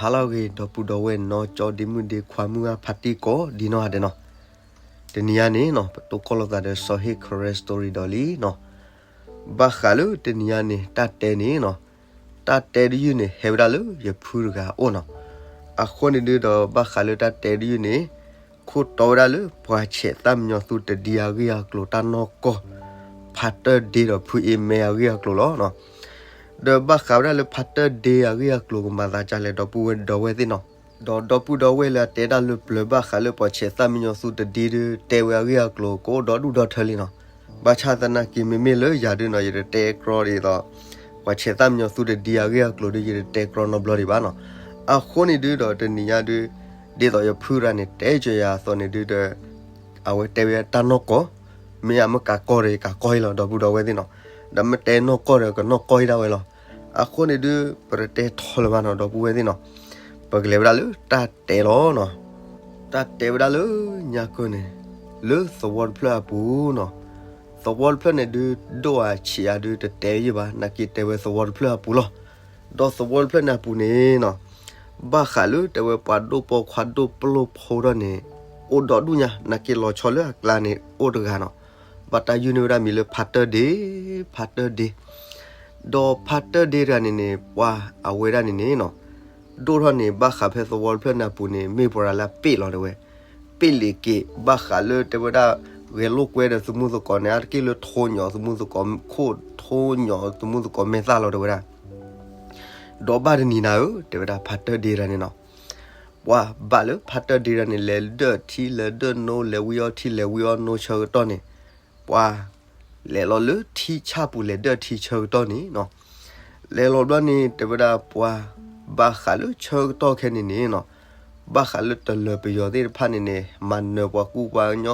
ဟါလၢအဂ့ၤ ဒီပုၢ်ဒီဝဲၢ်နီၢ်ကၠီဒ့မုၣ်ဒ့ခွါမုၢ်ဂၢ်ဖါတံၢ်ကိးဒ်နီၢ်ဂၤဒဲးနီၤ, တနံၤအံၤန့ၣ်နီၤ ပတိၢ်ကီၢ်လိာ်သးဒီးစီၤဟ့ၣ် Karen Story ဒီးလံနီၤ, ဘၣ်ဃးလၢတနံၤအံၤန့ၣ် တၢ်တဲန့ၣ်နီၤ, တၢ်တဲတယုၢ်န့ၣ် ဟဲဝဲဒၣ်လၢယဖုတဂၤအအိၣ်နီၤ, အဃိန့ၣ်ဒုးဒီးဘၣ်ဃးလၢတၢ်တဲတယုၢ်န့ၣ် ခိၣ်တီဝဲဒၣ်လၢပှၤဆဲးသၣ်မံညီၤသူတဒ့အဂ့ၢ်အကျိၤတၢ်နီၢ်ကီၢ်, ဖါတၢၢ်ဒ့ဒီးဖုအ့မဲအဂ့ၢ်အကျိၤလီၤနီၤ. ဒီးဘၣ်ဃးဝဲဒၣ်လၢဖါတၢၢ်ဒ့အဂ့ၢ်အကျိၤကမၤသးဒ်လဲၣ် ဒီပုၢ်ဝဲၢ်ဒီဝဲၢ်သ့ၣ်နီၤ, ဒီးဒီပုၢ်ဒီဝဲၢ်လၢအတဲတၢ်လၢပျၢၤဘၣ်ဃးလၢပှၤဆဲးသၣ်မံညီၤသူတဒ့ဒုး တဲဝဲအဂ့ၢ်အကျိၤကအိၣ်ဒီဒူၣ်ဒီထၢလံနီၤ. ဘၣ်ဆၣ်သနာ်က့မ့မ့ၢ်လၢယၤဒုးနီၤ ယတတဲကြီဒ်သိး ပှၤဆဲးသၣ်မံညီၤသူတဒ့အဂ့ၢ်အကျိၤဒုး ယတတဲကြီနီတဘျီဒံးဘၣ်နီၤ. အဃိန့ၣ်ဒုးဒီးတနံၤညါဒုး ဒ်သိးယဖုရၤန့ၣ် တဲကၢၤယၤအသိးန့ၣ်ဒုးဒီး အဝဲတဲဝဲတၢ်နီၢ်ကီၢ်, မ့ၢ်အမ့ၢ်ကးကီၢ်ဒီး ယကးကီၢ်အံၤလီၤ ဒီပုၢ်ဒီဝဲၢ်သ့ၣ်နီၤ, ဒီးမ့ၢ်တဲနီၢ်ကီၢ်ဒီး ကနီၢ်ကီၢ်အံၤဒၣ်ဝဲလီၤ. အဃိန့ၣ်ဒုး ပတတဲထီလၢၤဘၣ်နီၤ ဒီပုၢ်ဝဲၢ်သ့ၣ်နီၤ, ပကလဲၤဝဲဒၣ်လၢတၢ်တဲလီၤနီၤ. တၢ်တဲဝဲဒၣ်လၢညါကၢၢ်န့ၣ် လၢသဝီတဖျၢၣ်အပူၤနီၤ, သဝီတဖျၢၣ်န့ၣ်ဒုး ဒိၣ်အဆံးအါဒုး တတဲယံာ်ဘၣ် နာ်က့တဲဝဲသဝီတဖျၢၣ်အပူၤလီၤ. ဒီးသဝီတဖျၢၣ်န့ၣ်အပူၤန့ၣ်နီၤ, ဘၣ်ဃးလၢတဲဝဲပှၤဒိၣ်ပိာ်ခွါဒိၣ်ပျိၢ်ဖိထီၣ်န့ၣ် အိၣ်ဒီဒူၣ်ညါ နာ်က့လီၤဆီလၢအကျါန့ၣ် အိၣ်တဂၤနီၤ, ဘၣ်တၢ်ယုၢ်န့ၢ်ဝဲဒၣ်မံၤလၢဖါတၢၢ်ဒ့, ဖါတၢၢ်ဒ့, ဒီးဖါတၢၢ်ဒ့တဂၤန့ၣ်န့ၣ် ပှၤအဝဲဒၣ်န့ၣ်န့ၣ်နီၤ ဒိၣ်ထီၣ်န့ၣ် ဘၣ်ဃးဖဲသဝီတဖျၢၣ်န့ၣ်အပူၤန့ၣ် မ့ၢ်ပှၤလၢပ့ၣ်လီၤတဲဝဲ, ပ့ၣ်လ့ၤက့ၤ ဘၣ်ဃးလၢတဲဝဲဒၣ် ဂဲၤလိာ်ကွဲဒီးသမူသကိးန့ၣ် အါတက့ၢ်လၢထိညီးသမူသကိး ခိၣ်ထိညီးသမူသကိးမဲာ်သၣ်လီၤတဲဝဲဒၣ်. ဒီးဘၣ်တနံၤနၤဧၢ တဲဝဲဒၣ်ဖါတၢၢ်ဒ့တဂၤန့ၣ်နီၤ, ပှၤဘၣ်လၢဖါတၢၢ်ဒ့တဂၤန့ၣ် လဲၤဒၢၣ်ထံလဲၤဒၢၣ်နိ လဲၤဝံအီထံလဲၤဝံအီနိဆၢကတီၢ်န့ၣ် ပှၤ လဲၤလီၤလၢထံဆၣ်ပူၤ လဲၤဒၢၣ်ထံဆၢကတီၢ်န့ၣ်နီၤ, လဲၤလီၤဘျီန့ၣ် တဲဝဲဒၣ်ပှၤ ဘၣ်ဃးလၢဆၢကတီၢ်ခဲန့ၣ်န့ၣ်နီၤ, ဘၣ်ဃးလၢတလၢၤပယီၤသ့ၣ်တဖၣ်န့ၣ်န့ၣ် မၤနၢၤပှၤကူပှၤကညီ,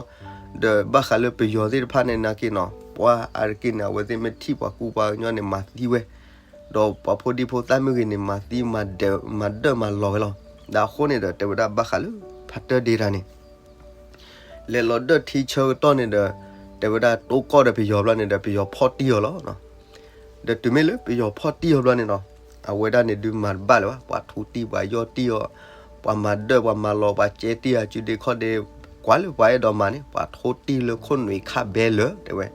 ဒီးဘၣ်ဃးလၢပယီၤသ့ၣ်တဖၣ်န့ၣ်နာ်က့နီၤ ပှၤအါတက့ၢ်န့ၣ် အဝဲသ့ၣ်မ့ၢ်ထံၣ်ပှၤကူပှၤကညီန့ၣ် မၤသံဝဲ, ဒီးပှၤဖိဒံဖိသၣ်မ့ၢ်ဂ့ၤန့ၣ် မၤသံမၤဒၢးမၤလီၤဝဲလီၤ. ဒီးအဃိန့ၣ်ဒီး တဲဝဲဒၣ်ဘၣ်ဃးလၢဖါတၢၢ်ဒ့တဂၤန့ၣ် လဲၤလီၤဒၢၣ်ထံဆၢကတီၢ်န့ၣ်ဒီး တဲဝဲဒၣ်တိၢ်ကီၢ်ဒီးပယီၤဘျီန့ၣ်ဒီး ပယီၤဖီၣ်တံၢ်အီၤလီၤ. ဒီးတုၤမ့ၢ်လၢပယီၤဖီၣ်တံၢ်အီၤဘျီန့ၣ်နီၤ, အဝဲဒၣ်န့ၣ်ဒုးမၤတဘၣ်လၢၤဘၣ် ပှၤထူတံၢ်ပှၤယီၢ်တံၢ်အီၤ, ပှၤမၤဒၢးပှၤမၤလီၤ ပှၤကဲတံၢ်အစုဒ့ခီၣ်ဒ့, ကွၢ်လၢပှၤအဲၣ်ဒိးမၤန့ၣ် ပှၤထူတံၢ်လၢခိၣ်နွံခါဘဲလၢာ်တဲဝဲ.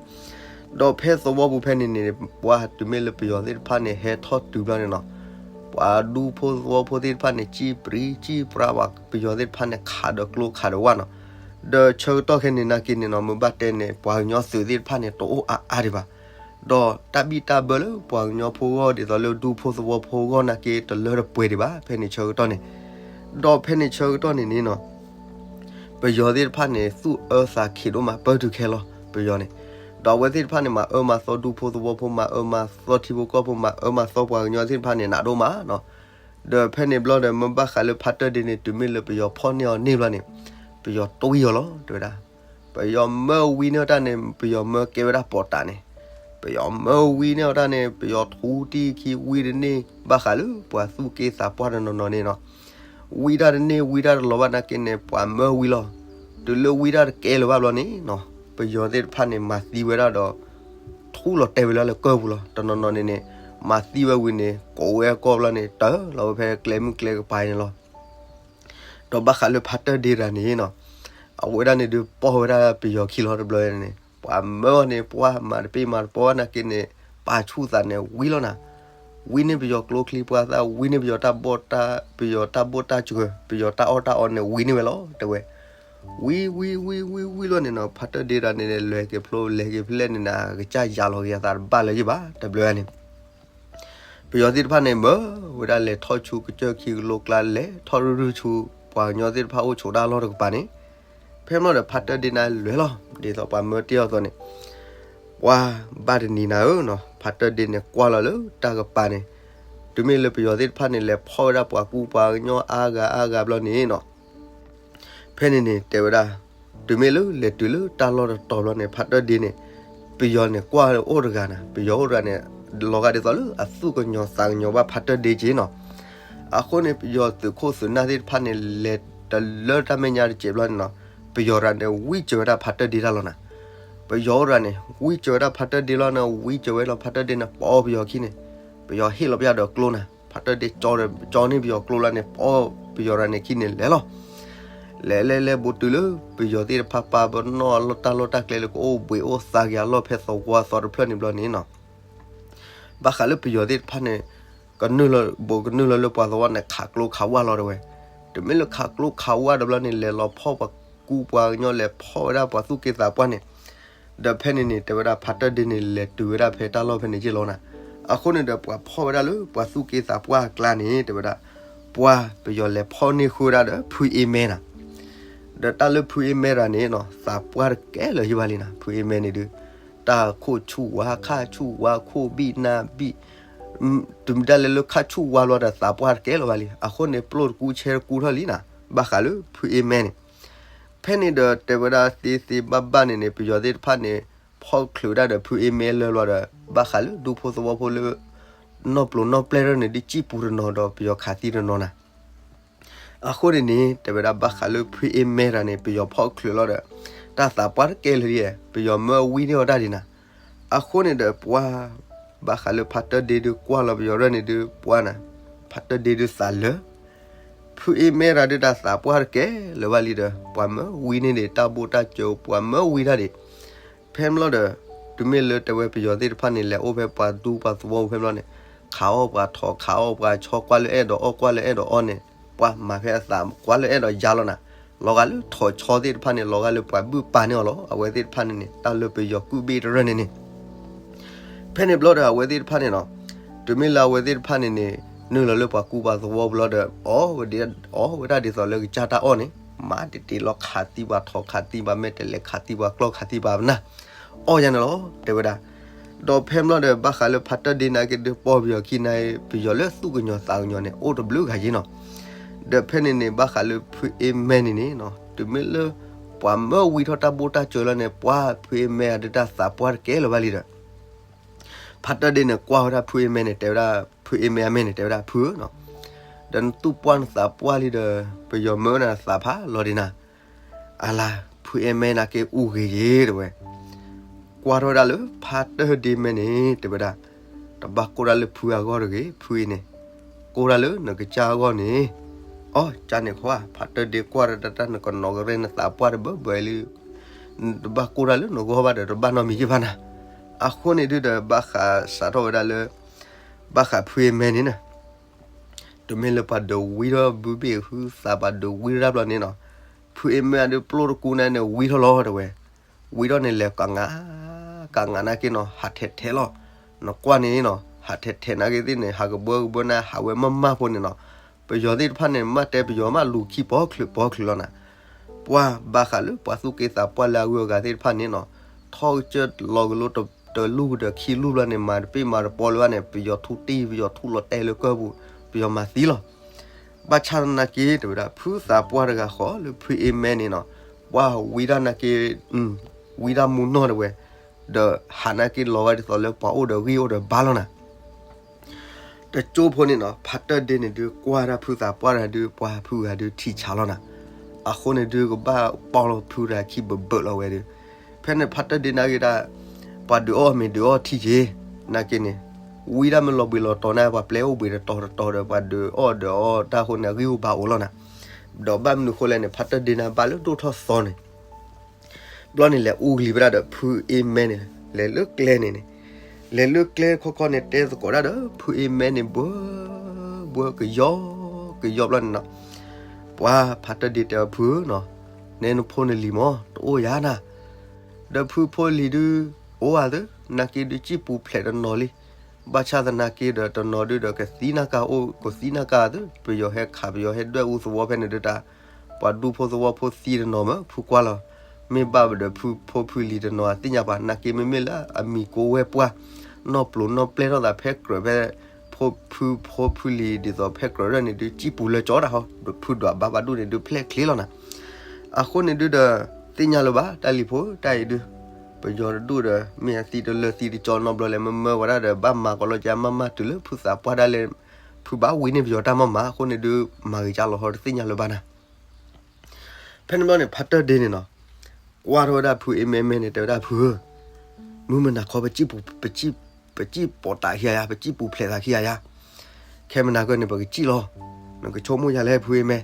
ဒီးဖဲသဝီပူၤဖဲန့ၣ်န့ၣ် ပှၤတုၤမ့ၢ်လၢပယီၤသ့ၣ်တဖၣ်န့ၣ် ဟဲထီၣ်တုၤဘျီန့ၣ်နီၤ, ပှၤဒူဖိသဝီဖိသ့ၣ်တဖၣ်န့ၣ် စံၣ်ပြံစံၣ်ပြါ ပှၤပယီၤသ့ၣ်တဖၣ်န့ၣ် ခးဒီးကျိခးဒီးဝၣ်နီၤ. ဒီးဆၢကတီၢ်ခဲန့ၣ်နာ်က့န့ၣ်နီၤ မ့ၢ်ဘၣ်တဲန့ၣ် ပှၤကညီသုးသ့ၣ်တဖၣ်န့ၣ် တအိၣ်အါအါဒံးဘၣ်. ဒီးတၢ်ဘံၣ်တၢ်ဘၢလၢပှၤကညီဖိဂီၢ်ဒ်သိးလၢဒူဖိသဝီဖိဂီၢ်နာ်က့ တလၢတပှဲၤဒံးဘၣ် ဖဲန့ၣ်ဆၢကတီၢ်န့ၣ်. ဒီးဖဲန့ၣ်ဆၢကတီၢ်န့ၣ်န့ၣ်နီၤ ပယီၤသ့ၣ်တဖၣ်န့ၣ် သူၣ်အၢသးခံးဒိၣ်မး ပၢတုၤခဲလီၤ ပယီၤန့ၣ်. ဒီးအဝဲသ့ၣ်တဖၣ်န့ၣ် မၤအၢမၤသီဒူဖိသဝီဖိ မၤအၢမၤသီထံဖိကီၢ်ဖိ မၤအၢမၤသီပှၤကညီသ့ၣ်တဖၣ်န့ၣ် နးဒိၣ်မးနီၤ. ဒီးဖဲန့ၣ်ဘျီဒီး မ့ၢ်ဘၣ်ဃးလၢဖါတၢၢ်ဒ့န့ၣ် တုၤမ့ၢ်လၢပယီၤဖီၣ်န့ၢ်အီၤန့ၢ်ဘျီန့ၣ် ပယီၤတွံၢ်အီၤလီၤ တဲဝဲဒၣ်. ပယီၤမၢဝံန့ၢ်အီၤတၢ်န့ၣ် ပယီၤမၢကဲဝဲဒၣ်ပီးတးန့ၣ်, ပယီၤမၢဝံန့ၢ်အီၤတၢ်န့ၣ် ပယီၤထူတံၢ်ခံဝံတန့ၢ် ဘၣ်ဃးလၢပှၤသူၣ်က့သးပှၢ်တနီၤနီၤန့ၣ်နီၤ. ဝံတၢ်တန့ၢ် ဝံတၢ်တလီၤဘၣ်နာ်က့န့ၣ် ပှၤမၢဝံလီၤ. တုၤလၢဝံတၢ်တကဲလၢၤဘၣ်ဘျီန့ၣ်နီၤ ပယီၤသ့ၣ်တဖၣ်န့ၣ် မၤသံဝဲဒၣ်ဒီး ထူလီၤတဲာ်ဝဲလၢလၢကၢၢ်ပူၤလီၤ. တနီၤနီၤန့ၣ်န့ၣ် မၤသံဝဲဝံၤန့ၣ် ကိးဝဲအကီၢ်ဘျီန့ၣ် တၢၢ်လီၤဝဲဖဲကျဲမုၢ်ကျဲကပၤန့ၣ်လီၤ. ဒီးဘၣ်ဃးလၢဖါတၢၢ်ဒ့တဂၤန့ၣ်နီၤ အဝဲဒၣ်န့ၣ်ဒုးပီၢ်ဝဲဒၣ်ပယီၤခံလီၤတဘျီန့ၣ် ပှၤမၢအီၤန့ၣ် ပှၤမၤတပ့ၢ်မၤတပီၢ်နာ်က့န့ၣ် ပာ်ဆူၣ်သးန့ၣ်ဝံလီၤနၤ. ဝံန့ၢ်ပယီၤကျိချံပှၢ်သၣ် ဝံန့ၢ်ပယီၤတၢ်ဘီၣ်တၢ် ပယီၤတၢ်ဘိၣ်တၢ်စှၢၤ ပယီၤတၢ်အီၣ်တၢ်အီန့ၣ်ဝံန့ၢ်ဝဲလီၤ တဲဝဲ. ဝံဝံဝံဝံဝံလီၤန့ၣ်နီၤ ဖါတၢၢ်ဒ့တဂၤန့ၣ် လဲၤက့ၤဖျိလဲၤက့ၤဖျဲၣ်န့ၣ်နၤ ကစၢ်ယၤလီၤက့ၤအသးတဘၣ်လၢၤယံၤဘၣ် တဘျီန့ၣ် ပယီၤသ့ၣ်တဖၣ်န့ၣ် မၢဝဲဒၣ်လဲၤထီၣ်ဆူကစၢၢ်ခံကလိကျါ လဲၤထီၣ်ရုၢ်ရုၢ်ဆူ ပှၤကညီသ့ၣ်တဖၣ်အိၣ်ဆိးတၢ်လီၢ်တကပၤန့ၣ်, ဖဲမ့ၢ်ဒီးဖါတၢၢ်ဒ့န့ၣ်လဲၤလီၤ ဒ်သိးပှၤမၢတ့ၢ်အီၤအသိးန့ၣ်, ပှၤဘၣ်တနံၤနၤဧၢနီၤ ဖါတၢၢ်ဒ့န့ၣ်ကွၢ်လီၤလၢတၢ်ကပၤန့ၣ်, တုၤမ့ၢ်လၢပယီၤသ့ၣ်တဖၣ်န့ၣ် လဲၤဖီၣ်ဝဲဒၣ်ပှၤကူပှၤကညီအါဂၤအါဂၤဘျီန့ၣ်နီၤ ဖဲန့ၣ်န့ၣ် တဲဝဲဒၣ်, တုၤမ့ၢ်လၢလဲၤတုၤလၢတၢ်လီၢ်တတီၤဘျီန့ၣ် ဖါတၢၢ်ဒ့န့ၣ်, ပယီၤန့ၣ်ကွၢ်အိၣ်တဂၤနၤ, ပယီၤအိၣ်တဂၤန့ၣ်, လီၤဂာ်ဒ်သိးလၢအသူၣ်ကညီၤသးကညီၤဘၣ်ဖါတၢၢ်ဒ့က့နီၤ. အဃိန့ၣ် ပယီၤသုးခိၣ်သုးနၢ်သ့ၣ်တဖၣ်န့ၣ် လဲၤတလၢတၢ်မဲာ်ညါတစဲးဘျီန့ၣ်နီၤ, ပယီၤတဂၤန့ၣ် ဝံစၢၤဝဲဒၣ်ဖါတၢၢ်ဒ့တၢ်လီၤနၤ. ပယီၤအိၣ်တဂၤန့ၣ် ဝံစၢၤဝဲဒၣ်ဖါတၢၢ်ဒ့လီၤန့ၣ်, ဝံစၢၤဝဲလီၤဖါတၢၢ်ဒ့န့ၣ် ပိာ်ပယီၤခံန့ၣ်, ပယီၤဟ့ၣ်လီၤပယီၤဒီးကျိနၤ. ဖါတၢၢ်ဒ့ကၠီန့ၢ်ပယီၤကျိလီၤန့ၣ် ပီၣ်ပယီၤတဂၤန့ၣ်ခံန့ၣ်လဲၤလီၤ. လဲၤလဲၤလဲၤဘူးတုၤလၢ ပယီၤသ့ၣ်တဖၣ်ပာ်ပနီၣ်အလီၢ်တၢ်လီၢ်တၢ်ကျဲလၢ ကအိၣ်ဘှံးအိၣ်သါက့ၤအလီၢ်ဖဲသဝီသီတဖျၢၣ်န့ၣ်ဘျီန့ၣ်နီၤ ဘၣ်ဃးလၢပယီၤသ့ၣ်တဖၣ်န့ၣ် ကနုာ်လီၤ ဘူးကနုာ်လီၤလၢပှၤသဝီန့ၣ် ခးကျိခးဝၣ်လီၤတဲဝဲ. တမ့ၢ်လၢခးကျိခးဝၣ်ဒီးဘျီန့ၣ် လဲၤလီၤဖီၣ်ပှၤကူပှၤကညီ လဲၤဖီၣ်ဝဲဒၣ်ပှၤသူၣ်က့သးပှၢ်န့ၣ် ဒီးဖဲန့ၣ်န့ၣ် တဲဝဲဒၣ်ဖါတၢၢ်ဒ့န့ၣ် လဲၤတုၤဝဲဒၣ်ဖဲတၢ်လီၢ်ဖဲန့ၣ်က့လီၤနၤ. အဃိန့ၣ်ဒီး ပှၤဖီၣ်ဝဲဒၣ်လၢပှၤသူၣ်က့သးပှၢ်အကျါန့ၣ် တဲဝဲဒၣ် ပှၤပယီၤလဲၤဖီၣ်န့ၢ်ဃုာ်ဝဲဒၣ်ဒီး ဖုအ့မဲနၤ ဒီးတၢ်လၢဖုအ့မဲတဂၤန့ၣ်နီၤ သးပှၢ်တကဲလၢၤယံၤဘၣ်လံနၤ ဖုအ့မဲန့ၣ်ဒုး တၢ်ခိၣ်ဆူၣ်ဝါ ခါဆူၣ်ဝါ ခိၣ်ဘံၣ်နါဘံၣ် တုၤမ့ၢ်ဒၣ်လဲာ်လၢခါဆူၣ်ဝါဘျီဒီး သးပှၢ်တကဲလၢၤဘၣ်လံ. အဃိန့ၣ် ပျိၢ်တကူဆဲတကူထီၣ်လံနၤ ဘၣ်ဃးလၢဖုအ့မဲန့ၣ် ဖဲန့ၣ်ဒီးတဲဝဲဒၣ်သ့သ့ဘၣ်ဘၣ်န့ၣ်န့ၣ် ပယီၤသ့ၣ်တဖၣ်န့ၣ် ဖီၣ်ချုးဝဲဒၣ်ဒီးဖုအ့မဲလၢာ်ဘျီဒီး ဘၣ်ဃးလၢဒူဖိသဝီဖိလၢ နီၢ်ပျိၤနီၢ်ပျဲၢ်ထီၣ်န့ၣ် ဒုးစံၣ်ပူၤတနီၤဒီးပယီၤခးသံတနီၤနၤ. အဃိန့ၣ်န့ၣ် တဲဝဲဒၣ်ဘၣ်ဃးလၢဖုအ့မဲတဂၤန့ၣ် ပယီၤဖီၣ်ချုးလီၤဒီး တၢ်သးပှၢ်တကဲလၢၤလံ ပယီၤမၢဝံန့ၢ်အီၤတၢ်ဒံးနၤ. အဃိန့ၣ်ဒီးပှၤ ဘၣ်ဃးလၢဖါတၢၢ်ဒ့ဒုးကွၢ်လီၤပယီၤရဲၣ်န့ၣ်ဒုးပှၤနၤ ဖါတၢၢ်ဒ့ဒုးသးလၢ ဖုအ့မဲတဂၤဒုးတၢ်သးပှၢ်တကဲလၢၤဘၣ်လံဒီး ပှၤမၢဝံန့ၢ်ဒံးတၢ်ဘိၣ်တၢ်စၢၤ ပှၤမၢဝံတၢ်ဒံး ဖဲမ့ၢ်လီၤဒီး တုၤမ့ၢ်လၢတဲဝဲပယီၤသ့ၣ်တဖၣ်န့ၣ် လဲၤအိၣ်ဖဲပှၤဒူပှၤသဝီဖဲမ့ၢ်လီၤန့ၣ် ခးအီၣ်ပှၤထိးခးအီၣ်ပှၤဆီ ကွၢ်လၢအဲၣ်ဒိးအီၣ်ကွၢ်လၢအဲၣ်ဒိးအီန့ၣ် ပှၤမၤဖဲအသးကွၢ်လၢအဲၣ်ဒိးယါလီၤနၤ. လီၤဂာ်လၢထိးဆီသ့ၣ်တဖၣ်န့ၣ် လီၤဂာ်လၢပှၤဘုၣ်ပာ်န့ၢ်အီၤလီၤ. အဝဲသ့ၣ်တဖၣ်န့ၣ်န့ၣ် တၢ်လၢပယီၤကုၣ်ဘ့ၣ်တရၢၣ်န့ၣ်န့ၣ် ဖဲန့ၣ်ဘျီဒီးအဝဲသ့ၣ်တဖၣ်န့ၣ်နီၤ တုၤမ့ၢ်လၢအဝဲသ့ၣ်တဖၣ်န့ၣ်န့ၣ် နုာ်လီၤလၢပှၤကူပှၤသဝီဘျီဒီး အီၣ်ဝဲဒၣ်ဒ်သိးလၢကစၢ်တၢ်အီၣ်န့ၣ် မၤတ့ၢ်တ့ၢ်လီၤခးသံပှၤထိးခးသံပှၤမဲာ်တဲးလဲးခးသံပှၤကျီၢ်ခးသံပှၤပနၢ် အီၣ်ယါန့ၣ်လီၤ တဲဝဲဒၣ်. ဒီးဖဲမ့ၢ်လီၤဒီး ဘၣ်ဃးလၢဖါတၢၢ်ဒ့နာ်က့ဒုးပီၢ်ပယီၤခံနာ်က့ ပယီၤလၢသူၣ်ကညီၤသးကညီၤန့ၣ် အိၣ်တဘျုးဂၤယ့နီၤ. ဒီးဖဲန့ၣ်န့ၣ် ဘၣ်ဃးလၢဖုအ့မဲန့ၣ်န့ၣ်နီၤ တုၤမ့ၢ်လၢ ပှၤမၢဝံထီၣ်တၢ်ဘိၣ်တၢ်စၢၤလီၤန့ၣ် ပှၤဖုအ့မဲအဒုးတၢ်သးပှၢ်တကဲလၢၤဘၣ်လံဒီး ဖါတၢၢ်ဒ့န့ၣ်ကွၢ်ဝဲဒၣ်ဖုအ့မဲန့ၣ် တဲဝဲဒၣ် ဖုအ့မဲအမဲန့ၣ် တဲဝဲဒၣ်ဖုဧၢနီၤ ဒီးနသူၣ်ပှၢ်နသးပှၢ်လံဒီး ပယီၤမၢနၤသးဖးလီၤဒံးနၤ. အလါ ဖုအ့မဲနာ်က့အူဂ့ၤယ့ၤတဲဝဲ ကွၢ်ထီၣ်ဝဲဒၣ်လၢဖါတၢၢ်ဒ့မဲန့ၣ် တဲဝဲဒၣ် တဘၣ်ကိၢ်ဒၣ်လၢဖုအဂီၢ်တဂ့ၤ ဖုအံၤန့ၣ် ကိၢ်ဒၣ်လၢနကစၢ်အဂီၢ်န့ၣ်. အီ ကန့ၣ်ခီဧါ ဖါတၢၢ်ဒ့ကွၢ်တၢ်တၢ်နကနီၤကရဲၣ်နသးပှၢ်တဘၢဘၢလံ တဘၣ်ကိၢ်တၢ်လၢနဂီၢ်ဘၣ်ဒီး တဘၣ်နီတမံၤယ့ၢ်ဘၣ်နၤ. အဃိန့ၣ်ဒုဒီး ဘၣ်ဃးစးထီၣ်ဝဲဒၣ်လၢ ဘၣ်ဃးဖုအ့မဲန့ၣ်နၤ တုၤမ့ၢ်လၢပှၤဒုးဝံထီၣ်ဘုဘ့ၣ်ဟုသး ပှၤဒုးဝံထီၣ်တၢ်ဘျီန့ၣ်နီၤ ဖုအ့မဲအဒုးပျိၢ်တကူန့ၣ်န့ၣ် ဝံထီၣ်လီၤတဲဝဲ ဝံထီၣ်န့ၣ်လဲၤကငး ကငးနာ်က့နီၤ ဟးထဲးထဲးလီၤ. နကွၢ်န့ၣ်နီၤ ဟးထဲးထဲးနာ်က့သ့ၣ်န့ၣ် ဟးကဘၢကဘၢန့ၣ် ဟးဝဲမၢ်မၢ်ဖိန့ၣ်နီၤ ပယီၤသ့ၣ်တဖၣ်န့ၣ် မ့ၢ်တဲပယီၤမးလူၤခံပီချုးပီချုးလီၤနၤ ပှၤဘၣ်ဃးလၢပှၤသူၣ်က့သးပှၢ်လၢအဂုၤအဂၤသ့ၣ်တဖၣ်န့ၣ်နီၤ ထီၣ်ကစၢၢ်လီၤကလိတလူၢ်ဒီးခံလူၢ်ဘျီန့ၣ် မၤတပ့ၢ်မၤတပီလၢၤဘၣ်န့ၣ် ပယီၤထူတံၢ် ပယီၤထူလီၤတဲာ်လၢကၢၢ်ပူၤ ပယီၤမၤသံလီၤ. ဘၣ်ဆၣ်သနာ်က့ တဲဝဲဒၣ် ဖုသးပှၢ်တဂၤဃီလၢဖုအ့မဲန့ၣ်နီၤ ပှၤဝံဒၣ်နာ်က့ ဝံဒၣ်မူနီၢ်တဲဝဲ ဒီးဟးနာ်က့လီၤဝဲဒ်သိးလၢပှၤအိၣ်ဒီးဂံၢ်အိၣ်ဒီးဘါလီၤနၤ တကၠိဖိန့ၣ်နီၤ ဖါတၢၢ်ဒ့န့ၣ်ဒုး ကွၢ်ဒၣ်ဖုသးပှၢ်တဂၤဒုး ပှၤဖုဂၤဒုးထံဆးလီၤနၤ အဃိန့ၣ်ဒုးကဘၣ်ပီၢ်လီၤဖုတဂၤခံဘၢဘၢလီၤဝဲဒုး ဖဲန့ၣ်ဖါတၢၢ်ဒ့နာ်က့ဒၣ် ပှၤဒုးအီၣ်မ့ၤဒုးအီၣ်ထံက့ၤ နာ်က့န့ၣ် ဝံဒၣ်မ့ၢ်လီၤဘှံးလီၤတီၤန့ၣ် ပှၤပျဲအိၣ်ဘှံးတတီၤတတီၤဒီး ပှၤဒုးအီၣ်ဒုးအီတၢ်အဃိန့ၣ် အဂံၢ်အိၣ်ဘါအိၣ်လီၤနၤ ဒီးဘၣ်မနုၤဃိလဲၣ်န့ၣ် ဖါတၢၢ်ဒ့န့ၣ်ဘၣ်လၢဒိၣ်ထီၣ်သီန့ၣ် ဘျီန့ၣ်လဲၤအူကလံၤဝဲဒၣ်ဒီးဖုအ့မဲန့ၣ် လဲၤလၢကျဲန့ၣ်န့ၣ် လဲၤလၢကျဲခီခီန့ၣ် တဲသကိးဒၣ်ဒီးဖုအ့မဲန့ၣ် ဘှၢ ဘှၢကယီကယီဘျီန့ၣ်နီၤ ပှၤဖါတၢၢ်ဒ့တဲအီၤဖုဧၢနီၤ နဲနဖိနလံၤမ့ၢ်တအိၣ်ယၤနၤ ဒီးဖုဖိလံၤဒုး အိၣ်ဧါသၢ နာ်က့ဒုးစံၣ်ပူၤဖျဲးတနီၤလံ ဘၣ်ဆၣ်သနာ်က့ဒီးတနီၤဒုးဒီးကသံနၢ်ကါအိၣ် ကသံနၢ်ကါသၢ ပယီၤဟဲခးပယီၤဟဲဒွဲၣ်အူသဝီဖဲန့ၣ်ဒုးတၢ် ပှၤဒူဖိသဝီဖိသံတနီၤမ့ၢ်ဖုကွၢ်လီၤ မ့ၢ်ဘၣ်ဒီးဖုဖိဖုလံၤတနီၤသ့ၣ်ညါပှၤ နာ်က့မ့မ့ၢ်လၢအမံၤကိးဝဲပှၢ် နီၢ်ပျိၤနီၢ်ပျဲၢ်ထီၣ်သးဖဲကြၢးဖဲ ဖုဖိဖုလံၤဒ်သိးဖဲကြၢးရၢၢ်န့ၣ်ဒုး စံၣ်ပူၤလၢကၠီတၢ်ဟီ ဒီးဖုဒွးဘါပှၤဒူၣ်န့ၣ်ဒုးဖျဲၣ်ချ့လီၤနၤ အဃိန့ၣ်ဒုးဒီး သ့ၣ်ညါလၢၤဘၣ် တၢ်လံၤဖိတၢ်အံၤဒုး ပယီၤတဒူၣ်ဒီးမ့ၢ်အသံတလၢသံတကၠီနီတဘျီလဲၣ် မ့မ့ၢ်ဝဲဒၣ်ဒီး ဘၣ်မၤကီးလီၤကမၢ်မၢ်တုၤလၢဖုသးပှၢ်ဒၣ်လဲာ် ဖုဘၣ်ဝံန့ၢ်ပယီၤတၢ်မၢ်မး အဃိန့ၣ်ဒုး မၤဂ့ၤကၢ်လီၤဟီတသ့ၣ်ညါလၢၤဘၣ်နၤ ဖဲန့ၣ်ဘျီန့ၣ် ဖါတၢၢ်ဒ့န့ၣ်နီၤ ကွၢ်ထီၣ်ဝဲဒၣ်ဖုအ့မဲမဲန့ၣ် တဲဝဲဒၣ်ဖုဧၢ, မုၢ်မနၤခီ ပစံၣ်ပိာ်တးခံဂၤယါ, ပစံၣ်ပူၤဖျဲးသးခံဂၤယါ, ခဲမုၢ်နၤကၢၢ်န့ၣ် ပကစံၣ်လီၤ, နကဆိကမိၣ်ယၤလဲၣ် ဖုအ့မဲ.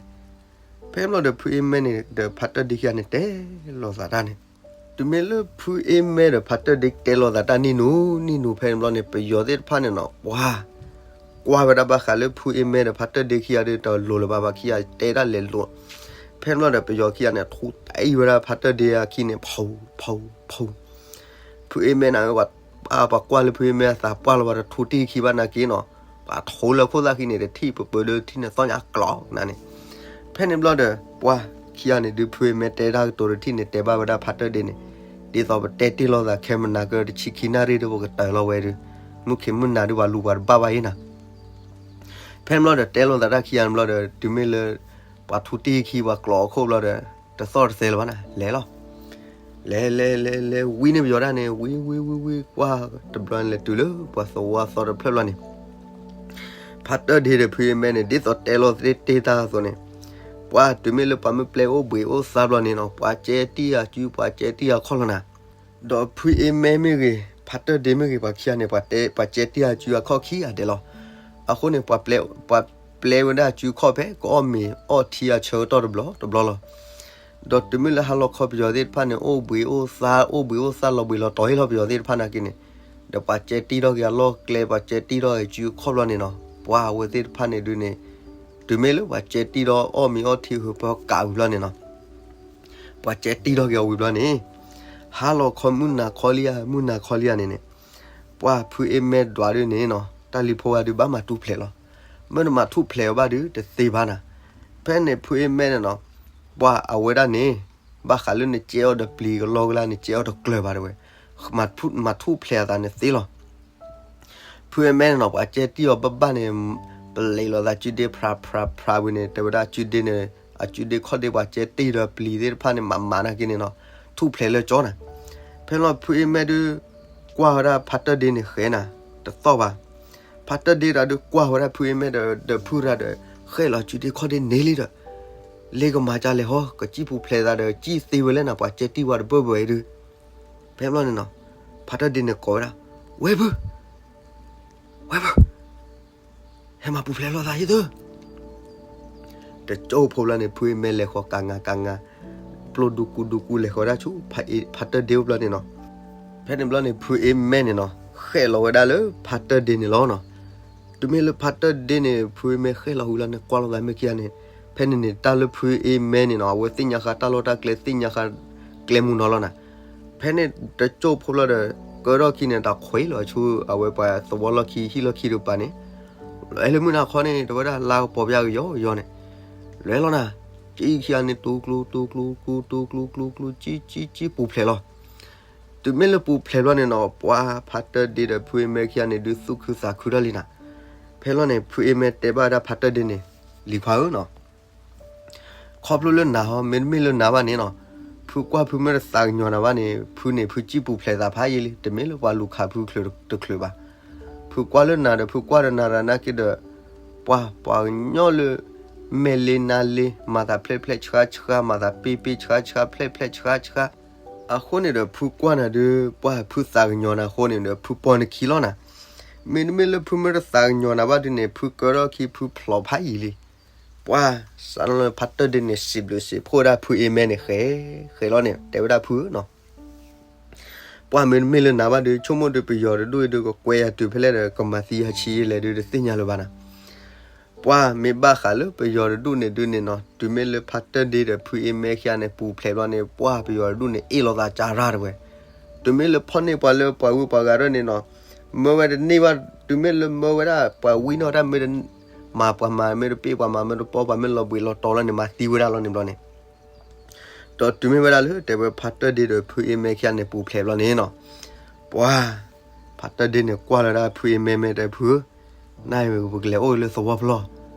ဖဲန့ၣ်ဘျီဒီး ဖုအ့မဲန့ၣ်ဒီး ဖါတၢၢ်ဒ့ခံဂၤန့ၣ် တဲလိာ်သးတၢ်န့ၣ်, တုၤမ့ၢ်လၢဖုအ့မဲဒီးဖါတၢၢ်ဒ့တဲလိာ်သးတၢ်နံၣ်နူနံၣ်နူ ဖဲန့ၣ်ဘျီန့ၣ် ပယီၤသ့ၣ်တဖၣ်န့ၣ်နီၤ ပှၤ ကွၢ်ဝဲဒၣ်ဘၣ်ဃးလၢဖုအ့မဲဒီးဖါတၢၢ်ဒ့ခံဂၤဒီး တလိၤလၢၤဘၣ်, ဘၣ်ခံဂၤတဲတၢ်လဲၤလိၤ. ဖဲန့ၣ်ဘျီဒီး ပယီၤခံဂၤန့ၣ် ထူတံၢ်ဝဲဒၣ်ဖါတၢၢ်ဒ့အခံန့ၣ် ဖူ ဖူ ဖူ. ဖုအ့မဲန့ၣ် ပှၤကွၢ်လၢဖုအ့မဲအသးပှၢ်လီၤ ပှၤတထူတံၢ်ခံဘၣ်နာ်က့နီၤ, ပှၤထူလၢခိၣ်သၣ်ခံန့ၣ် တထံၣ်ပပၢၤလၢထံၣ်န့ၣ် သီၣ်ညါကျိးနၤန့ၣ်. ဖဲန့ၣ်ဘျီဒီး ပှၤခံဂၤန့ၣ်ဒုး ဖုအ့မဲတဲတၢ်ကတိၤတထံၣ်န့ၣ် တဲဘၣ်ဝဲဒၣ်ဖါတၢၢ်ဒ့န့ၣ်, ဒ်သိးပတဲတ့ၢ်လိာ်သး ခဲမုၢ်နၤကၢၢ်တဆံခံနၣ်ရံၣ်ဒီး ပကတၢၢ်လီၤဝဲဒီး, မုၢ်ခံးမုၢ်နၤဒုး ပှၤလူၤပှၤတဘၣ်ဘၣ်အံၤနၤ. ဖဲန့ၣ်ဘျီဒီး တဲလိာ်သးတၢ်ခံဂၤန့ၣ်ဘျီဒီး တုၤမ့ၢ်လၢ ပှၤထူတံၢ်ခံ ပှၤကျိးအခိၣ်ဘျီဒီး တသီၣ်တသဲလၢၤဘၣ်နၤ လဲၤလီၤ. လဲၤလဲၤလဲၤလဲၤ ဝံန့ၢ်ပယီၤဒၣ်န့ၣ် ဝံဝံဝံဝံကွၢ်တဘျီန့ၣ် လဲၤတုၤလၢပှၤသဝီသီတဖျၢၣ်ဘျီန့ၣ် ဖါတၢၢ်ဒ့ဒီးဖုအ့မဲန့ၣ် ဒ်သိးတဲလိာ်သ့တ့ၢ်တၢ်အသိးန့ၣ်, ပှၤတုၤမ့ၢ်လၢပှၤမ့ၢ်ပျဲအိၣ်ဘှံးအိၣ်သါဘျီန့ၣ်နီၤ ပှၤကဲတံၢ်အစု ပှၤကဲတံၢ်အခီၣ်လီၤနၤ. ဒီးဖုအ့မဲမ့ၢ်ဂ့ၤ ဖါတၢၢ်ဒ့မ့ၢ်ဂ့ၤ ပှၤခံဂၤန့ၣ် ပှၤတဲ ပှၤကဲတံၢ်အစုအခီၣ်ခံဂၤဒဲးလီၤ. အဃိန့ၣ် ပှၤပျဲ ပှၤပျဲဝဲဒၣ်အစုခီၣ်ဖဲ ကအီၣ်မ့ၤအီၣ်ထံအဆၢကတီၢ်တဘျီတဘျီလီၤ. ဒီးတုၤမ့ၢ်လၢဟါလီၤခီပယီၤသ့ၣ်တဖၣ်န့ၣ် အိၣ်ဘှံးအိၣ်သါ အိၣ်ဘှံးအိၣ်သါလီၤဘှံးလီၤတီၤဟ့ၣ်လီၤပယီၤသ့ၣ်တဖၣ်နာ်က့န့ၣ်, ဒီးပှၤကဲတံၢ်ထီၣ်က့ၤအလီၢ်ကျဲ ပှၤကဲတံၢ်ထီၣ်က့ၤစုခီၣ်ဘျီန့ၣ်နီၤ ပှၤအဝဲသ့ၣ်တဖၣ်န့ၣ်ဒုးန့ၣ်, တုၤမ့ၢ်လၢပှၤကဲတံၢ်ထီၣ်အီၣ်မ့ၤအီၣ်ထံဃုာ်ပကးဝံၤဘျီန့ၣ်နီၤ ပှၤကဲတံၢ်ထီၣ်က့ၤအီၤဝံၤဘျီန့ၣ်, ဟါလီၤခီမုၢ်နၤခီလံဧါ မုၢ်နၤခီလံဧါန့ၣ်န့ၣ်, ပှၤဖုအ့မဲဒွးဒုးန့ၣ်နီၤ တၢ်လံၤဖိဂၤဒုးဘၣ်မၤထူၣ်ဖျဲးလီၤ. မ့ၢ်တမၤထူၣ်ဖျဲးအီၤဘၣ်ဒုး တသ့ဘၣ်နၤ. ဖဲန့ၣ်ဖုအ့မဲန့ၣ်နီၤ, ပှၤအဝဲဒၣ်န့ၣ်, ဘၣ်ဃးလၢနကဲအီၤဒီးပျံၤကလီကလါ နကဲအီၤတကျၢၤဘၣ်တဲဝဲ, မၤထူၣ်ဖျဲးအသးန့ၣ်သ့လီၤ. ဖုအ့မဲန့ၣ်နီၤ ပှၤကဲတံၢ်အီၤဘၣ်ဘၣ်န့ၣ်, ပလဲၤလိာ်သးစုဒ့ဖျးဖျးဖျးဝံၤန့ၣ် တဲဝဲဒၣ်အစုဒ့န့ၣ်, အစုဒ့ခီၣ်ဒ့ပှၤကဲတံၢ်ဒီးပျံၤသ့ၣ်တဖၣ်န့ၣ် မၤမၤနာ်က့န့ၣ်နီၤ, ထူၣ်ဖျဲးလၢကၠီနၤ. ဖဲလီၤဖုအ့မဲဒုး, ကွၢ်ဝဲဒၣ်ဖါတၢၢ်ဒ့န့ၣ်ဃဲနၤ, တသီၣ်ဘၣ်. ဖါတၢၢ်ဒ့တၢ်ဒုးကွၢ်ဝဲဒၣ်ဖုအ့မဲဒီး ဒီးဖုရၤဒီး, ဃဲလီၤစုဒ့ခီၣ်ဒ့န့ၣ်လံဒီး, လ့ကမၤကလဲၣ်ဟီ ကစံၣ်ပူၤဖျဲးသးဒီး ကစံၣ်သ့ဝဲလဲၣ်နၤ ပှၤကဲတံၢ်ဝဲတဘၢၣ်ဘၢၣ်အံၤဒုး. ဖဲဘျီန့ၣ်နီၤ, ဖါတၢၢ်ဒ့န့ၣ်ကိးဝဲဒၣ်, ဝဲဖု, ဝဲဖု, ဟဲမၤပူၤဖျဲးလိာ်သးဟံၣ်သု. တကၠိဖိဘျီန့ၣ် ဖုအ့မဲလဲၤဃီၤကးငါကးငါ, ပျိဒူကူဒူကူလဲၤဃီၤဒၣ်ဆူ ဖါတၢၢ်ဒ့အိၣ်ဘျီန့ၣ်နီၤ. ဖဲန့ၣ်ဘျီန့ၣ် ဖုအ့မဲန့ၣ်နီၤ, ဃဲလီၤဝဲဒၣ်လၢဖါတၢၢ်ဒ့န့ၣ်လီၤနီၤ. တုၤမ့ၢ်လၢဖါတၢၢ်ဒ့န့ၣ် ဖုအ့မဲဃဲလီၤဝံၤလီၤန့ၣ် ကွၢ်လိာ်သးမ့ၢ်ခံဂၤန့ၣ်, ဖဲန့ၣ်န့ၣ် တၢ်လၢဖုအ့မဲန့ၣ်နီၤ အဝဲသ့ၣ်ညါဃာ်တၢ်လီၢ်တၢ်ကျဲ သ့ၣ်ညါဃာ်ကျဲမုၢ်နီၤလီၤနၤ. ဖဲန့ၣ်တကၠိဖိဘျီဒီး ကၢထီၣ်ခံန့ၣ် တၢ်ခွဲးလီၤဆူ အဝဲပှၤသဝီလီၢ်ခံဟံၣ်လီၢ်ခံတကပၤန့ၣ်, လဲၤလၢမုၢ်နၤခီန့ၣ် တဲဝဲဒၣ်လါကပီၤပယါကယီကယီန့ၣ်, လဲၤလီၤနၤ, ကံခံဂၤန့ၣ် တူၤကျူတူၤကျူကျူတူၤကျူကျူကျူကျူ ကံကံကံပူၤဖျဲးလီၤ. တုၤမ့ၢ်လၢပူၤဖျဲးဘျီန့ၣ်နီၤ ပှၤဖါတၢၢ်ဒ့ဒီးဖုအ့မဲခံဂၤန့ၣ် ဒုးသူၣ်ခုသးခုထီၣ်လံနၤ. ဖဲလီၤန့ၣ် ဖုအ့မဲတဲဘၣ်ဝဲဒၣ်ဖါတၢၢ်ဒ့န့ၣ်, လံၤခွါဧၢနီၤ ခီဖျိလၢနၤဟီ မ့တမ့ၢ်လၢနၤဘၣ်န့ၣ်နီၤ, ဖုကွၢ်ဖုမ့ၢ်တသးကညီၤနၤဘၣ်န့ၣ် ဖုန့ၣ် ဖုကံၣ်ပူၤဖျဲးသးဖးယံာ်လံ, တမ့ၢ်လၢပှၤလူၤခးဖုချုးတချုးဘၣ်. ဖုကွၢ်လၢနၤဒီး ဖုကွၢ်ဒီးနၤရၤနာ်က့ဒီး, ပှၤပှၤကညီလၢ မဲာ်လ့နါလ့ မၤသးဖျဲၣ်ဖျဲၣ်ဆှါဆှါ မၤသးပ့ပ့ဆှါဆှါ ဖျဲၣ်ဖျဲၣ်ဆှါဆှါ. အဃိန့ၣ်ဒီး ဖုကွၢ်နၤဒုး ပှၤဖုသးကညီၤနၤအဃိန့ၣ်ဒီး ဖုပိာ်နခံလီၤနၤ. မ့တမ့ၢ်လၢဖုမ့ၢ်တသးကညီၤနၤဘၣ်ဒုးန့ၣ် ဖုကၢထီၣ်ခံဖုဖျိးဖးယံာ်လံ. ပှၤစးလၢဖါတၢၢ်ဒ့န့ၣ် စံးဘျုးစံးဖှိၣ်ဒၣ်ဖုအ့မဲန့ၣ် ဃဲဃဲလီၤန့ၣ် တဲဝဲဒၣ်ဖုဧၢနီၤ, ပှၤမ့တမ့ၢ်လၢနၤဘၣ်ဒုး ဆိကမိၣ်ဒုးပယီၤတဒူၣ်အံၤဒုး ကကွဲးယၤတုၤဖဲလဲၣ်ဒီး ကမၤသံယၤဆံးယံာ်လဲၣ်ဒုး တသ့ၣ်ညါလၢၤဘၣ်နၤ. ပှၤမ့ၢ်ဘၣ်ဃးလၢပယီၤတဒူၣ်န့ၣ်ဒုးန့ၣ်နီၤ, တုၤမ့ၢ်လၢဖါတၢၢ်ဒ့ဒီးဖုအ့မဲခံဂၤန့ၣ် ပူၤဖျဲးဘျီန့ၣ် ပှၤပယီၤတဒူၣ်န့ၣ် အ့ၣ်လိာ်သးကၢ်ရၢ်တဝဲ. တုၤမ့ၢ်လၢဖီၣ်န့ၢ်ပှၤလၢပှၤဂုၤပှၤဂၤဒၣ်န့ၣ်နီၤ, မၢဝဲတန့ၢ်ဘၣ်, တုၤမ့ၢ်လၢမၢဝဲဒၣ်ပှၤဝံနီၢ်တၢ်မ့ၢ်တ, မၤပှၤမၤမ့ၢ်တပ့ၢ်ပှၤမၤမ့ၢ်တပီၢ်ပှၤမ့ၢ်လီၤဘှံးလီၤတီၤလီၤန့ၣ် မၤသံဝဲဒၣ်လီၤန့ၣ်ဘျီန့ၣ် ဒီးတုၤမ့ၢ်ဝဲဒၣ်လၢ တဲဝဲဖါတၢၢ်ဒ့ဒီးဖုအ့မဲခံဂၤန့ၣ် ပူၤဖျဲးဘျီန့ၣ်နီၤ, ပှၤ ဖါတၢၢ်ဒ့န့ၣ် ကွၢ်လီၤဒၣ်ဖုအ့မဲမဲ တဲဖုဧၢ, နၤအံၤပကလဲၤအိၣ်လၢသဝီဖျီ,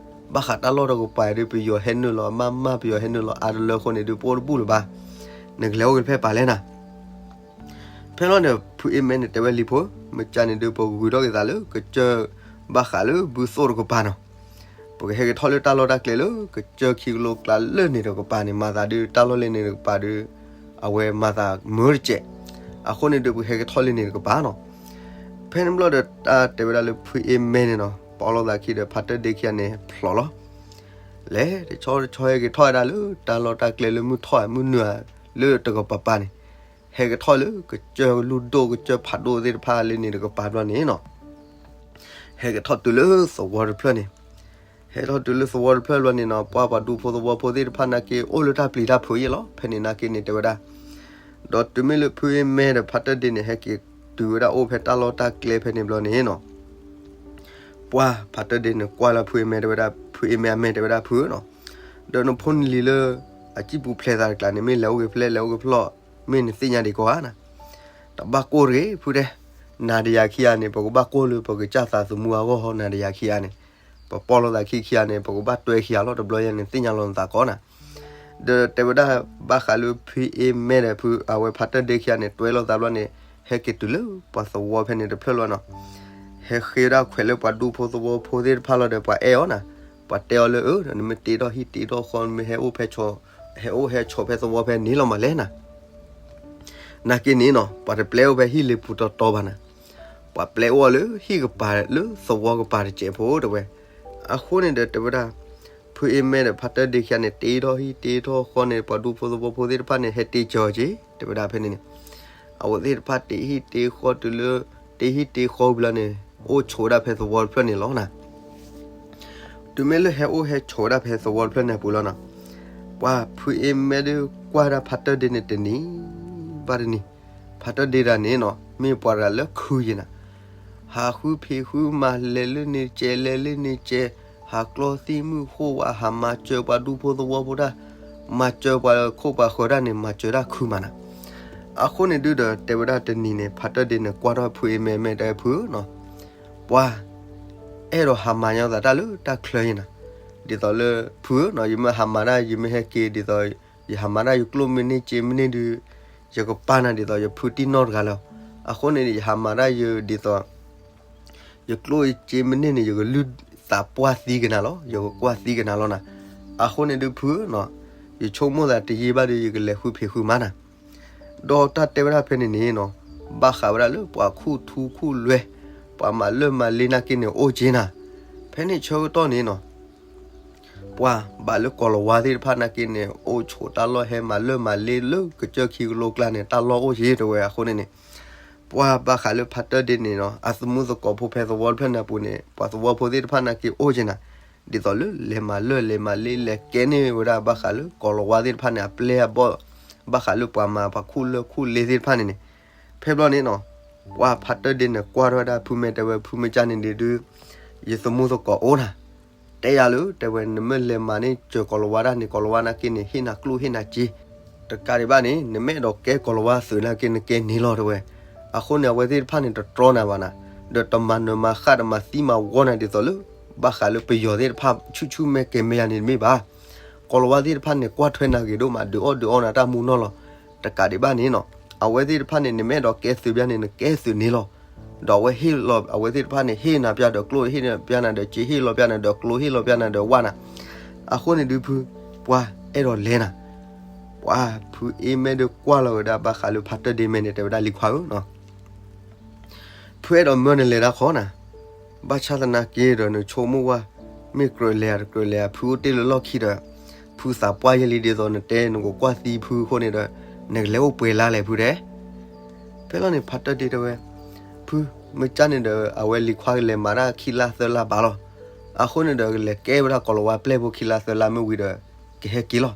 ဘၣ်ဃးတၢ်လီၢ်တကပၤဒုး ပယီၤဟဲနုာ်လီၤ အမၢ်မၢ် ပယီၤဟဲနုာ်လီၤအါတလၢအဃိန့ၣ်ဒုး ပအိၣ်တဘူၣ်လၢၤဘၣ်, နကလဲၤအိၣ်က့ၤဖဲပာ်လဲၣ်နၤ. ဖဲလီၤန့ၣ် ဖုအ့မဲန့ၣ် တဲဝဲလံၤဖိ, မ့ၢ်ကန့ၣ်ဒုး ပဂုၤထီၣ်က့ၤသးလၢ ကစၢၢ်ဘၣ်ဃးလၢဘုသိၣ်တကပၤနီၤ, ပကဟဲက့ၤထီၣ်လၢတၢ်လီၢ်တၢ်ကျဲလၢ ကစၢၢ်ခံကလိကျါလၢန့ၣ်တကပၤန့ၣ် မၤသးဒုး တၢ်လီၢ်လၢန့ၣ်တကပၤဒုး အဝဲမၤသးမုာ်တစဲး, အဃိန့ၣ်ဒုး ပကဟဲက့ၤထီၣ်လၢန့ၣ်တကပၤနီၤ. ဖဲန့ၣ်ဘျီဒီး တၢ်တဲဝဲဒၣ်လၢဖုအ့မဲန့ၣ်နီၤ, ပီၣ်လိာ်သးခံဒီး ဖါတၢၢ်ဒ့ခံဂၤန့ၣ် ဖျိးလီၤ. လဲၤတဆီတဆီဟဲက့ၤထီၣ်ဝဲဒၣ်လၢတၢ်လီၢ်တၢ်ကျဲလၢမုၢ်ထီၣ်မုၢ်နုာ်ဧါ လၢတကပၤပၤန့ၣ်, ဟဲက့ၤထီၣ်လၢကစၢၢ်လူၢ်ဒိၣ်ကစၢၢ်ဖးဒိၣ်သ့ၣ်တဖၣ်လၢန့ၣ်တကပၤဘျီန့ၣ်နီၤ ဟဲက့ၤထီၣ်တုၤလၢသဝီတဖျၢၣ်န့ၣ်, ဟဲထီၣ်တုၤလၢသဝီတဖျၢၣ်ဘျီန့ၣ်နီၤ ပှၤပှၤဒူဖိသဝီဖိသ့ၣ်တဖၣ်နာ်က့ အိၣ်လၢတၢ်ပျံၤတၢ်ဖုးယဲလီၤ. ဖဲန့ၣ်နာ်က့န့ၣ် တဲဝဲဒၣ်, ဒီးတုၤမ့ၢ်လၢဖုအ့မဲဒီးဖါတၢၢ်ဒ့န့ၣ် ဟဲက့ၤတုၤဝဲဒၣ်အိၣ်ဖဲတၢ်လီၢ်တၢ်ကျဲဖဲန့ၣ်ဘျီန့ၣ်နီၤ ပှၤဖါတၢၢ်ဒ့န့ၣ် ကွၢ်လၢဖုအ့မဲတဲဝဲဒၣ်, ဖုအ့မဲအမဲာ်တဲဝဲဒၣ်ဖုနီၤ, ဒီးနဖိနလံၤလၢ အစံၣ်ပူၤဖျဲးသးတကျါန့ၣ် မ့ၢ်လဲၤအိၣ်ဂ့ၤဖဲလဲၣ် လဲၤအိၣ်ဂ့ၤဖဲလဲၣ်, မ့ၢ်နသ့ၣ်ညါဒံးကီဧါနၤ, တဘၣ်ကိၢ်တဂ့ၤဖုတဲ, နၤဒီးယၤခံဂၤန့ၣ် ပကဘၣ်ကိၢ်လၢပကစၢ်သးသမူအဂီၢ်ဟီ နၤဒီးယၤခံဂၤန့ၣ်, ပပီၢ်လိာ်သးခံခံဂၤန့ၣ် ပကဘၣ်တွဲခံဂၤလီၤ တဘျီယဲန့ၣ် သ့ၣ်ညါလီၤနသးကီနၤ ဒီးတဲဝဲဒၣ်ဘၣ်ဃးလၢဖုအ့မဲဒီးဖုအဝဲဖါတၢၢ်ဒ့ခံဂၤန့ၣ် တွဲလိာ်သးဘျီန့ၣ် ဟဲက့ၤတုၤလၢပှၤသဝီဖဲန့ၣ်တဖျၢၣ်လီၤနီၤ, ဟဲဃ့ဝဲဒၣ်ခွဲးလၢပှၤဒူဖိသဝီဖိသ့ၣ်တဖၣ်လီၤဒီး ပှၤအဲၣ်အီၤနၤ, ပှၤတဲအီၤလၢအၢ နမ့ၢ်တ့ထီၣ်ဟံၣ်တ့ထီၣ်ဃီ နမ့ၢ်ဟဲအိၣ်ဖဲ ဟဲအိၣ်ဟဲဆိးဖဲသဝီဖဲန့ၣ်လီၤမးလဲၣ်နၤ နာ်က့န့ၣ်နီၤ ပှၤတပျဲအိၣ်ဖဲဟံၣ်လ့ပူၤတီတီဘၣ်နၤ, ပှၤပျဲအိၣ်အီၤလၢဟံၣ်ကပၤလၢသဝီကပၤတစဲးဖိတဲဝဲ, အဃိန့ၣ်ဒီးတဲဝဲဒၣ်, ဖုအ့မဲဒီးဖါတၢၢ်ဒ့ခံဂၤန့ၣ် တ့ထီၣ်ဟံၣ်တ့ထီၣ်ဃီန့ၣ် ပှၤဒူဖိသဝီဖိသ့ၣ်တဖၣ်န့ၣ် ဟဲတ့စၢၤအီၤက့ၤ တဲဝဲဒၣ်ဖဲန့ၣ်န့ၣ်, အဝဲသ့ၣ်တဖၣ်တ့ဟံၣ်တ့ဃီတုၤလၢ, တ့ဟံၣ်တ့ဃီဝံၤလီၤန့ၣ် အိၣ်ဆိးဝဲဒၣ်ဖဲသဝီတဖျၢၣ်န့ၣ်လီၤနၤ တုၤမ့ၢ်လၢဟဲအိၣ်ဟဲဆိးဝဲဒၣ်ဖဲသဝီတဖျၢၣ်န့ၣ်အပူၤလီၤနီၤ, ပှၤဖုအ့မဲဒီးကွၢ်ဒၣ်ဖါတၢၢ်ဒ့န့ၣ်တနံၤဘၣ်တနံၤ, ဖါတၢၢ်ဒ့တဂၤန့ၣ်နီၤ မ့ၢ်ပှၤတဂၤလၢခုယဲနၤ, ဟးဃုဖံးဃုမၤလဲၤလၢန့ၣ်ကဲး လဲၤလၢန့ၣ်ကဲး, ဟးကျီသံမုၢ်ဃိဝဲ ဟးမၤစၢၤပှၤဒူဖိသဝီဖိတၢ်, မၤစၢၤပှၤခိၣ်ပှၤဃၢၤတၢ်န့ၣ် မၤစၢၤတၢ်ခုမးနၤ, အဃိန့ၣ်ဒုဒီးတဲဝဲဒၣ်တနံၤန့ၣ် ဖါတၢၢ်ဒ့န့ၣ် ကွၢ်ထီၣ်ဖုအ့မဲ မဲာ်တဲဖုနီၤ ပှၤ, အဲၣ်ဒိးဟးမၤညီသးတၢ်လၢတၢ်ချၢယဲနၤ, ဒ်သိးလၢဖုဧၢနီၤ ယမ့ၢ်ဟးမၤတၢ် ယမ့ၢ်ဟဲက့ၤဒ်သိး, ယဟးမၤတၢ်ယကျိၣ်မ့ၢ်န့ၢ်စ့မ့ၢ်န့ၢ်ဒုး, ယကပာ်နၤဒ်သိးယဖုတံၢ်နီၢ်တဂၤလၢၤ, အဃိန့ၣ် ယဟးမၤတၢ်ယဒ်သိး ယကျိၣ်ယစ့မ့ၢ်န့ၢ်န့ၣ် ယကလုၢ်သးပှၢ်သံကနၤလီၤ ယကကွၢ်သံကနၤလီၤနၤ, အဃိန့ၣ်ဒုးဖုဧၢနီၤ, ယဆိကမိၣ်သးတယံာ်ဘၣ်ဒီး ယကလဲၤဃုဖံးဃုမၤနၤ ဒီးတၢ်တဲဝဲဒၣ်ဖဲန့ၣ်န့ၣ်နီၤ, ဘၣ်ဃးဝဲဒၣ်လၢပှၤခူၣ်ထူခူၣ်လွဲ, ပှၤမၤလၢမၤလ့နာ်က့န့ၣ် အိၣ်က့နၤ, ဖဲန့ၣ်ဆၢကတီၢ်န့ၣ်နီၤ, ပှၤဘၣ်လၢကီၤလၤဝါသ့ၣ်တဖၣ်နာ်က့န့ၣ် အိၣ်ဆိးတၢ်လီၢ်ဟဲမၤလၢမၤလ့လၢကစၢၢ်ခံကလိကျါန့ၣ် တၢ်လီၢ်အိၣ်က့တဲဝဲ အဃိန့ၣ်န့ၣ် ပှၤဘၣ်ဃးလၢဖါတၢၢ်ဒ့န့ၣ်နီၤ အသမူသကိးဖိဖဲသဝီတဖျၢၣ်န့ၣ်အပူၤန့ၣ် ပှၤသဝီဖိသ့ၣ်တဖၣ်နာ်က့အိၣ်က့နၤ, ဒ်သိးလၢလဲၤမၤလၢလဲၤမၤလ့ လဲၤကဲန့ၢ်ဝဲဒၣ်ဘၣ်ဃးလၢကီၤလၤဝါသ့ၣ်တဖၣ်န့ၣ် အပျဲၢ်အဘီၣ်, ဘၣ်ဃးလၢပှၤမၤပှၤခူၣ်လၢခူၣ်လ့သ့ၣ်တဖၣ်န့ၣ်န့ၣ်, ဖဲဘျီန့ၣ်နီၤ, ပှၤဖါတၢၢ်ဒ့န့ၣ် ကွၢ်ထီၣ်ဝဲဒၣ်ဖုမဲာ်တဲဝဲ ဖုမ့ၢ်ကၢ်န့ၣ်ဒုး, ယသမူသကိးအိၣ်နၤ, တဲယၤလၢ တဲဝဲ နမ့ၢ်လဲၤမၤန့ၢ်စၢၤကီၤလၤဝါတၢ်န့ၣ် ကီၤလၤဝါနာ်က့န့ၣ် ဟ့ၣ်နၤကျိၣ်ဟ့ၣ်နၤစ့, တကးဒံးဘၣ်န့ၣ် နမ့ၢ်အဲၣ်ဒိးကဲကီၤလၤဝါသုးနာ်က့ နကဲန့ၢ်လီၤတဲဝဲ, အဃိန့ၣ် အဝဲသ့ၣ်တဖၣ်န့ၣ် တတြီနၤဘၣ်နၤ, ဒီးတမၤနၢၤမၤဃၣ် တမၤသံမၤဝီနၤဒ်သိးလၢ ဘၣ်ဃးလၢပယီၤသ့ၣ်တဖၣ် ဆူၣ်ဆူၣ်မဲာ်ကဲၤမဲာ်ယၤန့ၣ်တမ့ၢ်ဘၣ်. ကီၤလၤဝါသ့ၣ်တဖၣ်န့ၣ် ကွၢ်ထွဲနၤဂ့ၤဒိၣ်မး ဒုးအီၣ်ဒုးအီနၤတၢ်မူနီၢ်လီၤ. တကးဒံးဘၣ်န့ၣ်နီၤ, အဝဲသ့ၣ်တဖၣ်န့ၣ် နမ့ၢ်အဲၣ်ဒိးကဲသုးဘၣ်န့ၣ် နကဲသုးန့ၣ်လီၤ. ဒီးအဝဲဟ့ၣ်လီၤ အဝဲသ့ၣ်တဖၣ်န့ၣ် ဟ့ၣ်နၤပျၢ်ဒီးကျိၣ် ဟ့ၣ်နၤပျၢ်နၤဒီးစ့ ဟ့ၣ်လီၤပျၢ်နၤဒီးကျိၣ် ဟ့ၣ်လီၤပျၢ်နၤဒီးဝၣ်နၤ, အဃိန့ၣ်ဒုးဖု ပှၤအဲၣ်ဒိးလဲၤနၤ, ပှၤဖုအ့မဲာ်ဒုးကွၢ်လီၤဝဲဒၣ်ဘၣ်ဃးလၢဖါတၢၢ်ဒ့မဲာ်န့ၣ် တဲဝဲဒၣ်လံၤခွါဧၢနီၤ ဖုအဲၣ်ဒိးမၢနလဲၤတၢ်ခီနၤ, ဘၣ်ဆၣ်သနာ်က့ဒီးနဆိကမိၣ်ဝဲ, မ့ၢ်ကြၢးလဲၤဧါတကြၢးလဲၤဧါ ဖုအိၣ်တ့ၢ်လၢလီၢ်ခံဒီး, ဖုသးပှၢ်ယဲလံဒ်သိးနတဲနကကွၢ်သံဖုအဃိန့ၣ်ဒီး, နကလဲၤအိၣ်ပှဲၤလါလဲၣ်ဖုတဲ ဖဲလီၤန့ၣ် ဖါတၢၢ်ဒ့တဲဝဲ, ဖု, မ့ၢ်ကၢ်န့ၣ်ဒီး အဝဲလံၤခွါကလဲၤမၤတၢ်ခံလါသၢလါဘၣ်လီၤ. အဃိန့ၣ်ဒီး ကလဲၤကဲဝဲဒၣ်ကီၤလၤဝါပျဲၢ်ဖိခံလါသၢလါမ့ၢ်ဝံၤဒီး, ကဟဲက့ၤလီၤ.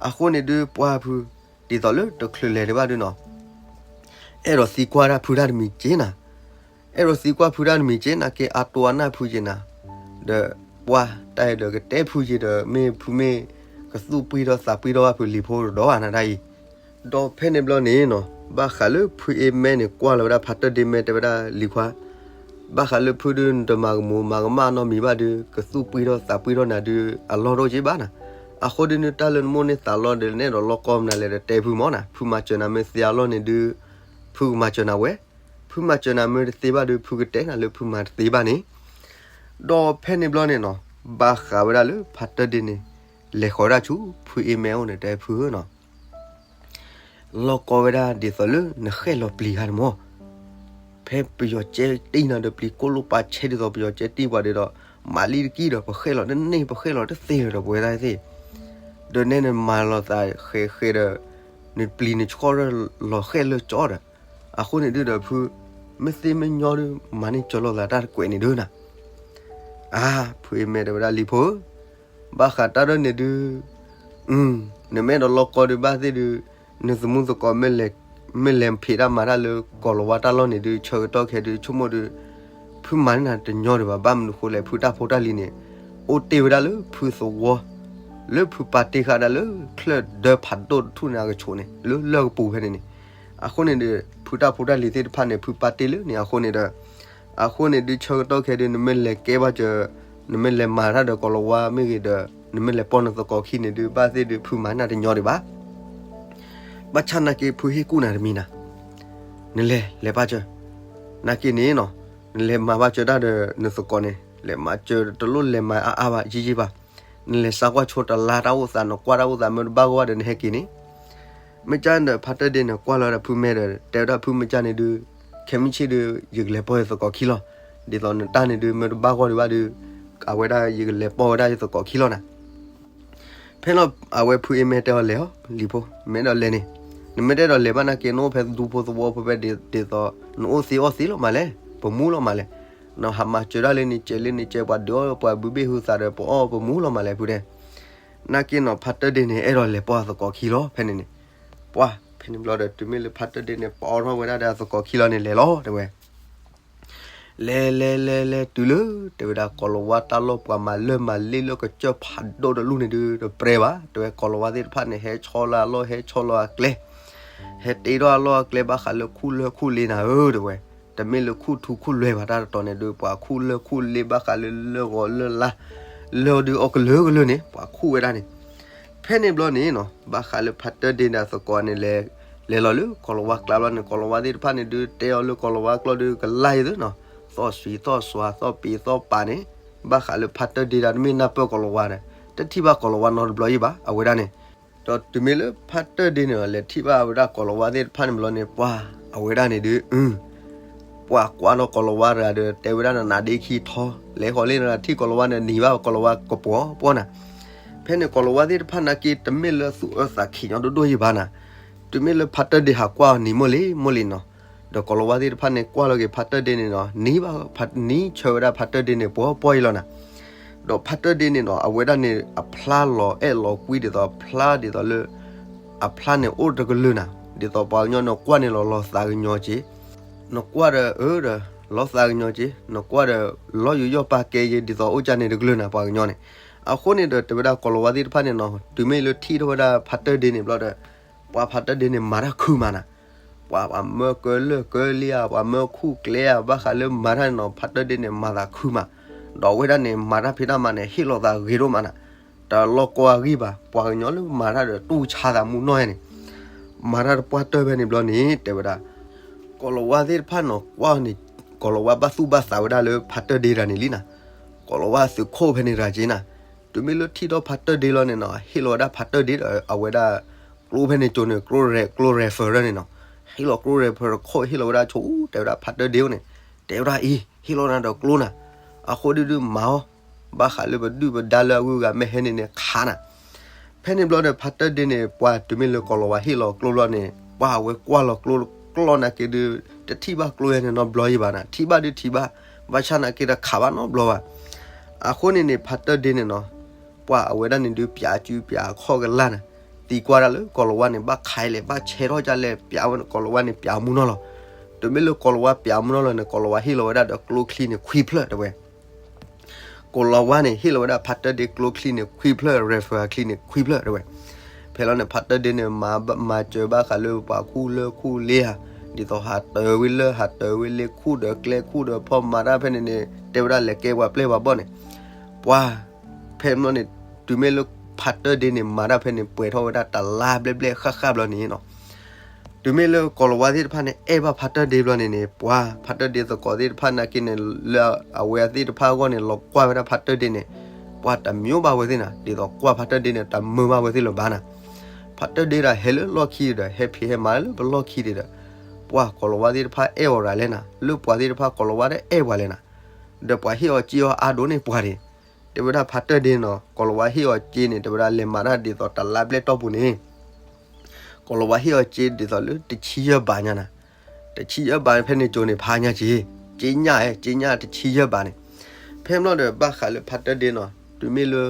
အဃိန့ၣ်ဒုးပှၤဖု, ဒ်သိးလၢတချုးလဲၤဒံးဘၣ်ဒုးနီၤ အဲၣ်ဒိးသံကွၢ်တၢ်ဖုတၢ်တမံၤက့နၤ, အဲၣ်ဒိးသံကွၢ်ဖုတၢ်တမံၤက့ နာ်က့အတိအနၢ်ဖုက့နၤ, ဒီးပှၤတၢ်အဲၣ်ဒိးကတဲဖုက့ဒီး မ့ၢ်ဖုမ့ၢ်ကသူၣ်ပှံၢ်ထီၣ်သးပှံၢ်ထီၣ်ဘၣ်ဖုလံၤဖိတဒီးဧါနၤတၢ်အံၤ, ဒီးဖဲန့ၣ်ဘျီန့ၣ်နီၤ ဘၣ်ဃးလၢဖုအ့မဲာ်န့ၣ် ကွၢ်လီၤဝဲဒၣ်ဖါတၢၢ်ဒ့မဲာ်တဲဝဲဒၣ်လံၤခွါ ဘၣ်ဃးလၢဖုဒုးနတမၤကမူၤမၤကမၣ်နီတမံၤဘၣ်ဒုး ကသူၣ်ပှံၢ်ထီၣ်သးပှံၢ်ထီၣ်နၤဒုး အလီၢ်တအိၣ်က့ဘၣ်နၤ, အဃိဒုးနတၢ်လၢနမိၣ်န့ၢ်သးလီၢ်ဒီး နအဲၣ်ဒိးလီၢ်ကီမနုၤလဲၣ်ဒီးတဲဖုမၢ်နၤ, ဖုမၤစၢၤနၤမ့ၢ်သ့အလီၢ်န့ၣ်ဒုး ဖုကမၤစၢၤနၤဝဲ, ဖုမၤစၢၤနၤမ့ၢ်တသ့ဘၣ်ဒုး ဖုကတဲနၤလၢဖုမၤတသ့ဘၣ်န့ၣ်, ဒီးဖဲန့ၣ်ဘျီန့ၣ်နီၤ ဘၣ်ဃးဝဲဒၣ်လၢဖါတၢၢ်ဒ့န့ၣ် လဲၤဃီၤဝဲဒၣ်ဆူဖုအ့မဲာ်အိၣ်န့ၣ်တဲဖုဧၢနီၤ လီၢ်ကီဝဲဒၣ်ဒ်သိးလၢနဃဲၣ်လီၤပျံၤဂၤန့ၣ်မၢ်, ဖ ဖဲပယီၤကဲတံၢ်နၤဒီး ပျံၤကိၣ်လိၣ်ပာ်ဆဲးဒ်သိး ပယီၤကဲတံၢ်ပှၤဒ်ဒီး မၤလံတကံၢ်ဒီး ပဃဲၣ်လီၤတန့ၢ် ပဃဲၣ်လီၤတသ့ဒီး ပဝဲဒၣ်သ့ၣ် ဒီးနဲန့ၣ်မၤလီၤသးဃဲးဃဲးဒီး နပျံၤနဆှီၣ်ရၢၢ်လီၤဃဲၣ်လၢကၠီဒီး အဃိန့ၣ်ဒုဒီးဖု မ့ၢ်သ့မ့ၢ်ညီဒု မၤန့ၢ်ကၢၤလိာ်သးတၢ်တကွဲးန့ၣ်ဒုနၤ အါ ဖုအံၤမ့ၢ်တဲဝဲဒၣ်လံၤဖိဧၢ, ဘၣ်ဃးတၢ်ဒ်န့ၣ်ဒု နမ့ၢ်အဲၣ်ဒိးလီၢ်ကီဒုဘၣ်သ့ၣ်ဒု နသမူသကိး မ့ၢ်လဲၤဖံးတၢ်မၤတၢ်လၢကိၤလၤဝါတၢ်လီၢ်န့ၣ်ဒု ဆၢကတီၢ်ခဲဒု ဆိကမိၣ်ဒု ဖုမၤန့ၢ်နၤတညီဒံးဘၣ်. ဘၣ်မနုၤဃိလဲၣ် ဖုတၢ်ဖိတၢ်လံၤန့ၣ် အိၣ်တ့ၢ်ဝဲဒၣ်လၢဖုသဝီ လၢဖုပာ်တ့ၢ်ဃာ်ဒၣ်လၢ ချၢၣ်ဒၢဖးဒိၣ်တထူၣ်န့ၣ်အကဆိးန့ၣ် လၢလၢၢ်ကပူၤဖဲန့ၣ်န့ၣ် အဃိန့ၣ်ဒီး ဖုတၢ်ဖိတၢ်လံၤသ့ၣ်တဖၣ်န့ၣ် ဖုပာ်တ့ၢ်လၢန့ၣ် အဃိန့ၣ်ဒီး အဃိန့ၣ်ဒု ဆၢကတီၢ်ခဲဒု နမ့ၢ်လဲၤကဲဘၣ်စၢၤ နမ့ၢ်လဲၤမၤတၢ်ဒီးကိၤလၤဝါမ့ၢ်ဂ့ၤဒီး နမ့ၢ်လဲၤပိာ်နသကိးခံန့ၣ်ဒု ဘၣ်သ့ၣ်ဒု ဖုမၤန့ၢ်နၤတညီဒံးဘၣ်. ဘၣ်ဆၣ်နာ်က့ ဖုဟ့ၣ်ကူၣ်နၤတမံၤနၤ, နလဲၤလဲၤပာ်စၢၤ, နာ်က့န့ၣ်နီၤ နလဲၤမၤဘၣ်စၢၤတၢ်ဒီးနသကိးန့ၣ် လဲၤမၤစၢၤတလိၣ်လဲၤမၤအါအါဘၣ် ယံာ်ယံာ်ဘၣ်. နလဲၤစးကွၢ်ဆိတလါတၢ်အိၣ်သး နကွၢ်တၢ်အိၣ်သး မ့ၢ်တဘၣ်ဂီၢ်ဘၣ်ဒီးနဟဲက့ၤန့ၣ် မ့ၢ်ကၢ်ဒီး ဖါတၢၢ်ဒ့န့ၣ် ကွၢ်လီၤဝဲဒၣ်ဖုမဲာ်ဒီး တဲဝဲဒၣ်ဖု မ့ၢ်ကၢ်န့ၣ်ဒု ခဲမုၢ်ဆ့ၣ်ဒု ယကလဲၤပိာ်ယသကိးခံလီၤ. ဒ်သိးနတၢ်န့ၣ်ဒု မ့ၢ်တဘၣ်ဂီၢ်ဒံးဘၣ်ဒု အဝဲဒၣ်ယကလဲၤပိာ်ဝဲဒၣ်ယသကိးခံလီၤနၤ. ဖဲလီၤအဝဲဖုအံၤမ့ၢ်တဲအီၤလဲၤအီၤ လံၤဖိ မ့ၢ်အဲၣ်ဒိးလဲၤန့ၣ် နမ့ၢ်တအဲၣ်ဒိးလဲၤဘၣ်နာ်က့ နအိၣ်ဖဲဒူဖိသဝီဖိဖဲဒ်သိး နအိၣ်သ့အီၣ်သ့လီၤမးလဲၣ် ပမူလီၤမးလဲၣ်. နဟးမၤစၢၤဒၣ်လၢန့ၣ် ကဲးလၢန့ၣ်ကဲး ပှၤဒုးအီၣ်ပှၤဘုဘ့ၣ်ဟုသးဒီး ပအီၣ်ပမူလီၤမးလဲၣ် ဖုတဲ နာ်က့နီၤ ဖါတၢၢ်ဒ့န့ၣ် အဲၣ်ဒိးလဲၤပိာ်အသကိးခံလီၤ ဖဲန့ၣ်န့ၣ်. ပှၤ ဖဲန့ၣ်ဘျီဒီး တုၤမ့ၢ်လၢဖါတၢၢ်ဒ့န့ၣ် ပိာ်ထီၣ်ဝဲဒၣ်ဒီးအသကိးခံလီၤန့ၣ် လဲၤလီၤ တဲဝဲ လဲၤလဲၤလဲၤလဲၤတုၤလၢ တဲဝဲဒၣ် ကိၤလၤဝါတၢ်လီၢ်ပှၤမၤလၢမၤလ့လၢကစၢၢ်ဖးဒိၣ်တလူၢ်န့ၣ်ဒု တပြဲၤဘၣ် တဲဝဲ ကိၤလၤဝါသ့ၣ်တဖၣ်န့ၣ် ဟဲဆီလီၤအလီၢ် ဟဲဆီလီၤအကျဲ ဟဲတ့ထီၣ်အလီၢ်အကျဲ ဘၣ်ဃးလၢခူၣ်လၢၢ်ခူၣ်လ့နၤဧၢ တဲဝဲ တမ့ၢ်လၢခူၣ်ထူခူၣ်လွဲဘၣ် တၢ်တတီၤန့ၣ်ဒု ပှၤခူၣ်လၢၢ်ခူၣ်လ့ ဘၣ်ဃးလၢလၢၢ်ဂီၤလၢၢ်လါ လၢၢ်ဒုအီၣ်ကလုာ်ကလုာ်န့ၣ် ပှၤခူၣ်ဝဲဒၣ်န့ၣ်. ဖဲန့ၣ်ဘျီန့ၣ်နီၤ ဘၣ်ဃးလၢဖါတၢၢ်ဒ့ဒီးသကိးန့ၣ် လဲၤလီၤလၢကိၤလၤဝါကျါဘျီန့ၣ် ကိၤလၤဝါသ့ၣ်တဖၣ်န့ၣ်ဒု တဲအီၤလၢကိၤလၤဝါကျိာ်ဒု ကလါအံၤသ့နီၤ သီၣ်စွံသီၣ်စွါ သီၣ်ပ့ၤသီၣ်ပာ်န့ၣ် ဘၣ်ဃးလၢဖါတၢၢ်ဒ့ဒီး တမ့ၢ်နၢ်ပၢၢ်ကိၤလၤဝါဒီး တထံၣ်ဘၣ်ကိၤလၤဝါနီတဘျီယံၤဘၣ် အဝဲဒၣ်န့ၣ်. ဒီးတုၤမ့ၢ်လၢဖါတၢၢ်ဒ့န့ၣ် လဲၤထံၣ်ဘၣ်ဝဲဒၣ်ကိၤလၤဝါသ့ၣ်တဖၣ်န့ၣ်ဘျီန့ၣ် ပှၤ အဝဲဒၣ်န့ၣ်ဒု ပှၤကွၢ်ဒီးကိၤလၤဝါတဂၤဒီး တဲဝဲဒၣ်နနးဒ့ခံထီ လဲၤဃီၤလံနၤ ထံၣ်ကိၤလၤဝါန့ၣ် နံၤဘၣ်ကိၤလၤဝါကပှီၤပှီၤနၤ. ဖဲန့ၣ်ကိၤလၤဝါသ့ၣ်တဖၣ်နာ်က့ တမ့ၢ်လၢသူၣ်အၢသးခံးညီဒိၣ်ဒိၣ်ယံၤဘၣ်နၤ. တုၤမ့ၢ်လၢဖါတၢၢ်ဒ့ဟးကွၢ်အီၤနံၤမိၢ်လံမိၢ်လံနီၤ ဒီးကိၤလၤဝါသ့ၣ်တဖၣ်န့ၣ် ကွၢ်လီၤက့ၤဖါတၢၢ်ဒ့န့ၣ်နီၤ နံၤဘၣ် နံၤဆၢဝဲဒၣ်ဖါတၢၢ်ဒ့န့ၣ် ပှီၤပှီၤအံၤလီၤနၤ. ဒီးဖါတၢၢ်ဒ့န့ၣ်နီၤ အဝဲဒၣ်န့ၣ် အဖျါလီၤအဲၣ်လီၤကွံဒ်သိး အဖျါဒ်သိးလၢ အဖျါန့ၣ်အိၣ်တကလုာ်နၤ ဒ်သိးပှၤကညီနကွၢ်န့ၣ်လီၤလီၤသးကညီၤက့ၤ နကွၢ်ဒီးအၢဒီး လီၤသးကညီၤက့ၤ နကွၢ်ဒီး လီၤယူးယီၣ်ပာ်ကဲယ့ၤ ဒ်သိးအိၣ်ကၢ်န့ၣ်တကလုာ်နၤ ပှၤကညီန့ၣ်. အဃိန့ၣ်ဒီး တဲဝဲဒၣ်ကိၤလၤဝါသ့ၣ်တဖၣ်န့ၣ်နီၤ တုၤမ့ၢ်လၢထံၣ်ထီၣ်ဝဲဒၣ်ဖါတၢၢ်ဒ့န့ၣ်ဘျီဒီး ပှၤဖါတၢၢ်ဒ့န့ၣ် မၤတၢ်ခုမးနၤ. ပှၤပှၤမၢကၢလၢၢ်ကၢလ့ဧါ ပှၤမၢခူၣ်ကျဲဧါ ဘၣ်ဃးလၢမၤတၢ်န့ၣ်နီၤ ဖါတၢၢ်ဒ့န့ၣ် မၤသးခုမး. ဒီးအဝဲဒၣ်န့ၣ် မၤတၢ်ဖံးတၢ်မၤန့ၣ် ဟ့ၣ်လီၤသးဂ့ၤဒိၣ်မးနၤ. တလီၢ်ကီအဂံၢ်ဘၣ် ပှၤကညီလၢမၤတၢ်ဒီး တူၢ်ဆါသးမူနီၢ်ယါန့ၣ် မၤတၢ်တပှၢ်တၢၢ်ဖဲန့ၣ်ဘျီန့ၣ် တဲဝဲဒၣ် ကိၤလၤဝါသ့ၣ်တဖၣ်နီၤ ကွၢ်န့ၣ် ကိၤလၤဝါဘၣ်သူၣ်ဘၣ်သးဝဲဒၣ်လၢဖါတၢၢ်ဒ့တဂၤန့ၣ်လံနၤ. ကိၤလၤဝါသုးခိၣ်ဖဲန့ၣ်တဂၤက့နၤ. တုၤမ့ၢ်လၢထံၣ်ထီၣ်ဖါတၢၢ်ဒ့လီၤန့ၣ်နီၤ ဟ့ၣ်လီၤဝဲဒၣ်ဖါတၢၢ်ဒ့ဒီး အဝဲဒၣ် ကျိဖဲန့ၣ်ကၠိန့ၣ် ကျိ ကျိ refer န့ၣ်နီၤ. ဟ့ၣ်လီၤကျိ refer တခိၣ် ဟ့ၣ်လီၤဝဲဒၣ်ဆိ တဲဝဲဒၣ်ဖါတၢၢ်ဒ့အိၣ်န့ၣ် တဲဝဲဒၣ်အံၤ ဟ့ၣ်လီၤနၤဒီးကျိနၤ. အဃိဒုဒုမၤအီၤ ဘၣ်ဃးလၢပဒုၣ်ပဒါလၢအဂုၤအဂၤမ့ၢ်ဟဲန့ၣ်န့ၣ်ခးနၤ. ဖဲန့ၣ်ဘျီဒီး ဖါတၢၢ်ဒ့န့ၣ် ပှၤတုၤမ့ၢ်လၢကိၤလၤဝါဟ့ၣ်လီၤကျိဘျီန့ၣ် ပှၤအဝဲကွၢ်လီၤကျိကျီၢ်နာ်က့ဒု တထံၣ်ဘၣ်ကျိယါန့ၣ်နီတဘျီယံၤဘၣ်နၤ. ထံၣ်ဘၣ်ဒုထံၣ်ဘၣ် ဘၣ်ဆၣ်နာ်က့တခးဘၣ်နီတဘျီဘၣ်. အဃိန့ၣ်န့ၣ် ဖါတၢၢ်ဒ့န့ၣ်နီၤ ပှၤအဝဲဒၣ်န့ၣ်ဒု ပၠးစုပၠးခီၣ်ကလာ်နၤ သံကွၢ်ဒၣ်လၢကိၤလၤဝါန့ၣ် ဘၣ်ခးလဲၣ် ဘၣ်ဆဲးထီၣ်ဒ်လဲၣ် ပၠးဝဲကိၤလၤဝါန့ၣ် ပၠးမူနီၢ်လီၤ. တုၤမ့ၢ်လၢကိၤလၤဝါပၠးမူနီၢ်လီၤန့ၣ် ကိၤလၤဝါဟ့ၣ်လီၤဝဲဒၣ်ဒီးကျိချံန့ၣ်ခွံဖျၢၣ်တဲဝဲ ကိၤလၤဝါန့ၣ် ဟ့ၣ်လီၤဝဲဒၣ်ဖါတၢၢ်ဒ့ကျိချံန့ၣ်ခွံဖျၢၣ် refer ချံန့ၣ်ခွံဖျၢၣ်တဲဝဲ. ဖဲလီၤန့ၣ် ဖါတၢၢ်ဒ့န့ၣ် မၤစၢၤဘၣ်ဃးလၢပှၤခူၣ်လၢၢ်ခူၣ်လ့ဧါ, ဒ်သိးဟးတၢၤဝဲလၢၢ် ဟးတၢၤဝဲလ့ခူၣ်ဒီးကျဲခူၣ်ဒီးဖီၣ်မၤတၢ်ဖဲန့ၣ်န့ၣ် တဲဝဲဒၣ်လဲၤကဲပှၤပျဲၢ်ပှၤဘီၣ်န့ၣ်, ပှၤ ဖဲန့ၣ် တုၤမ့ၢ်လၢဖါတၢၢ်ဒ့န့ၣ် မၤတၢ်ဖဲန့ၣ် ပှဲၤထီၣ်ဝဲဒၣ်တလါဘျဲၣ်ဘျဲၣ်ဃၣ်ဃၣ်ဘျီန့ၣ်နီၤ တုၤမ့ၢ်လၢကိၤလၤဝါသ့ၣ်တဖၣ်န့ၣ် အဲၣ်ဘၣ်ဖါတၢၢ်ဒ့ဘျီန့ၣ်န့ၣ် ပှၤဖါတၢၢ်ဒ့သကိးသ့ၣ်တဖၣ်နာ်က့န့ၣ် လၢအဝဲသ့ၣ်တဖၣ်အဂီၢ်န့ၣ် လီၤကွၢ်ဝဲဒၣ်ဖါတၢၢ်ဒ့န့ၣ် ပှၤတမၠိဘၣ်ဝဲသ့ၣ်နၤ ဒ်သိးကွၢ်ဖါတၢၢ်ဒ့န့ၣ် တမၢဘၣ်ဝဲသ့ၣ်လၢၤဘၣ်နၤ. ဖါတၢၢ်ဒ့ဒီးဟဲလၢလီၢ်ခံဒီး ဟဲဖံးဟဲမၤလၢပလီၢ်ခံဒံးဒီး ပှၤကီၤလၤဝါသ့ၣ်တဖၣ်အဲၣ်အီၤဒ်လဲၣ်နၤ, လၢပှၤသ့ၣ်တဖၣ်ကီၤလၤဝါတအဲၣ်ပှၤလဲၣ်နၤ, ဒီးပှၤဟ့ၣ်အီၤစ့အီၤအါဒိၣ်န့ၢ်ပှၤဒၣ်, တဲဝဲဒၣ်ဖါတၢၢ်ဒ့နီၤ ကီၤလၤဝါဟ့ၣ်အီၤစ့န့ၣ် တဲဝဲဒၣ်လဲၤမၤတၢ်ဒ်သိးတလါဘျဲၣ်တီၢ်ပူၤန့ၣ် ကီၤလၤဝါဟ့ၣ်အီၤစ့ဒ်သိးလၢတဆံယဲၢ်ဘးညါနၤ, တဆံယဲၢ်ဘးဖဲန့ၣ်ကၠိန့ၣ်ဖးညါက့ၤ, စ့ညၣ်အဲ စ့ညၣ်တဆံယဲၢ်ဘးန့ၣ်, ဖဲမ့ၢ်လီၤဒီးဘၣ်ဃးလၢဖါတၢၢ်ဒ့နီၤ တုၤမ့ၢ်လၢ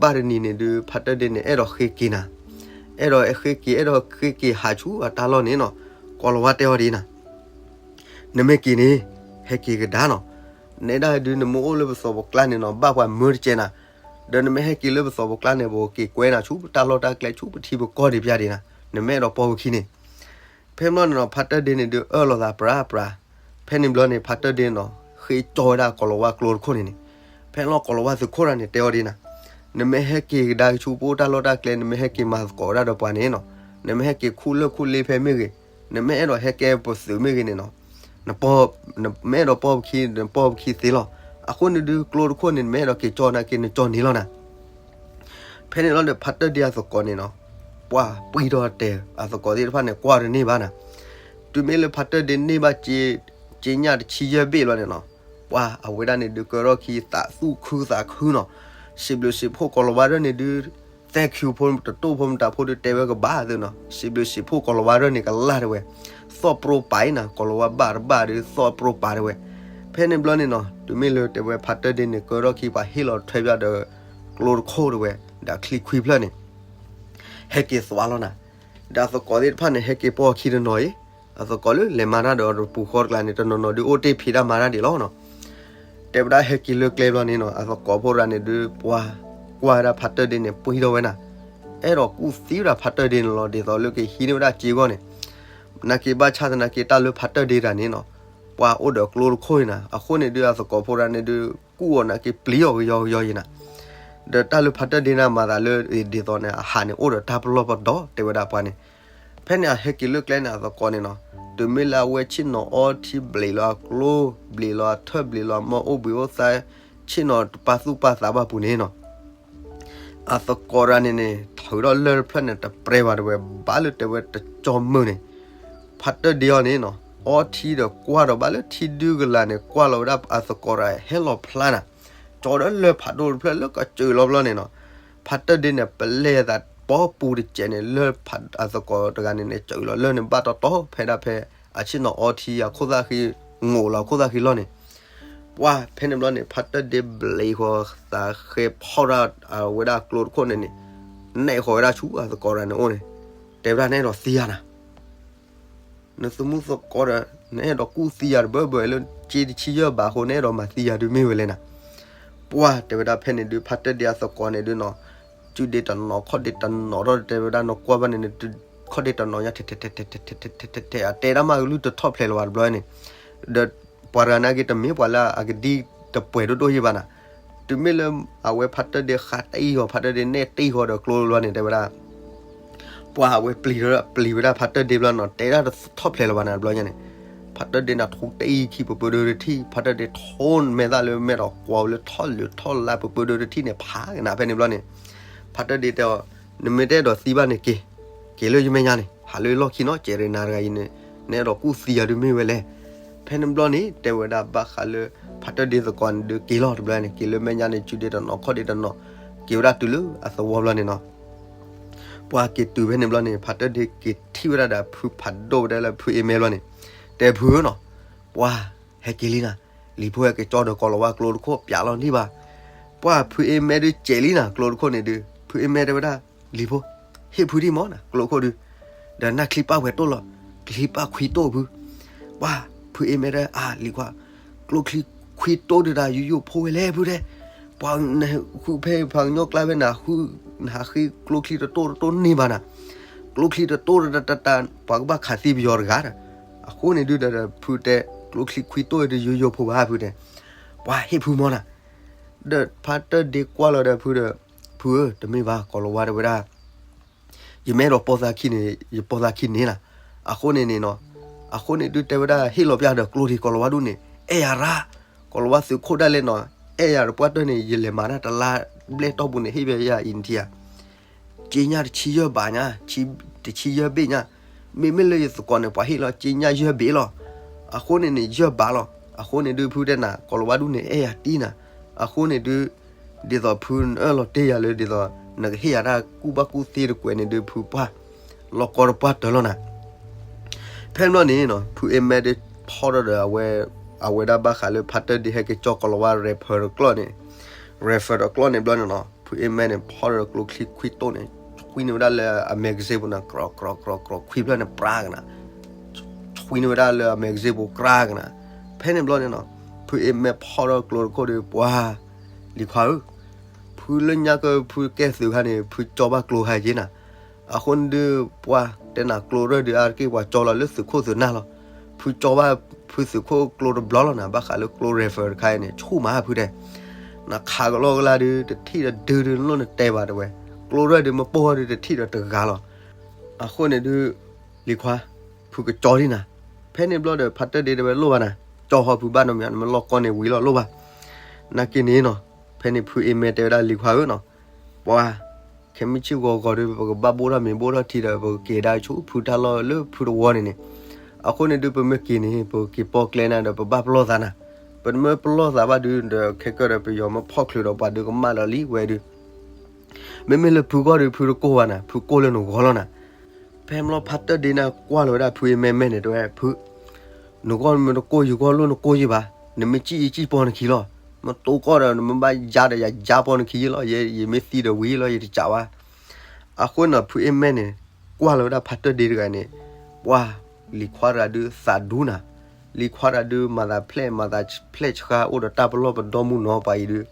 ဘၣ်တနံၤန့ၣ်ဒုး ဖါတၢၢ်ဒ့န့ၣ် အဲၣ်ဒိးဃ့က့ၤနၤ, အဲၣ်ဒိးဃ့က့ၤ အဲၣ်ဒိးဃ့က့ၤဟးဆူအတၢ်လီၢ်န့ၣ်နီၤ, ကီၤလၤဝါတဲအီၤဒ်နၤ နမ့ၢ်က့ၤန့ၣ် ဟဲက့ၤကဒါနီၤ, နဲဒၣ်ဒုးနမ့ၢ်အိၣ်လၢပသီးပကျါန့ၣ်နီၤ ဘၣ်ပှၤမၢတကဲနၤ, ဒီးနမ့ၢ်ဟဲက့ၤလၢပသီးပကျါန့ၣ် ပက့ၤကွဲနၤဆူပတၢ်လီၢ်တၢ်ကျဲဆူပထံပကီၢ်ဒံးပျၢ်ဒံးနၤ, နမ့ၢ်အဲၣ်ဒိးပိာ်ပခံန့ၣ်, ဖဲမ့ၢ်လီၤန့ၣ်နီၤ ဖါတၢၢ်ဒ့န့ၣ်ဒုးအၢၣ်လီၤသးပြးပြး, ဖဲန့ၣ်ဘျီန့ၣ် ဖါတၢၢ်ဒ့နီၤ ဃ့ကၠီဝဲဒၣ်ကီၤလၤဝါကျိတခိၣ်န့ၣ်န့ၣ်, ဖဲလီၤကီၤလၤဝါသုးခိၣ်တဂၤန့ၣ် တဲအီၤဒ်နၤ, နမ့ၢ်ဟဲက့ၤကဒါဆူပအိၣ်တၢ်လီၢ်တၢ်ကျဲ နမ့ၢ်ဟဲက့ၤမၤသကိးဝဲဒၣ်ဒီးပှၤန့ၣ်နီၤ, နမ့ၢ်ဟဲက့ၤခူၣ်လၢၢ်ခူၣ်လ့ဖဲမ့ၢ်ဂ့ၤ, နမ့ၢ်အဲၣ်ဒိးဟဲကဲပသုးမ့ၢ်ဂ့ၤန့ၣ်နီၤ, နမ့ၢ်အဲၣ်ဒိးပိာ်ပခံ နပိာ်ပခံသ့လီၤ, အဃိန့ၣ်ဒုးကျိတခိၣ်န့ၣ် နမ့ၢ်အဲၣ်ဒိးက့ၤကၠီနၤက့ၤ နကၠီန့ၣ်လီၤနၤ ဖဲန့ၣ်လီၤဒီးဖါတၢၢ်ဒ့အသကိးန့ၣ်နီၤ, ပှၤပှံၢ်ထီၣ်တဲာ်အသကိးသ့ၣ်တဖၣ်န့ၣ် ကွၢ်တန့ၢ်ဘၣ်နၤ, တုၤမ့ၢ်လၢဖါတၢၢ်ဒ့န့ၢ်ဘၣ် စ့ညၣ်တဆံယဲၢ်ဘ့ၣ်လီၤန့ၣ်နီၤ, ပှၤအဝဲဒၣ်န့ၣ်ဒုးကၢထီၣ်ခံသးသူၣ်ခုသးခုနီၤ, စံးဘျုးစံးဖှိၣ်ကီၤလၤဝါဒၢၣ်န့ၣ်ဒုး သဲၣ်ခုဖိတတိၢ်ဖိမတၤဖိဒုးတဲဝဲကဘၣ်သုနီၤ, စံးဘျုးစံးဖှိၣ်ကီၤလၤဝါဒၢၣ်န့ၣ်ကလၢ်တဲဝဲ, သီၣ်ပြီပာ်အံၤနၤ ကီၤလၤဝါဘၣ်တဘၣ်ဒုးသီၣ်ပြီပာ်တဲဝဲ, ဖဲန့ၣ်ဘျီန့ၣ်နီၤ တုၤမ့ၢ်လၢတဲဝဲဖါတၢၢ်ဒ့န့ၣ် ကၢထီၣ်ခံပှၤဟ့ၣ်လီၤထွဲပၠးဒီး ကျိတခိၣ်တဲဝဲ, ဒီးချံခွံဖျၢၣ်န့ၣ် ဟဲက့ၤသွါလီၤနၤ, ဒီးအသကိးသ့ၣ်တဖၣ်န့ၣ် ဟဲက့ၤပိာ်အခံတနီၤအံၤ, အသကိးလၢလဲၤမၤတၢ်ဒီးပူၤဃီတကျါန့ၣ် တနီၤနီၤဒုးအိၣ်တ့ၢ်ဖံးတၢ်မၤတၢ်ဒံးလီၤနီၤ, တဲဝဲဒၣ်ဟဲက့ၤလၢကျဲဘျီန့ၣ်နီၤ အသကိးဖိတဂၤန့ၣ်ဒုး ပှၤကွၢ်ဝဲဒၣ်ဖါတၢၢ်ဒ့န့ၣ် ပှံၢ်ထီၣ်ဝဲနၤ, အဲၣ်ဒိးကူၣ်သံဝဲဒၣ်ဖါတၢၢ်ဒ့န့ၣ်လီၤ ဒ်သိးလၢကဟံးန့ၢ်ဝဲဒၣ်စ့အဂီၢ်န့ၣ်, နာ်က့ဘၣ်ဆၣ်သနာ်က့တၢ်လၢဖါတၢၢ်ဒ့တဂၤန့ၣ်နီၤ, ပှၤအိၣ်ဒီးကျိတခိၣ်အံၤနၤ, အဃိန့ၣ်ဒုးအသကိးဖိတဂၤန့ၣ်ဒုး ကူၣ်အီၤနာ်က့ပျံၤအီၤကယီကယီအံၤနၤ ဒီးတၢ်လၢဖါတၢၢ်ဒ့န့ၣ်မၤသးလၢဒ်သိးန့ၣ် အဟးန့ၣ်အိၣ်ဒီးတၢ်ပလီၢ်ပဒီ တဲဝဲဒၣ်ပှၤန့ၣ်, ဖဲန့ၣ်အဟဲက့ၤလၢကျဲန့ၣ် အသကိးန့ၣ်နီၤ, တုၤမ့ၢ်လၢအဝဲဆ့ၣ်နီၤအီထံဘျံးလီၤအကျိ, ဘျံးလီၤအထၢၣ် ဘျံးလီၤအမီၢ်အိၣ်ဘှံးအိၣ်သါ, ဆ့ၣ်နီၤတပာ်သူၣ်ပာ်သးဘၣ်ပူၤန့ၣ်နီၤ အသကိးတဂၤန့ၣ်န့ၣ် ထုးထီၣ်လၢၢ်တဖျၢၣ်န့ၣ် တပြဲဘၣ်တဲဝဲ, ဘၣ်လၢတဲဝဲတကၠီမုၢ်န့ၣ်, ဖါတၢၢ်ဒ့အီၤန့ၣ်နီၤ အီထံဒီးကွၢ်ဒီးဘၣ်လၢထံဒုကလၤန့ၣ် ကွၢ်လီၤဝဲဒၣ်အသကိးတဂၤဟဲလီၤဖျါနၤ, ကၠီဒီးလၢၢ်ဖးဒိၣ်တဖျၢၣ်လၢကစၢၢ်လီၤဘျီန့ၣ်နီၤ, ဖါတၢၢ်ဒ့န့ၣ် ပလဲၤသးပီပူၤတစဲးန့ၣ် လၢၢ်ဖးအသကိးတဂၤန့ၣ်န့ၣ် စၢၢ်လီၤလၢၢ်န့ၣ် ဘၣ်တီတီဖဲဒၣ်ဖဲ အဆ့ၣ်နီၤအီထံအခိၣ်သၣ်ဃံ ငိးလီၤအခိၣ်သၣ်ဃံလီၤန့ၣ် ပှၤဖဲန့ၣ်ဘျီန့ၣ် ဖါတၢၢ်ဒ့ဘျံးဃီသးဃဲဖီၣ်ဒၣ်အဝဲဒၣ်ကျိတခိၣ်န့ၣ်န့ၣ် နဲၣ်ဃီၤဝဲဒၣ်ဆူအသကိးတဂၤန့ၣ်အိၣ်န့ၣ်, တဲဝဲဒၣ်နအဲၣ်ဒိးသံယၤနၤ, နသမူသကိးဒီး နအဲၣ်ဒိးကူၣ်သံယၤတဘၢဘၢလၢ စ့တဆံယဲၢ်ဘးအဃိ နအဲၣ်ဒိးမၤသံယၤဒုးမ့ၢ်ဝဲလဲၣ်နၤ, ပှၤတဲဝဲဒၣ်ဖဲန့ၣ်ဒုး ဖါတၢၢ်ဒ့အသကိးန့ၣ်ဒုးနီၤ, စုဒ့တနီၤခီၣ်ဒ့တနီၤထီၣ်တဲဝဲဒၣ် နကွၢ်ဘၣ်န့ၣ်န့ၣ် ခီၣ်ဒ့တနီၤညါ ထဲထဲထဲထဲထဲထဲထဲ အတဲဒၣ်မးကလုၢ်တထီၣ်ဖျဲးလၢၤဘၣ်တဘျီန့ၣ်, ဒီးပှၤတဂၤနာ်က့တမ့ၢ်ပှၤလၢအကဒံတပှဲၤဒိၣ်ဒိၣ်ယံၤဘၣ်နၤ, တုၤမ့ၢ်လၢအဝဲဖါတၢၢ်ဒ့ဃးတအံၣ်ဃီၤ ဖါတၢၢ်ဒ့နဲၣ်တအံၣ်ဃီၤဒီးကျိတဘျီန့ၣ် တဲဝဲဒၣ် ပှၤအဝဲပျံၤ ပျံၤဝဲဒၣ်ဖါတၢၢ်ဒ့ဘျီနီၤ တဲဒၣ်တထီၣ်ဖျဲးလၢၤဘၣ်နၤတဘျီညါန့ၣ်, ဖါတၢၢ်ဒ့န့ၣ်ထူတအံၣ်ခံပပၢဒၢတထံၣ် ဖါတၢၢ်ဒ့ထီမဲာ်သၣ်လၢမဲာ်ဒီးကွီၤလၢထီၣ်လၢထီၣ်လၢပပၢဒၢတထံၣ်န့ၣ် ဖးကနၣ်ဖဲန့ၣ်ဘျီန့ၣ်, ဖါတၢၢ်ဒ့တဲအီၤ, နမ့ၢ်တအဲၣ်ဒိးသံဘၣ်န့ၣ်က့ၤ, က့ၤလၢယမဲာ်ညါန့ၣ် ဟးလၢယလီၢ်ခံနီၤ ကဲးရနၤတဂၤအံၤန့ၣ်, နအဲၣ်ဒိးကူၣ်သံယၤဒုးမ့ၢ်ဝဲလဲၣ်, ဖဲန့ၣ်ဘျီန့ၣ် တဲဝဲဒၣ်ဘၣ်ဃးလၢ ဖါတၢၢ်ဒ့သကိးန့ၣ်ဒုးက့ၤလီၤတဘျီန့ၣ် က့ၤလၢမဲာ်ညါန့ၣ် စုဒ့တနီၤခီၣ်ဒ့တနီၤ, က့ၤဝဲဒၣ်တုၤလၢအသဝီဘျီန့ၣ်နီၤ ပှၤက့ၤတုၤဖဲန့ၣ်ဘျီန့ၣ် ဖါတၢၢ်ဒ့က့ၤထံၣ်ဝဲဒၣ်ဒီးဖုဖးဒိၣ်ဝဲဒၣ်လၢဖုအ့မဲဘျီန့ၣ်, တဲဖုဧၢနီၤ, ပှၤဟဲက့ၤလံနၤ, လံၤဖိဟဲက့ၤကၠီဒီးကီၤလၤဝါကျိတခိၣ်ပျးလီၤန့ၢ်ဘၣ်, ပှၤဖုအ့မဲဒုးစဲးလံနၤ ကျိတခိၣ်န့ၣ်ဒုး ဖုအ့မဲတဲဝဲဒၣ်, လံၤဖိ, ဟ့ၣ်ဖုဒံၣ်မးနၤ ကျိခိၣ်ဒုး, ဒီးနၢ်ချံပၢ်ဝဲၤတိၢ်လီၤ, ချံပၢ်ခွံတိၢ်ဖု ပှၤဖုအ့မဲတဲ အါ လံၤခွါ, ကျိချံခွံတိၢ်ဒုးတၢ်ယူးယိာ်ဖိဝဲလဲၣ်ဖုတဲ, ပှၤနဃုဖဲဖးကညီကျါဖဲန့ၣ် ဃုနဟးဃ့ကျိချံတတိၢ်တတိၢ်န့ၢ်ဘၣ်နၤ, ကျိချံတတိၢ်တတတ ပှၤကဘၣ်ခးသံပယီၤတဂၤဒီး, အဃိန့ၣ်ဒုးဒီးဖုတဲ ကျိချံခွံတိၢ်ဒုးယူးယိာ်ဖိဘၣ်ဖုတဲ, ပှၤဟ့ၣ်ဖုမးနၤ, ဒီးဖါတၢၢ်ဒ့ကွၢ်လီၤဒီးဖုဒီး, ဖုဧၢ တမ့ၢ်ဘၣ် ကီၤလၤဝါတဲဝဲဒၣ် ယမ့ၢ်အဲၣ်ဒိးပိာ်သးခံန့ၣ် ယပိာ်သးခံန့ၣ်လီၤ. အဃိန့ၣ်န့ၣ်နီၤ, အဃိန့ၣ်ဒုးတဲဝဲဒၣ် ဟ့ၣ်လီၤပျၢ်ဒီးကျိဒံး ကီၤလၤဝါဒူၣ်န့ၣ် အဲၣ်ယၤရၣ်, ကီၤလၤဝါသုးခိၣ်ဒၣ်လဲာ်နီၤ, အဲၣ်ယၤတပှၢ်တၢၢ်န့ၣ် ယလဲၤမၤတၢ်တလါဘျဲၣ်တီၢ်ပူၤန့ၣ် ဟ့ၣ်ပျၢ်ယၤအံၤနထံၣ်ဧါ, စ့ညၣ်တဆံယဲၢ်ဘးညါ, တဆံယဲၢ်ဘ့ၣ်ညါ, မ့မ့ၢ်လၢယသကိးန့ၣ် ပှၤဟ့ၣ်လီၤစ့ညၣ်ယဲၢ်ဘ့ၣ်လီၤ. အဃိန့ၣ်န့ၣ် ယဲၢ်ဘးလီၤ. အဃိန့ၣ်ဒုး ဖုတဲနၤ ကီၤလၤဝါဒူၣ်န့ၣ် အဲၣ်ယၤတံၢ်နၤ. အဃိန့ၣ်ဒုး ဒ်သိးဖုအၢၣ်လီၤတ့ၢ်ယၤလၢ ဒ်သိး နကဟ့ၣ်ယၤတၢ်ကူၣ်ဘၣ်ကူၣ်သ့တကွဲးန့ၣ်ဒုး ဖုပှၢ် လီၤကီတပှၢ်တၢၢ်လီၤနၤ. ဖဲန့ၣ်ဘျီန့ၣ်နီၤ ဖုအ့မဲဒုးဖီၣ်ထီၣ်ဒီးအဝဲ အဝဲဒၣ်ဘၣ်ဃးလၢဖါတၢၢ်ဒ့ဟဲက့ၤကၠီကီၤလၤဝါ rifle တကျီၢ်န့ၣ်, rifle တကျီၢ်န့ၣ်ဘျီန့ၣ်နီၤ ဖုအ့မဲန့ၣ် ဖီၣ်ထီၣ်ဒီးကျိချံခွံတိၢ်န့ၣ် ဆွံန့ၢ်ဝဲဒၣ်လၢအ magazine ပူၤန့ၣ် ကြီကြီကြီကြီခွံဖျၢၣ်န့ၣ် ပြါကနၤ ဆွံန့ၢ်ဝဲဒၣ်လၢအ magazine ပူၤ ကြါကနၤ. ဖဲန့ၣ်ဘျီန့ၣ်နီၤ ဖုအ့မဲဖီၣ်ထီၣ်ကျိတခိၣ်ဒီး ပှၤ လံၤခွါဧၢ, ဖုလၢညါကဖုကဲသုးခါန့ၣ် ဖုကၠီဘၣ်ကျိခါက့ၤနၤ. အဃိန့ၣ်ဒုး ပှၤတဲနၤ ကျိရၢၢ်ဒုးအါတက့ၢ် ပှၤကၠီလီၤလၢသုးခိၣ်သုးနၢ်လီၤ. ဖုကၠီဘၣ် ဖုသုးခိၣ်ကျိတဘျီလီၤနၤ ဘၣ်ဃးလၢကျိ rifle တခါအံၤန့ၣ် ဆူၣ်မးဖုတဲ နခးကလီကလါဒုး တထံၣ်ဒီးဒုးဒုး နလိၣ်နတဲဘၣ်တဲဝဲ, ကျိရၢၢ်ဒုးမပိၢ်ဒုး တထံၣ်ဒီးတဂၤလီၤ. အဃိန့ၣ်ဒုး လံၤခွါ ဖုကကၠီဒံးနၤ. ဖဲန့ၣ်ဘျီဒီး ဖါတၢၢ်ဒ့တဲဝဲ လိၣ်ဘၣ်နၤ, ကၠီဟီဖုဘၣ်နီတမံၤ နမ့ၢ်လီၢ်ကီၢ်န့ၣ်ဝံၤလီၤ လိၣ်ဘၣ်. နာ်က့န့ၣ်နီၤ ဖဲန့ၣ်ဖုအ့မဲတဲဝဲဒၣ် လံၤခွါဧၢနီၤ, ပှၤ ခဲမုၢ်ဆ့ၣ်ဂီၤဂီၤဒီး ပကဘၣ်ဘိၣ်ထီၣ်မ့ၤဘိၣ်ထီၣ်ထံဒီး ပကက့ၤဒၣ်ဆူဖုတၢ်လီၢ်လၢဖုတဝီန့ၣ်န့ၣ်, အဃိန့ၣ်ဒုး ပမ့ၢ်က့ၤန့ၣ် ပက့ၤပိာ်ကျဲနၤဒီး ပဘၣ်ပလီၢ်သးနၤ. ပမ့ၢ်ပလီၢ်သးဘၣ်ဒုး ဒီးခဲကၢၢ်ဒီး ပယီၤမ့ၢ်ဖီၣ်ချုးဒီးပှၤဒုးကမၣ်ဒီးလံဝဲဒုး မ့မ့ၢ်လၢဖုဂီၢ်ဒီး ဖုတကိၢ်ဘၣ်နၤ, ဖုကိၢ်လၢနဂီၢ်လီၤနၤ. ဖဲန့ၣ်ဘျီဖါတၢၢ်ဒ့န့ၣ် ကွၢ်လီၤဝဲဒၣ်ဖုအ့မဲမဲန့ၣ် တဲဝဲ ဖု နဂီၢ်မ့ၢ်တကိၢ် ယဂီၢ်လိၣ်နကိၢ်ယံၤဘၣ်, နမ့ၢ်စံၣ်ယစံၣ်ပိာ်နခံလီၤ. မ့ၢ်တိကိၢ်ဒီး နမ့ၢ်ဘၣ်ယါဒီးယၤယါပိာ်နခံယံၤလီၤ. ယမ့ၢ်သံဒီးဝံၤလီၤ ယတစံးဘၣ်. အဃိန့ၣ် ဖုအ့မဲန့ၣ် ကွၢ်လီၤဝဲဒၣ်ဖါတၢၢ်ဒ့တဂၤန့ၣ်, ပှၤ လံၤခွါတဂၤဒုးသးဒူနၤ, လံၤခွါတဂၤဒုးမၤသးဖျဲၣ် မၤသးဖျဲၣ်ဆှါ အိၣ်ဒီးတၢ်ပလီၢ်ပဒီမုၢ်နီၤပှၤအံၤဒုး,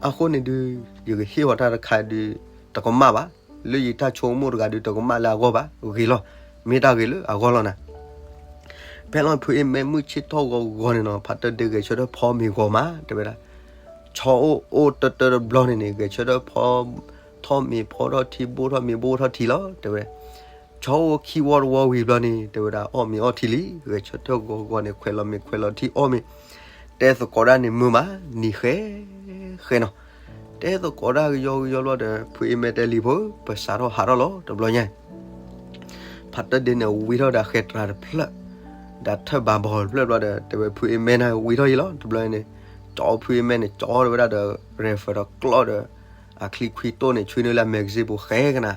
အဃိန့ၣ်ဒုး ယကဟ့ၣ်အီၤတၢ်တခါဒုး တကမၣ်ဘၣ်, လၢယတၢ်ဆိကမိၣ်တဂၤဒုး တကမၣ်လၢအဂီၢ်ဘၣ်, ဂ့ၤလီၤ, မ့ၢ်တၢ်ဂ့ၤလၢအဂီၢ်လီၤနၤ. ဖဲလီၤဖုအ့မဲမုၢ်ဆ့ၣ်ထီၣ်ဂီၤဂီၤန့ၣ်နီၤ ဖါတၢၢ်ဒ့ဂဲၤဆၢထၢၣ်ဖီမ့ၤဂီၤမး တဲဝဲဒၣ်, ဆီအိၣ်အိၣ်တၢတၢတဘျီန့ၣ်န့ၣ် ဂဲၤဆၢထၢၣ်ဖီ ထီၣ်မ့ၤဖီထီၣ်ထံ ဘိၣ်ထီၣ်မ့ၤဘိၣ်ထီၣ်ထံလီၤ တဲဝဲ. ဆီအိၣ်ခံဝီတဝီဝံၤဘျီန့ၣ် တဲဝဲဒၣ် အီၣ်မ့ၤအီထံလံ, ဂဲၤဆၢထၢၣ်ဂီၤဂီၤန့ၣ် ခွဲးလီၤမ့ၤခွဲးလီၤထံအီၣ်မ့ၤ, တဲသကိးဒၣ်န့ၣ်မုာ်မး နံၤဃဲ ဃဲနီၤ, တဲသကိးဒၣ်ကယီကယီဘျီဒီး ဖုအ့မဲတဲလံၤဖိ ပစးထီၣ်ဟးထီၣ်လီၤ တဘျီညါ ဖါတၢၢ်ဒ့န့ၣ် ဝံထီၣ်ဒီးဃဲတြၤတဖျၢၣ်, ဒီးထၢၣ်ဘးဘီတဖျၢၣ်ဘျီဒီး တဲဝဲဖုအ့မဲန့ၣ် ဝံထီၣ်ယံၤလီၤ တဘျီန့ၣ်, ကၠီဖုအ့မဲန့ၣ် ကၠီဝဲဒၣ်ဒီး rifle တကျီၢ်ဒီး အချံခွံတိၢ်န့ၣ် ဆွံန့ၢ်လၢ magazine ပူၤဃဲကနၤ,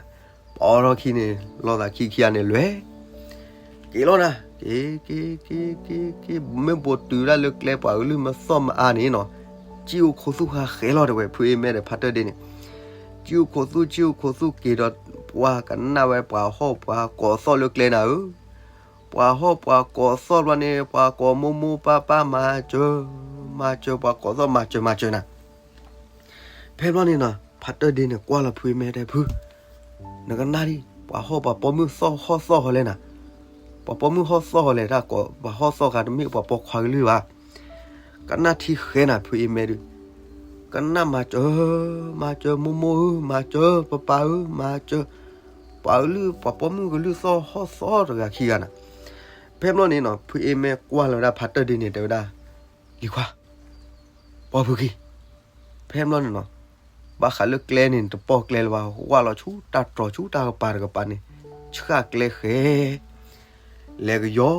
ပီထီၣ်ခံန့ၣ် လီၤသးခံခံဂၤန့ၣ်လွဲၢ် က့ၤလီၤနၤ, က့ၤ က့ၤ က့ၤ က့ၤ က့ၤ မ့ၢ်ဘူးတုၤဒၣ်လၢကျဲပှၤအကလုၢ်မ့ၢ်သီၣ်မ့ၢ်အါန့ၣ်နီၤ, ကံၣ်အိၣ်ခိးသူၣ်ဃါဃဲလီၤ တဲဝဲ ဖုအ့မဲဒီးဖါတၢၢ်ဒ့န့ၣ်, ကံၣ်အိၣ်ခိးသူၣ် ကံၣ်အိၣ်ခိးသူၣ်က့ၤဒီး ပှၤကနၣ်ဝဲပှၤဟီၣ်ပှၤကိးသီၣ်လၢကျဲနၤဧၢ, ပှၤဟီၣ်ပှၤကိးသီၣ်ဘျီန့ၣ် ပှၤကိးမိၢ်မိၢ်ပၢ်ပၢ်မၤစၢၤ မၤစၢၤ ပှၤကိးသီၣ်မၤစၢၤမၤစၢၤနၤ ဖဲဘျီန့ၣ်နီၤ ဖါတၢၢ်ဒ့န့ၣ် ကွၢ်လီၤဖုအ့မဲတဲဖု, နကနၣ်ဒံး ပှၤဟီၣ်ပှၤပိာ်မုၣ်သီၣ်ဟီၣ်သီၣ်ဃီလဲၣ်နၤ, ပှၤပိာ်မုၣ်ဟီၣ်သီၣ်ဃီလဲၣ် တၢ်ကိးပှၤဟီၣ်သီၣ်ဃါတမ့ၢ်ပှၤပိာ်ခွါကလုၢ်ဘၣ်, ကနၣ်ထံဃဲနၤ ဖုအ့မဲဒုး, ကနၣ်မၤစၢၤ မၤစၢၤ မိၢ်မိၢ်ဧၢ မၤစၢၤ ပၢ်ပၢ်ဧၢ မၤစၢၤ, ပှၤကလုၢ် ပှၤပိာ်မုၣ်ကလုၢ်သီၣ်ဟီၣ်သီၣ်တဂၤခံဂၤနၤ, ဖဲဘျီန့ၣ်နီၤ ဖုအ့မဲကွၢ်လီၤဝဲဒၣ်ဖါတၢၢ်ဒ့န့ၣ် တဲဝဲဒၣ် လံၤခွါ ပိာ်ဖုခံ, ဖဲဘျီန့ၣ်နီၤ ဘၣ်ဃးလၢကျဲန့ၣ် တပိာ်ကျဲလၢၤဘၣ် ဝၢ်လီၤဆူတၢ်တြီၤဆူတၢ်ကပၤတကပၤန့ၣ် ဆှၣ်ကျဲဃဲ လဲၤကယီ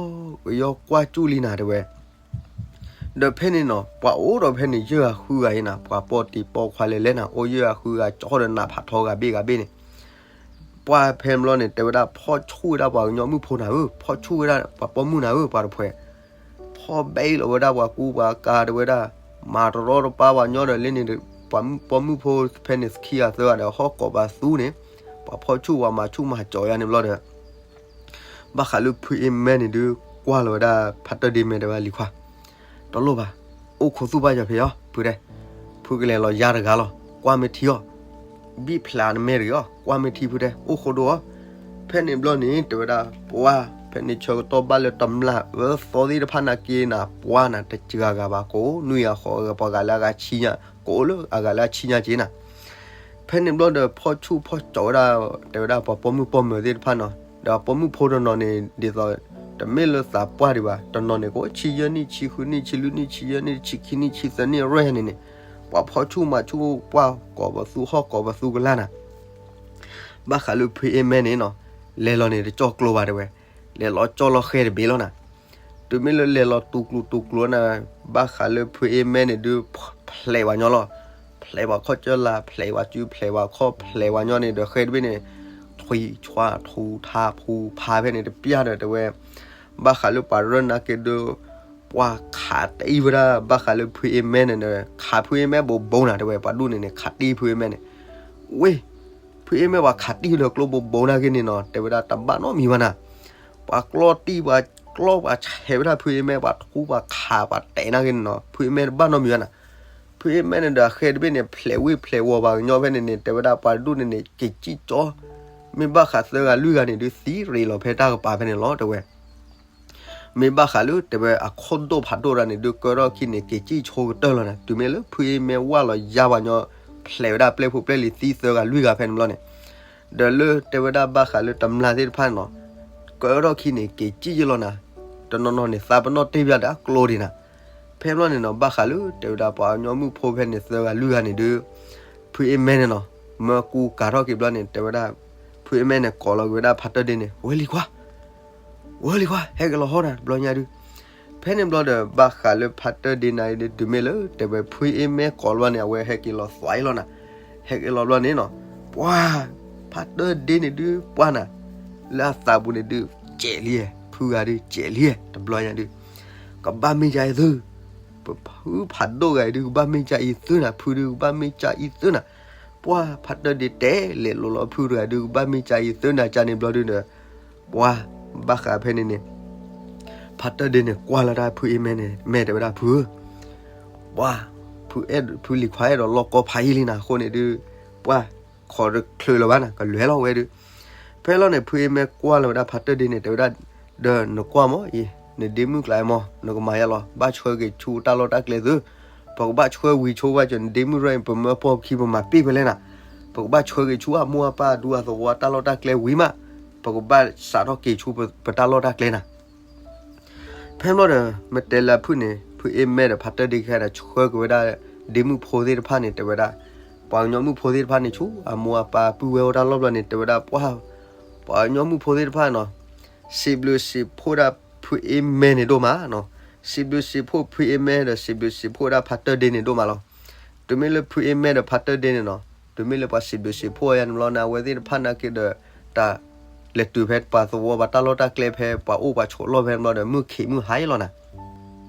ကယီကွၢ်ကၠူၣ်လံနၤ တဲဝဲ, ဒီးဖဲန့ၣ်နီၤ ပှၤအိၣ်ဒီးဖဲန့ၣ် ယဲၢ်ဂၤဃုဂၤအံၤနၤ ပှၤပိာ်တံၤပိာ်ခွါလဲၤလဲၣ်နၤ အိၣ်ယဲၢ်ဂၤဃုဂၤ ကၠီဒီးနးဖးထီဂၤဘ့ၣ်ဂၤဘ့ၣ်န့ၣ် ပှၤဖဲဘျီန့ၣ် တဲဝဲဒၣ် ဖီၣ်ဆူၣ်ဝဲဒၣ်ပှၤကညီမုၣ်ဖိနၤဧၢ, ဖီၣ်ဆူၣ်ဝဲဒၣ်ပှၤပိာ်မုၣ်နၤဧၢ, ပှၤတဖှဲး, ဖီၣ်ဘဲလီၤဝဲဒၣ်ပှၤကူပှၤကၤ တဲဝဲဒၣ်, မၤတရီတပါပှၤကညီဒီးလၢန့ၣ်, ပှၤပိာ်မုၣ်ဖိဖဲန့ၣ်ခံဂၤသၢဂၤဒီး ဟီၣ်ကိးပသူန့ၣ်, ပှၤဖီၣ်ဆူၣ်ပှၤမၤဆူၣ်မၤကၠီယါန့ၣ်ဘျီဒီး ဘၣ်ဃးလၢဖုအ့မဲန့ၣ်ဒုး ကွၢ်လီၤဝဲဒၣ်ဖါတၢၢ်ဒ့မဲာ်တဲဝဲလံၤခွါ, တလိၣ်ဘၣ်, အိၣ်ခိးသူၣ်ဘၣ်ယီၤဖဲအီၤ ဖုတဲ, ဖုကလဲၤလီၤယါတဂၤလီၤ ကွၢ်မ့ၢ်ထံအီၤ, ဘံၣ်ဖျးနမဲာ်တဂ့ၤအီၤ ကွၢ်မ့ၢ်ထံဖုတဲ အိၣ်ခိးဒိၣ်အီၤ, ဖဲန့ၣ်ဘျီန့ၣ် တဲဝဲဒၣ် ပှၤ ဖဲန့ၣ်ဆၢကတီၢ်ဘၣ်လၢတမျၢ်ဝဲသီသ့ၣ်တဖၣ်နာ်က့နၤ ပှၤနၤတစှၤဂၤဘၣ် ကအိၣ်နွံဂၤဃိးဂၤ ပှၤဂၤလၢအဂၤဆံညါ ကအိၣ်လၢအဂၤလၢအဆံညါက့နၤ ဖဲန့ၣ်ဘျီဒီး ဖီၣ်ဆူၣ်ဖီၣ်ကၠီဝဲဒၣ် တဲဝဲဒၣ်ပှၤပိာ်မုၣ်ပိာ်မၢၤသ့ၣ်တဖၣ်နီၤ, ဒီးပိာ်မုၣ်ဖိတနီၤန့ၣ် ဒ်သိး တမ့ၢ်လၢသးပှၢ်ဒံးဘၣ်, တနီၤန့ၣ် ကအိၣ်ဆံယဲၢ်နံၣ် ဆံဃုနံၣ် ဆံလွံၢ်နံၣ် ဆံယဲၢ်နံၣ် ဆံခံနံၣ် ဆံသၢနံၣ် ရဲၣ်န့ၣ်န့ၣ်, ပှၤဖီၣ်ဆူၣ်မၤဆူၣ် ပှၤကိးပသူဟီၣ်ကိးပသူကလါနၤ ဘၣ်ဃးလၢဖုအ့မဲန့ၣ်နီၤ, လဲၤလီၤန့ၣ် တကၠီၣ်ကျိဘၣ်တဲဝဲ, လဲၤလီၤကၠီလီၤဃဲတဘ့ၣ်လီၤနၤ. တုၤမ့ၢ်လၢလဲၤလီၤတူၢ်ကျူတူၢ်ကျူနၤ, ဘၣ်ဃးလၢဖုအ့မဲန့ၣ်ဒုး ဖျဲးဝဲညီလီၤ. ဖျဲးဝဲခီၣ်ကၢလၤ, ဖျဲးဝဲစုဖျဲးဝဲခီၣ်, ဖျဲးဝဲညီန့ၣ်ဒီး ဃဲတဘ့ၣ်န့ၣ် ထွံၣ်ဆွါထူထါဖူဖးဖဲန့ၣ်တပျၢ်ဒီး တဲဝဲ ဘၣ်ဃးလၢပှၤရၢနာ်က့ဒုး ပှၤခးတံၢ်ဝဲဒၣ် ဘၣ်ဃးလၢဖုအ့မဲန့ၣ်ဒီး ခးဖုအ့မဲဘိးဘိးနၤ တဲဝဲ ပှၤဒူၣ်န့ၣ်န့ၣ် ခးတံၢ်ဖုအ့မဲန့ၣ်. ဝ့ၢ်, ဖုအ့မဲပှၤခးတံၢ်လၢကျိဘိးဘိးနာ်က့န့ၣ်နီၤ, တဲဝဲဒၣ်တဘၣ်နီတမံၤဘၣ်နၤ. ပှၤကျီတံၢ် ပှၤကျီပှၤဆဲးဝဲဒၣ်ဖုအ့မဲ, ပှၤထူပှၤခးပှၤတဲာ်နာ်က့န့ၣ်နီၤ, ဖုအ့မဲတဘၣ်နီတမံၤဘၣ်နၤ. ဖုအ့မဲန့ၣ်ဒီး အဃဲတဘ့ၣ်န့ၣ် ဖျဲးဝ့ၢ်ဖျဲးဝီၤဘၣ်ကညီဖဲန့ၣ်န့ၣ် တဲဝဲဒၣ်ပှၤဒူၣ်န့ၣ်န့ၣ် က့ၤစံၣ်ကၠီ, မ့ၢ်ဘၣ်ဃးသၢဂၤလွံၢ်ဂၤန့ၣ်ဒုး သံရ့းလီၤဖဲတၢ်ကပၤဖဲန့ၣ်လီၤ တဲဝဲ. မ့ၢ်ဘၣ်ဃးလၢ တဲဝဲ အခိၣ်ဒိၣ်ဖးဒိၣ်တဂၤန့ၣ်ဒုး ကၢထီၣ်ခံန့ၣ် က့ၤစံၣ်ဆိကတၢၢ်လီၤနၤ. တုၤမ့ၢ်လၢဖုအ့မဲဝၢ်လီၤယါပှၤညီ ဖျဲးဝဲဒၣ်ပျဲၢ်ဖိပျဲၢ်လံၤ သံသၢဂၤလွံၢ်ဂၤဖဲန့ၣ်ဘျီန့ၣ်, ဒီးလၢတဲဝဲဒၣ်ဘၣ်ဃးလၢတမျၢ်သ့ၣ်တဖၣ်န့ၣ်နီၤ, ကၢထီၣ်ခံန့ၣ် က့ၤစံၣ်ယဲလီၤနၤ. တနီၤနီၤန့ၣ် သးပနီၣ်တ့ၢ်ဘၣ်ဒီးအကျိဒံးနၤ. ဖဲဘျီန့ၣ်နီၤ ဘၣ်ဃးလၢ တဲဝဲဒၣ်ပှၤကညီမုၣ်ဖိဖဲန့ၣ် သၢဂၤလွံၢ်ဂၤန့ၣ်ဒုး ဖုအ့မဲန့ၣ်နီၤ မၢကူကၤထီၣ်က့ၤဘျီန့ၣ် တဲဝဲဒၣ် ဖုအ့မဲန့ၣ် ကိးလီၤက့ၤဝဲဒၣ်ဖါတၢၢ်ဒ့န့ၣ် ဝဲလံၤခွါ, ဝဲလံၤခွါ ဟဲက့ၤလီၤဟီနၤ တဘျီညါဒုး. ဖဲန့ၣ်ဘျီဒီး ဘၣ်ဃးလၢဖါတၢၢ်ဒ့နၤဒုး တုၤမ့ၢ်လၢ တဲဝဲ ဖုအ့မဲကိးလီၤန့ၣ် အဝဲဟဲက့ၤလီၤသွဲလီၤနၤ. ဟဲက့ၤလီၤဘျီန့ၣ်နီၤ, ပှၤ ဖါတၢၢ်ဒ့န့ၣ်ဒုး ပှၤနၤ လၢအသးပူၤန့ၣ်ဒုး ကဲးလံ, ဖုဂၤဒုး ကဲးလံ, တဘျီညါဒုး ကဘၣ်မ့ၢ်ကအံၤသု, ပဖုဖးဒိၣ်ဂၤအံၤဒုး ကဘၣ်မ့ၢ်ကအံၤသုနၤ, ဖုဒုး ကဘၣ်မ့ၢ်ကအံၤသုနၤ. ပှၤဖါတၢၢ်ဒ့တဲလဲၤလိၤလီၤဖုတဂၤဒုး ကဘၣ်မ့ၢ်ကအံၤသုနၤ ကန့ၣ်ဘျီဒုးဒီး ပှၤဘၣ်ဃးဖဲန့ၣ်န့ၣ် ဖါတၢၢ်ဒ့န့ၣ် ကွၢ်လီၤတၢ်ဖုအ့မဲန့ၣ် မဲာ်တဲဝဲဒၣ်ဖုဧၢ, ပှၤ ဖုအဲၣ် ဖုလံၤခွါအဲၣ်ဒိးလီၢ်ကီဖးယံာ်လံနၤ အဃိန့ၣ်ဒုး ပှၤ ခိးတချုးလၢၤဘၣ်နၤ ကလဲၤလီၤဝဲဒုး. ဖဲလီၤန့ၣ် ဖုအ့မဲကွၢ်လီၤဝဲဒၣ်ဖါတၢၢ်ဒ့န့ၣ် တဲဝဲဒၣ် ဒီးနကွၢ်မၢ်အံၤ နဒ့မုၣ်ကျါမၢ် နကမၤယါလီၤ ဘၣ်ဆှၢက့ၤဆူတၢ်လီၢ်တၢ်ကျဲသု, ပကဘၣ်ဆှၢဝံၤဆိဘၣ်ကၠီ နဒ့မုၣ်ရၢၣ်အံၤ ပမၢပီၢ်ပခံ ပမၤပ့ၢ်ဖဲလဲၣ်နၤ, ပကဘၣ်ဆှၢက့ၤဆူအမိၢ်အပၢ်အဒူအသဝီတၢ်လီၢ်တၢ်ကျဲဝံၤမး, ပကဘၣ်စးထီၣ်က့ၤဆူပတၢ်လီၢ်တၢ်ကျဲနၤ. ဖဲဘျီဒီး မ့ၢ်တဲလၢဖုန့ၣ် ဖုအ့မဲဒီးဖါတၢၢ်ဒ့ခဲဒီး ဆှၢက့ၤဝဲဒၣ် ဒ့မုၣ်ဖိသ့ၣ်တဖၣ်န့ၣ် တဲဝဲဒၣ် ပှၤကညီမုၣ်ဖိသ့ၣ်တဖၣ်န့ၣ် ဆူအမိၢ်အပၢ်ပုၢ်ဝဲၢ်အိၣ်တၢ်လီၢ်ဘျီန့ၣ် တဲဝဲဒၣ် ပှၤ ပှၤကညီမုၣ်ဖိသ့ၣ်တဖၣ်နီၤ စံးဘျုးစံးဖှိၣ်ဒၣ်ဖုအ့မဲန့ၣ်ဒိၣ်မးနီၤ, စံးဘျုးစံးဖှိၣ်ဖုအ့မဲဒီး စံးဘျုးစံးဖှိၣ်ဒၣ်ဖါတၢၢ်ဒ့န့ၣ်ဒိၣ်မးလီၤ. တုၤမ့ၢ်လၢဖုအ့မဲဒီးဖါတၢၢ်ဒ့န့ၣ်နီၤ တုၤမ့ၢ်လၢပှၤစံးဘျုးစံးဖှိၣ်ယါန့ၣ်ဘျီန့ၣ် အဝဲသ့ၣ်တဖၣ်နာ်က့ဒီး တၢ်လဲၤတုၤဖဲပှၤသဝီပှၤတၢ်လီၢ်တၢ်ကျဲဖဲပှၤအိၣ်ပှၤဆိးလီၢ်ဖဲန့ၣ်ဘျီဒီး မုၢ်ခံးမုၢ်ဟါယဲလီၤနၤ.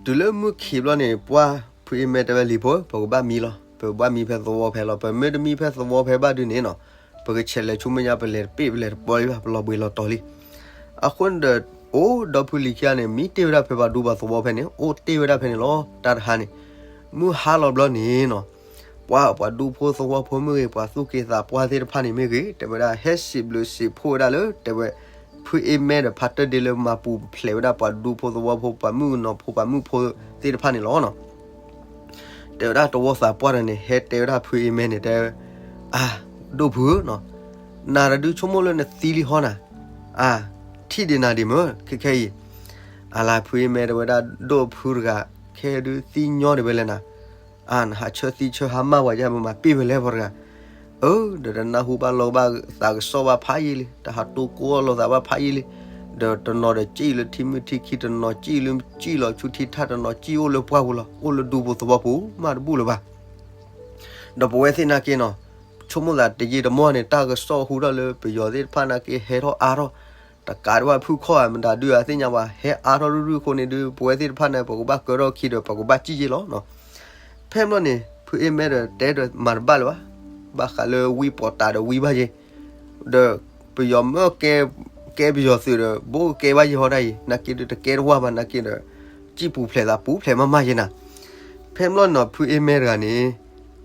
တုၤလၢမုၢ်ခံးဘျီန့ၣ် ပှၤဖုအ့မဲတဲဝဲလံၤဖိ ပကဘၣ်မံလီၤ, ပကဘၣ်မံဖဲသဝီဖဲလီၤ, ပမ့ၢ်တမံဖဲသဝီဖဲဘၣ်ဒုးန့ၣ်နီၤ ပကဆဲးလဲၤဆူမဲာ်ညါ ပလဲၤတပ့ၢ်ပလဲၤတပီၤလံဘၣ် ပလီၤဘှံးလီၤတီၤလံ. အဃိန့ၣ်ဒီး အိၣ်ဒီဖုလံၤခံဂၤန့ၣ် မံတ့ၢ်ဝဲဒၣ်ဖဲပှၤဒူပှၤသဝီဖဲန့ၣ် အိၣ်တ့ၢ်ဝဲဒၣ်ဖဲန့ၣ်လီၤ. တၢ်တဟါန့ၣ် မုၢ်ဟါလီၤဘျီန့ၣ်နီၤ ပှၤ ပှၤဒူဖိသဝီဖိမ့ၢ်ဂ့ၤ ပှၤသူၣ်က့သးပှၢ်သ့ၣ်တဖၣ်န့ၣ်မ့ၢ်ဂ့ၤ တဲဝဲဒၣ် ဟဲစံးဘျုးစံးဖှိၣ်ဝဲဒၣ်လၢ တဲဝဲ ဖုအ့မဲဒီးဖါတၢၢ်ဒ့လၢမၤပူၤဖျဲးဝဲဒၣ်ပှၤဒူဖိသဝီဖိ ပှၤမုၣ်ကနီၤဖိ ပှၤမုၣ်ဖိသ့ၣ်တဖၣ်န့ၣ်လီၤနီၤ. တဲဝဲဒၣ်သဝီသးပှၢ်ဒီးန့ၣ် ဟဲတဲဝဲဒၣ်ဖုအ့မဲန့ၣ် တဲ အၢ ဒိၣ်ဖုဧၢနီၤ နၤတဒုးဆိကမိၣ်လၢနသံလံဟီနၤ, အၢ ထံၣ်ဒံးနၤဒံးမၢ် ခဲခဲအံၤ, အလၤ ဖုအ့မဲတဲဝဲဒၣ် ဒိၣ်ဖုတဂၤ ခဲဒုးသံညီဒံးဝဲလဲၣ်နၤ, အၢ နဟးဆၢသံဆၢဟါမၢ်ပှၤယါ ပမၤပ့ၢ်ဝဲလဲၣ်ပှၤတဂၤ, အၢ ဒီးတနၢ်ဟူဘၣ်လီၤဘၣ်သးကစီၣ်ဘၣ်ဖးယံာ်လံ တဟးတိကိၢ်အီၣ်လိာ်သးဘၣ်ဖးယံာ်လံ, ဒီးတနီၤဒီးစံၣ်လၢထံမုၢ်ထံခံ တနီၤစံၣ်လၢစံၣ်လီၤဆူထံထၣ် တနီၤစံၣ်အိၣ်လၢပှၢ်ပူၤလီၤ အိၣ်လၢဒူပူၤသဝီပူၤမးတဘူၣ်လၢၤဘၣ်. ဒီးပဝဲသ့ၣ်နာ်က့နီၤ ဆိကမိၣ်သးတယံာ်တမီၢ်န့ၣ် တၢ်ကစီၣ်ဟူထီၣ်လၢပယီၤသ့ၣ်တဖၣ်နာ်က့ဟဲထီၣ်အါထီၣ်, တကးဒံးဘၣ်ဖုခီၣ်ဧါ မတၤဒုးဧါသ့ၣ်ညါဘၣ် ဟဲအါထီၣ်ရုၢ်ရုၢ်အဃိန့ၣ်ဒုး ပဝဲသ့ၣ်တဖၣ်န့ၣ် ပကဘၣ်ကၢထီၣ်ခံဒီး ပကဘၣ်စံၣ်ယ့ၢ်လီၤနီၤ. ဖဲဘျီန့ၣ် ဖုအ့မဲဒီးတဲဒီးမၤတဘၣ်လၢၤဘၣ်, ဘၣ်ဃးလၢဝံပီၤတးဒီးဝံဘၣ်ယ့ၢ်, ဒီးပယီၤမၢကဲ ကဲပယီၤသုးဒီး ဘိကကဲဘၣ်ယ့ၢ်ဟီဒၣ်အံၤ နာ်က့ဒုးတကဲတဝၢ်ဘၣ်နာ်က့ဒီး စံၣ်ပူၤဖျဲးသးပူၤဖျဲးမးမးယ့ၢ်နၤ. ဖဲဘျီနီၤ ဖုအ့မဲတဂၤန့ၣ်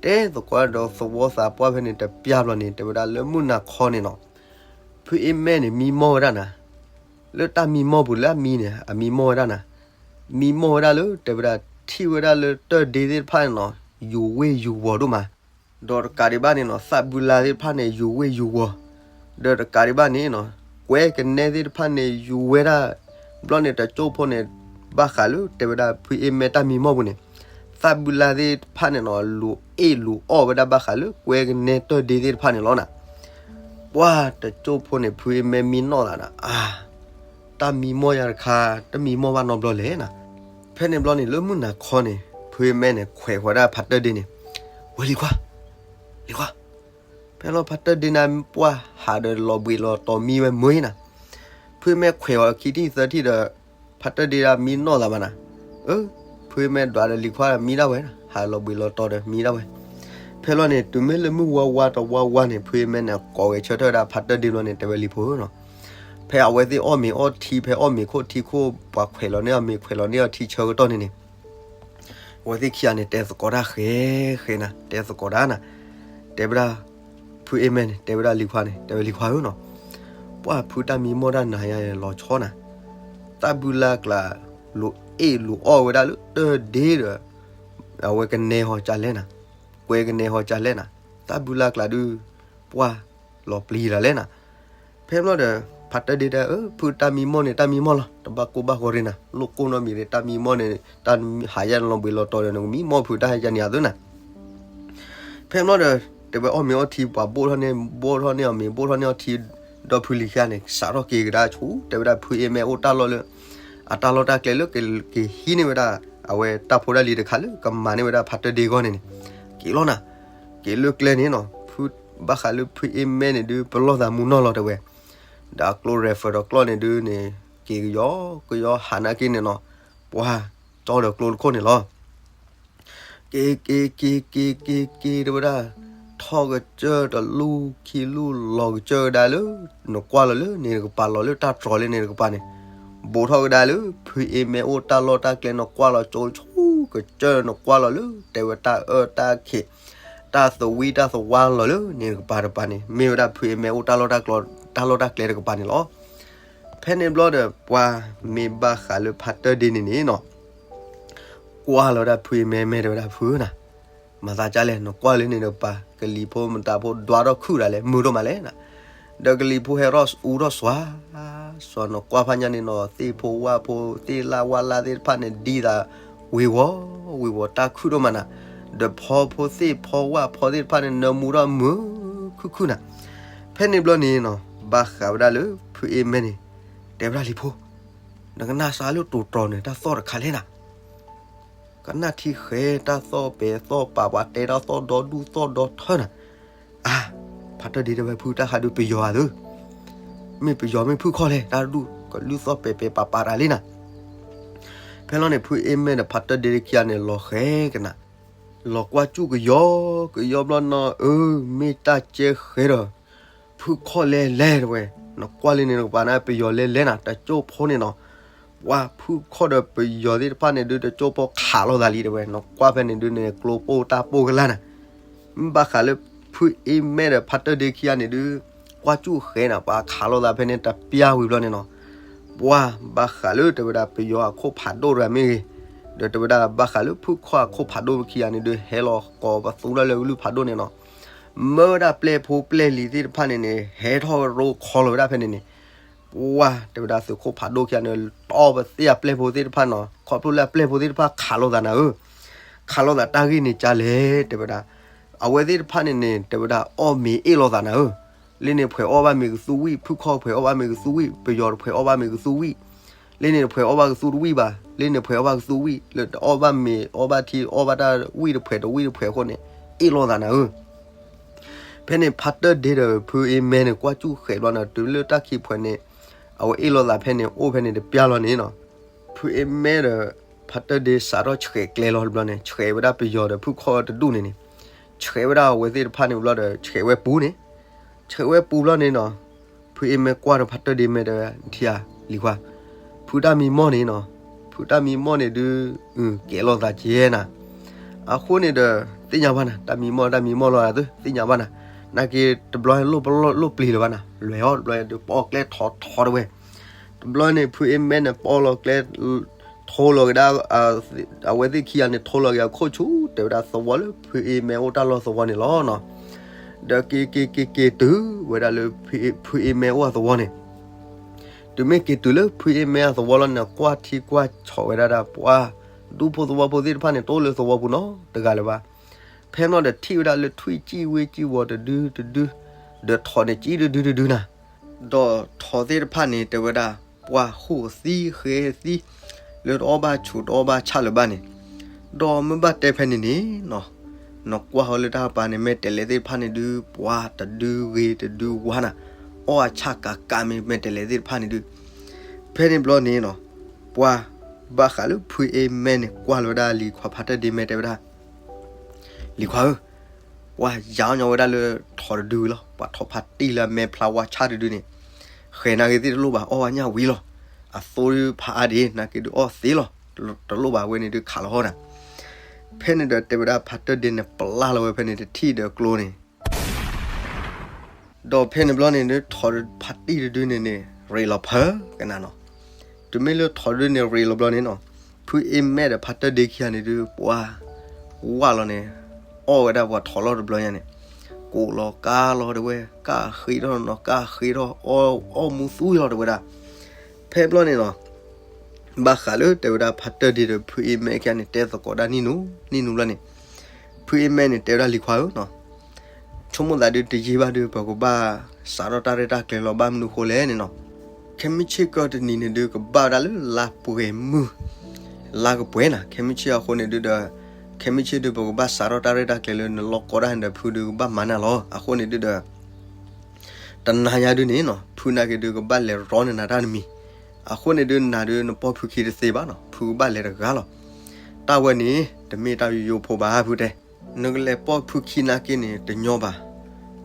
တဲသကိးဒီးသဝီသးပှၢ်ဖဲန့ၣ်တပျၢ်ဘျီန့ၣ် တဲဝဲဒၣ်လၢမုၢ်နၤခီန့ၣ်နီၤ ဖုအ့မဲန့ၣ် မံမီၢ်ဝဲဒၣ်နၤ, လၢတၢ်မံမီၢ်ပူၤလၢအမံန့ၣ် အမံမီၢ်ဝဲဒၣ်နၤ, မံမီၢ်ဝဲဒၣ်လၢ တဲဝဲဒၣ် ထံၣ်ဝဲဒၣ်လၢတၢၢ်ဒ့သ့ၣ်တဖၣ်န့ၣ်နီၤ ယူၤဝ့ၢ်ယူၤဝီၤဒိၣ်မး, ဒီးတကးဒံးဘၣ်န့ၣ်နီၤ သးဘုလါသ့ၣ်တဖၣ်န့ၣ် ယူၤဝ့ၢ်ယူၤဝီၤ, ဒီးတကးဒံးဘၣ်န့ၣ်နီၤ ကွဲကနဲသ့ၣ်တဖၣ်န့ၣ် ယူၤဝဲဒၣ်, ဘျီန့ၣ်တကၠိၢ်ဖိန့ၣ် ဘၣ်ဃးလၢ တဲဝဲဒၣ် ဖုအ့မဲတၢ်မံမီၢ်ပူၤန့ၣ် သးဘုလါသ့ၣ်တဖၣ်န့ၣ်နီၤ လူၤအ့ၣ်လူၤအီၣ်ဝဲဒၣ်ဘၣ်ဃးလၢကွဲကနဲတၢၢ်ဒ့သ့ၣ်တဖၣ်န့ၣ်လီၤနၤ. ပှၤတကၠိၢ်ဖိန့ၣ် ဖုအ့မဲမံနီၢ်သးဒီး အၢ တၢ်မံမီၢ်ယၤတခါ တမံမီၢ်ဘၣ်နီတဘျီလဲၣ်နၤ. ဖဲန့ၣ်ဘျီန့ၣ် လၢမုၢ်နၤခီန့ၣ် ဖုအ့မဲန့ၣ် ခွဲးဃီၤဒၣ်ဖါတၢၢ်ဒ့န့ၣ်, ဝဲလံၤခွါ, လံၤခွါ. ဖဲလီၤဖါတၢၢ်ဒ့န့ၣ် ပှၢ်ဟးဒီးလီၤဘှံးလီၤတီၤမံဝဲမုာ်နၤ. ဖုအ့မဲခွဲးအီၤခံထံၣ်သၢထံၣ်ဒီး ဖါတၢၢ်ဒ့ဒၣ်မံနီၢ်သးမးနၤ. အၢ, ဖုအ့မဲဒွးဒီးလံၤခွါဒီးမံဒၣ်ဝဲနၤ, ဟးလီၤဘှံးလီၤတီၤဒီးမံဒၣ်ဝဲ. ဖဲလီၤန့ၣ် တုၤမ့ၢ်လၢမုၢ်ဝါဝါတဝါဝါန့ၣ် ဖုအ့မဲန့ၣ် ကိးဂဲၤဆၢထၢၣ်ဝဲဒၣ်ဖါတၢၢ်ဒ့ဘျီန့ၣ် တဲဝဲလံၤဖိဧၢနီၤ. ဖဲအဝဲသ့ၣ်အီၣ်မ့ၤအီထံ ဖဲအီၣ်မ့ၤခိၣ်ထံခိၣ် ပှၤခွဲးလီၤန့ၢ်အီၣ်မ့ၤခွဲးလီၤန့ၢ်အီထံဆၢကတီၢ်န့ၣ်န့ၣ် အဝဲသ့ၣ်ခံဂၤန့ၣ် တဲသကိးတၢ်ဃဲဃဲနၤ, တဲသကိးတၢ်နၤ, တဲဝဲဒၣ် ဖုအ့မဲန့ၣ် တဲဝဲဒၣ်လံၤခွါန့ၣ် တဲဝဲလံၤခွါဧၢနီၤ, ပှၢ်ဖုတၢ်မံမီၢ်တၢ်နၤယါလီၤဆီနၤ, တၢ်ဘုလၢ်ကျး လူၤအ့ၣ်လူၤအီၣ်ဝဲဒၣ်လၢတၢၢ်ဒ့ဒီး အဝဲကနဲဟီၤကလဲၣ်နၤ, ကွဲကနဲဟီၤကလဲၣ်နၤ, တၢ်ဘုလၢ်ကျးဒုး ပှၢ်လီၤပျံၤလီၤလဲၣ်နၤ. ဖဲဘျီဒီး ဖါတၢၢ်ဒ့တဲ အၢ ဖုတၢ်မံမီၢ်န့ၣ် တၢ်မံမီၢ်လီၤ, တဘၣ်ကိၢ်ဘၣ်ဂီၤရ့နၤ, လိၣ်ကိၢ်နီတမံၤရ့, တၢ်မံမီၢ်န့ၣ် တၢ်ဟးယါလီၤဘှံးလီၤတီၤဒီး နကမံမီၢ်ဖုတၢ်ဟဲယါန့ၣ်အသိးနၤ. ဖဲဘျီဒီး တဲဝဲအီၣ်မ့ၤအီထံ ပှၤဘိၣ်ထီၣ်န့ၢ် ဘိၣ်ထီၣ်န့ၢ်အီၣ်မ့ၤ ဘိၣ်ထီၣ်န့ၢ်အီထံ, ဒီဖုလံၤခံဂၤန့ၣ် စးထီၣ်က့ၤကဒါဆူ တဲဝဲဒၣ်ဖုအ့မဲအိၣ်တၢ်လီၢ်လၢ အတၢ်လီၢ်တၢ်ကျဲလၢ ကဟံးန့ၢ်ဝဲဒၣ် အဝဲတၢ်ဖိတၢ်လံၤတခါလၢ ကမၤန့ၢ်ဝဲဒၣ်ဖါတၢၢ်ဒ့အဂီၢ်န့ၣ်န့ၣ်, က့ၤလီၤနၤ, က့ၤလၢကျဲန့ၣ်နီၤ, ဖုဘၣ်ဃးလၢဖုအ့မဲန့ၣ်ဒုး ပလီၢ်သးမူနီၢ်လီၤတဲဝဲ, ဒီးအကျိ rifle ဒီးကျီၢ်န့ၣ်ဒုးန့ၣ် က့ၤကယီကယီဟးနာ်က့န့ၣ်နီၤ, ပှၤကၠီဒီးကျိတခိၣ်န့ၣ်လီၤ. က့ၤက့ၤက့ၤက့ၤက့ၤက့ၤတဲဝဲဒၣ်, ထီၣ်ကစၢၢ်တလူၢ်ခံလူၢ်လီၤကစၢၢ်ကဒါလၢ နကွၢ်လီၤလၢန့ၣ်တကပၤ လီၤလၢတၢ်တြီၤလၢန့ၣ်တကပၤန့ၣ်, ဘူးထီၣ်ကဒါလၢ ဖုအ့မဲအိၣ်တၢ်လီၢ်တၢ်ကျဲ နကွၢ်လီၤကၠိဆူကစၢၢ် နကွၢ်လီၤလၢ တဲဝဲတၢ်အၢတၢ်ခံး တၢ်သဝံတၢ်သဝါလီၤလၢန့ၣ်တကပၤတကပၤန့ၣ် မ့ၢ်ဝဲဒၣ်ဖုအ့မဲအိၣ်တၢ်လီၢ်တၢ်ကျဲတကပၤန့ၣ်လီၤ. ဖဲန့ၣ်ဘျီဒီး ပှၤမ့ၢ်ဘၣ်ဃးလၢဖါတၢၢ်ဒ့န့ၣ်န့ၣ်နီၤ, ကွၢ်လီၤဝဲဒၣ်ဖုအ့မဲ မဲာ်တဲဝဲဒၣ်ဖုဧၢနၤ, မၤသးဒ်လဲၣ် နကွၢ်လၢန့ၣ်တကပၤ ကလံၤဖိမတၤဖိ ဒွးထီၣ်ခုၣ်ဒၣ်လဲာ် မုာ်ဒိၣ်မးလဲၣ်နၤ, ဒီးကလံၤဖိဟဲထီၣ်အူထီၣ်စွါ စွါ နကွၢ်ဖးညါန့ၣ်နီၤ သ့ၣ်ဖိဝၣ်ဖိ သ့ၣ်လၢ်ဝၣ်လၢ်သ့ၣ်တဖၣ်န့ၣ် ဒ်သိး ဝ့ၤဝီၤ ဝ့ၤဝီၤ တၢ်ခုၣ်ဒိၣ်မးနၤ, ဒီးဖီဖိသ့ၣ်ဖီဝၣ်ဖီသ့ၣ်တဖၣ်န့ၣ် နၢမူထီၣ်မုာ်ခုၣ်ခုၣ်နၤ. ဖဲန့ၣ်ဘျီန့ၣ်နီၤ ဘၣ်ဃးဝဲဒၣ်လၢ ဖုအ့မဲန့ၣ် တဲဝဲဒၣ်လံၤဖိ, နကနၣ်စၢ်လၢတိၤတြီၤန့ၣ် တၢ်သီၣ်တခါလဲၣ်နၤ, ကနၣ်ထံဃဲတၢ်သီၣ်ပဲာ်သီၣ်ပာ် ပှၤတဲတၢ်သီၣ်ဒီဒူၣ်သီၣ်ဒီထၢနၤ, အါ, ဖါတၢၢ်ဒ့တဲဝဲဖုတၢ်ခါဒုးပယီၤဧါသၢ, မ့ၢ်ပယီၤမ့ၢ်ဖုၣ်ခီၣ်လဲၣ် တၢ်ဒူၣ်ကလုၢ်သီၣ်ပဲာ်ပဲာ်ပာ်ပာ်တၢ်လံနၤ. ဖဲလီၤန့ၣ် ဖုအ့မဲဒီးဖါတၢၢ်ဒ့ခံဂၤန့ၣ် လီၤဃဲကနၤ, လီၤကွၢ်စူၣ်ကယီကယီဘျီနီၤ အၢ မ့ၢ်တၢ်ကဲဃဲဒီး ဖုၣ်ခီၣ်လဲၣ်လဲၣ်တဲဝဲ, နကွၢ်လၢန့ၣ်တကပၤန့ၣ် ပယီၤလဲၣ်လဲၣ်နၤ တကၠိၢ်ဖိန့ၣ်နီၤ, ပှၤဖုၣ်ခီၣ်ဒီးပယီၤသ့ၣ်တဖၣ်န့ၣ်ဒုး တကၠိၢ်ဖိခးလိာ်သးလံတဲဝဲ, နကွၢ်ဖဲန့ၣ်ဒုးန့ၣ် ကျိပိၢ်တၢ်ပိၢ်ကလာ်နၤ. မ့ၢ်ဘၣ်ဃးလၢ ဖုအ့မဲဒီးဖါတၢၢ်ဒ့ခံဂၤန့ၣ်ဒုး ကွၢ်စူၣ်ဃဲနၤ ပှၤခးလိာ်သးဖဲန့ၣ်တပျၢ်ဝံၤဘျီန့ၣ်နီၤ, ပှၤဘၣ်ဃးလၢတဲဝဲဒၣ်ပယီၤအခိၣ်ဖးဒိၣ်တဂၤမ့ၢ်ဂ့ၤ, ဒီးတဲဝဲဒၣ်ဘၣ်ဃးလၢဖုၣ်ခီၣ်အခိၣ်ဖးဒိၣ်ခံဂၤန့ၣ်ဒုး ဟဲလီၤကိးပသူဒၣ်လၢကလုၢ်ဖးဒိၣ်န့ၣ်နီၤ, မၢဝဲဒၣ်ပျဲၢ်ဖိပျဲၢ်လံၤသ့ၣ်တဖၣ်န့ၣ်န့ၣ် ဟဲထီၣ်ရိခီလီၤဝဲဒၣ်ဖဲန့ၣ်န့ၣ်, ပှၤတဲဝဲဒၣ်သုးခိၣ်ဖးဒိၣ်ခံဂၤန့ၣ် တီၢ်ပသ့ၣ်အပျဲၢ်ဖိသ့ၣ်တဖၣ်နီၤ, ခီဖျိလၢအပျဲၢ်ဖိသ့ၣ်တဖၣ်ခးလိာ်သးနၤဧၢ, ခးလိာ်သးတၢ်ဂ့ၢ်န့ၣ်ကလဲၣ်တဲဝဲဒၣ်, အဝဲသ့ၣ်တဖၣ်န့ၣ်န့ၣ် တဲဝဲဒၣ်အီၣ်မ့ၤအ့ၣ်လိာ်သးနၤဧၢ, လၢန့ၣ်ဖှဲးအီၣ်ဘၣ်မ့ၤကသူဝံၣ်, ဖုၣ်ခီၣ်ဖှဲးအီၣ်ဘၣ်မ့ၤကသူဝံၣ်, ပယီၤတဖှဲးအီၣ်ဘၣ်မ့ၤကသူဝံၣ်, လၢန့ၣ်တဖှဲးအီၣ်ဘၣ်ကသူတဝံၣ်ဘၣ်, လၢန့ၣ်ဖှဲးအီၣ်ဘၣ်ကသူဝံၣ်, လၢတအီၣ်ဘၣ်မ့ၤအီၣ်ဘၣ်ထံအီၣ်ဘၣ်တၢ်ဝံၣ်တဖှဲးတဝံၣ်တဖှဲးအဃိန့ၣ် အ့ၣ်လိာ်သးနၤဧၢ. ဖဲန့ၣ်ဖါတၢၢ်ဒ့ဒီးဖုအ့မဲန့ၣ် ကွၢ်စူၣ်ဃဲးဘျီန့ၣ် တုၤလၢတၢ်ခံဖှဲးန့ၣ် အဝဲအ့ၣ်လိာ်သးဖဲန့ၣ် အိၣ်ဖဲန့ၣ်တပျၢ်လီၤန့ၣ်နီၤ, ဖုအ့မဲဒီး ဖါတၢၢ်ဒ့စးထီၣ်ဆှဲးကျဲလီၤတဘျီန့ၣ် ဆှဲးဝဲဒၣ်ပယီၤဒီးဖုၣ်ခီၣ်တဒူၣ်န့ၣ်န့ၣ်, ဆှဲးဝဲဒၣ်အဝဲသ့ၣ်တဖၣ်န့ၣ်ဘျီဒီး ဆှဲးဝဲပူၤန့ၣ် ဆှဲးဝဲပူၤဘျီန့ၣ်နီၤ, ဖုအ့မဲကွၢ်ဒီးဖါတၢၢ်ဒ့မဲာ်တဲဝဲ ထံဧါ လံၤခွါ, ဖုတၢ်မံမီၢ်န့ၣ်နီၤ, ဖုတၢ်မံမီၢ်န့ၣ်ဒုး ကဲလိာ်သးကဲနၤ, အဃိန့ၣ်ဒီး သ့ၣ်ညါဘၣ်နၤ, တၢ်မံမီၢ်တၢ်မံမီၢ်လီၤသ့ၣ်ညါဘၣ်နၤ, နာ်က့တဘျီလိၣ်ပလံၤလၢၤဘၣ်နၤ, လဲၤအီၣ်တဘျီဒီးပအီၣ်ကျဲထီထီတဝဲ, တဘျီန့ၣ် ဖုအ့မဲန့ၣ် ပအီၣ်လီၤကျဲ ထိလီၤက့ၤဒၣ် အဝဲသ့ၣ်ခံဂၤန့ၣ် ထိလီၤက့ၤအခိၣ်ဆူ တဲဝဲဒၣ်သဝီလၢ ဖုအ့မဲအိၣ်တၢ်လီၢ်သဝီန့ၣ်လီၤနီၤ. ဒီးက့ၤက့ၤက့ၤက့ၤတုၤဝဲဒၣ်လၢ ဖုအ့မဲအိၣ်အသဝီန့ၣ်, တုၤမ့ၢ်က့ၤတုၤလၢဖုအ့မဲအသဝီလီၤန့ၣ် ကွၢ်ထံကွၢ်ဆီးဝဲဒၣ်ဒီးပှၤ ဒူဖိသဝီဖိသ့ၣ်တဖၣ်န့ၣ် တအိၣ်လၢသဝီပူၤနီတဂၤလၢၤဘၣ်. ဖဲန့ၣ်ဒီးထံၣ်ဝဲဒၣ်လၢထွံၣ်စံၣ်ဝ့စံၣ်ဝီၤတဒုတဒု, ဒီးထိးန့ၣ်စံၣ်တဒုတဒုနၤ. ဒီးထိးသ့ၣ်တဖၣ်န့ၣ် တဲဝဲဒၣ် ပှၤဃိၣ်သံဃဲသံ လၢတအီၣ်ဘၣ်ဆူးတအီၣ်ဘၣ်ဆၣ်လၢၤဘၣ်န့ၣ်, ဒီးမ့ၢ်ဘၣ်တဲဖဲန့ၣ်န့ၣ်နီၤ, နကွၢ်ဃီလၢတၢ်ကပၤန့ၣ် မဲာ်တဲးလဲးသ့ၣ်တဖၣ်န့ၣ်ဒုး ပှၤတဒုဂ့ၤတဒုဝါနၤ, အီၣ်အဆၣ်ကးကးမ့ၢ်မဲာ်တဲးလဲးသ့ၣ်တဖၣ်န့ၣ်ဒုး, ဖဲန့ၣ်ဘျီန့ၣ်နီၤ, ပှၤဘၣ်ဃးလၢဖုအ့မဲန့ၣ် ကွၢ်လီၤဝဲဒၣ်လံၤခွါဖါတၢၢ်ဒ့မဲာ်တဲဝဲဒၣ်, လံၤခွါဧၢ, ပှၤယၤအီၣ်ညီဝဲဒၣ်လၢထိးတဒုလီၤ, ပှၤထိးဖးတံၢ်လၢအမဲာ်ဖျါဝါဆၣ်တဒုန့ၣ်, ဃဲၤနာ်က့ၤသ့ၣ်တလိၣ်ဘၣ် အီၣ်ဝဲညၣ်ဝံၤလီၤ, အသိဒုးဖးအါဒံး နာ်က့ၤဒုးအီၣ်သ့လီၤ, တလိၣ်ဘၣ်ဝဲန့ၣ်ဒုးခးလီၤဟီၣ်နၤ, ဖဲန့ၣ်ဒီးတဲဝဲဒၣ်ဖါတၢၢ်ဒ့န့ၣ် ပျၢ်လီၤဝဲဖဲန့ၣ်တထံၣ်ဒီးကျိန့ၣ် ဒီးဖဲန့ၣ်ဘျီန့ၣ်ဒုး ထိးဖးတံၢ်တဒုန့ၣ်န့ၣ် ရ့းလီၤဖၢကနၤနီၤ, တမ့ၢ်လၢထိးတဒုန့ၣ်ရ့းလီၤဘျီန့ၣ်နီၤ, ဖုအ့မဲဒီးဖါတၢၢ်ဒ့ခံဂၤန့ၣ်ဒုး ပှၤဝၢ်လီၤန့ၣ်, အီၣ်ဝဲဒၣ်ပှၤထိးလီၤတဘျီညါန့ၣ်, ကိးလီၤကါလီၤတဲဝဲ, ကၣ်ဃ့ထီၣ်နီၤ ကၣ်ဃ့ထီၣ်, အီၣ်မူသူလီၤတဲဝဲဒၣ်, ဖဲဘျီန့ၣ်နီၤ ဘၣ်ဃးလၢတဲဝဲဒၣ်ဖါတၢၢ်ဒ့ဒီးဖုအ့မဲခံဂၤန့ၣ် တဲသကိးဒၣ်နံၣ်နူ နံၣ်နူဘျီန့ၣ်, ဖုအ့မဲန့ၣ် တဲဝဲဒၣ်လံၤခွါဧၢနီၤ, ဆိကမိၣ်သးဒုးတယံာ်ဘၣ်ဒုး ပကဘၣ်စးထီၣ်တၢ်ရဲၣ်တၢ်ကျဲၤလီၤ ဘၣ်မနုၤဃိလဲၣ်န့ၣ်နီၤ, ခဲမုၢ်ဆ့ၣ်ကီၢ်တနံၤန့ၣ်ဒုး ကဘၣ်ဝဲဒၣ်လၢလါပှဲၤမုၢ် လါကပှဲၤနၤ, ခဲမုၢ်ဆ့ၣ်အဃိန့ၣ်ဒုးဒီး, ခဲမုၢ်ဆ့ၣ်ဒုး ပကဘၣ်စးထီၣ်တၢ်ရဲၣ်တၢ်ကျဲၤလၢနလီၢ်ကီတၢ်န့ၣ်ဒီး ဖုဒုးကဘၣ်မၤနၤလီၤ, အဃိန့ၣ်ဒုးဒီး တနၤညါဒုးန့ၣ်နီၤ ဖုနာ်က့ၤဒုး ကဘၣ်လဲၤရီန့ၢ်နၤတၢ်တမံၤ, အဃိန့ၣ်ဒုး နၤဒုးနပိာ်ဖုခံတသ့ဘၣ်နီၤ, ဖုကဘၣ်လဲၤတဂၤလီၤ, တၢ်ဝဲန့ၣ် တမ့ၢ်တၢ်ယိယိဖိဘၣ် ဖုတဲ, နကလဲၤပိာ်ဖုခံနာ်က့ၤန့ၣ် တညီဘၣ်,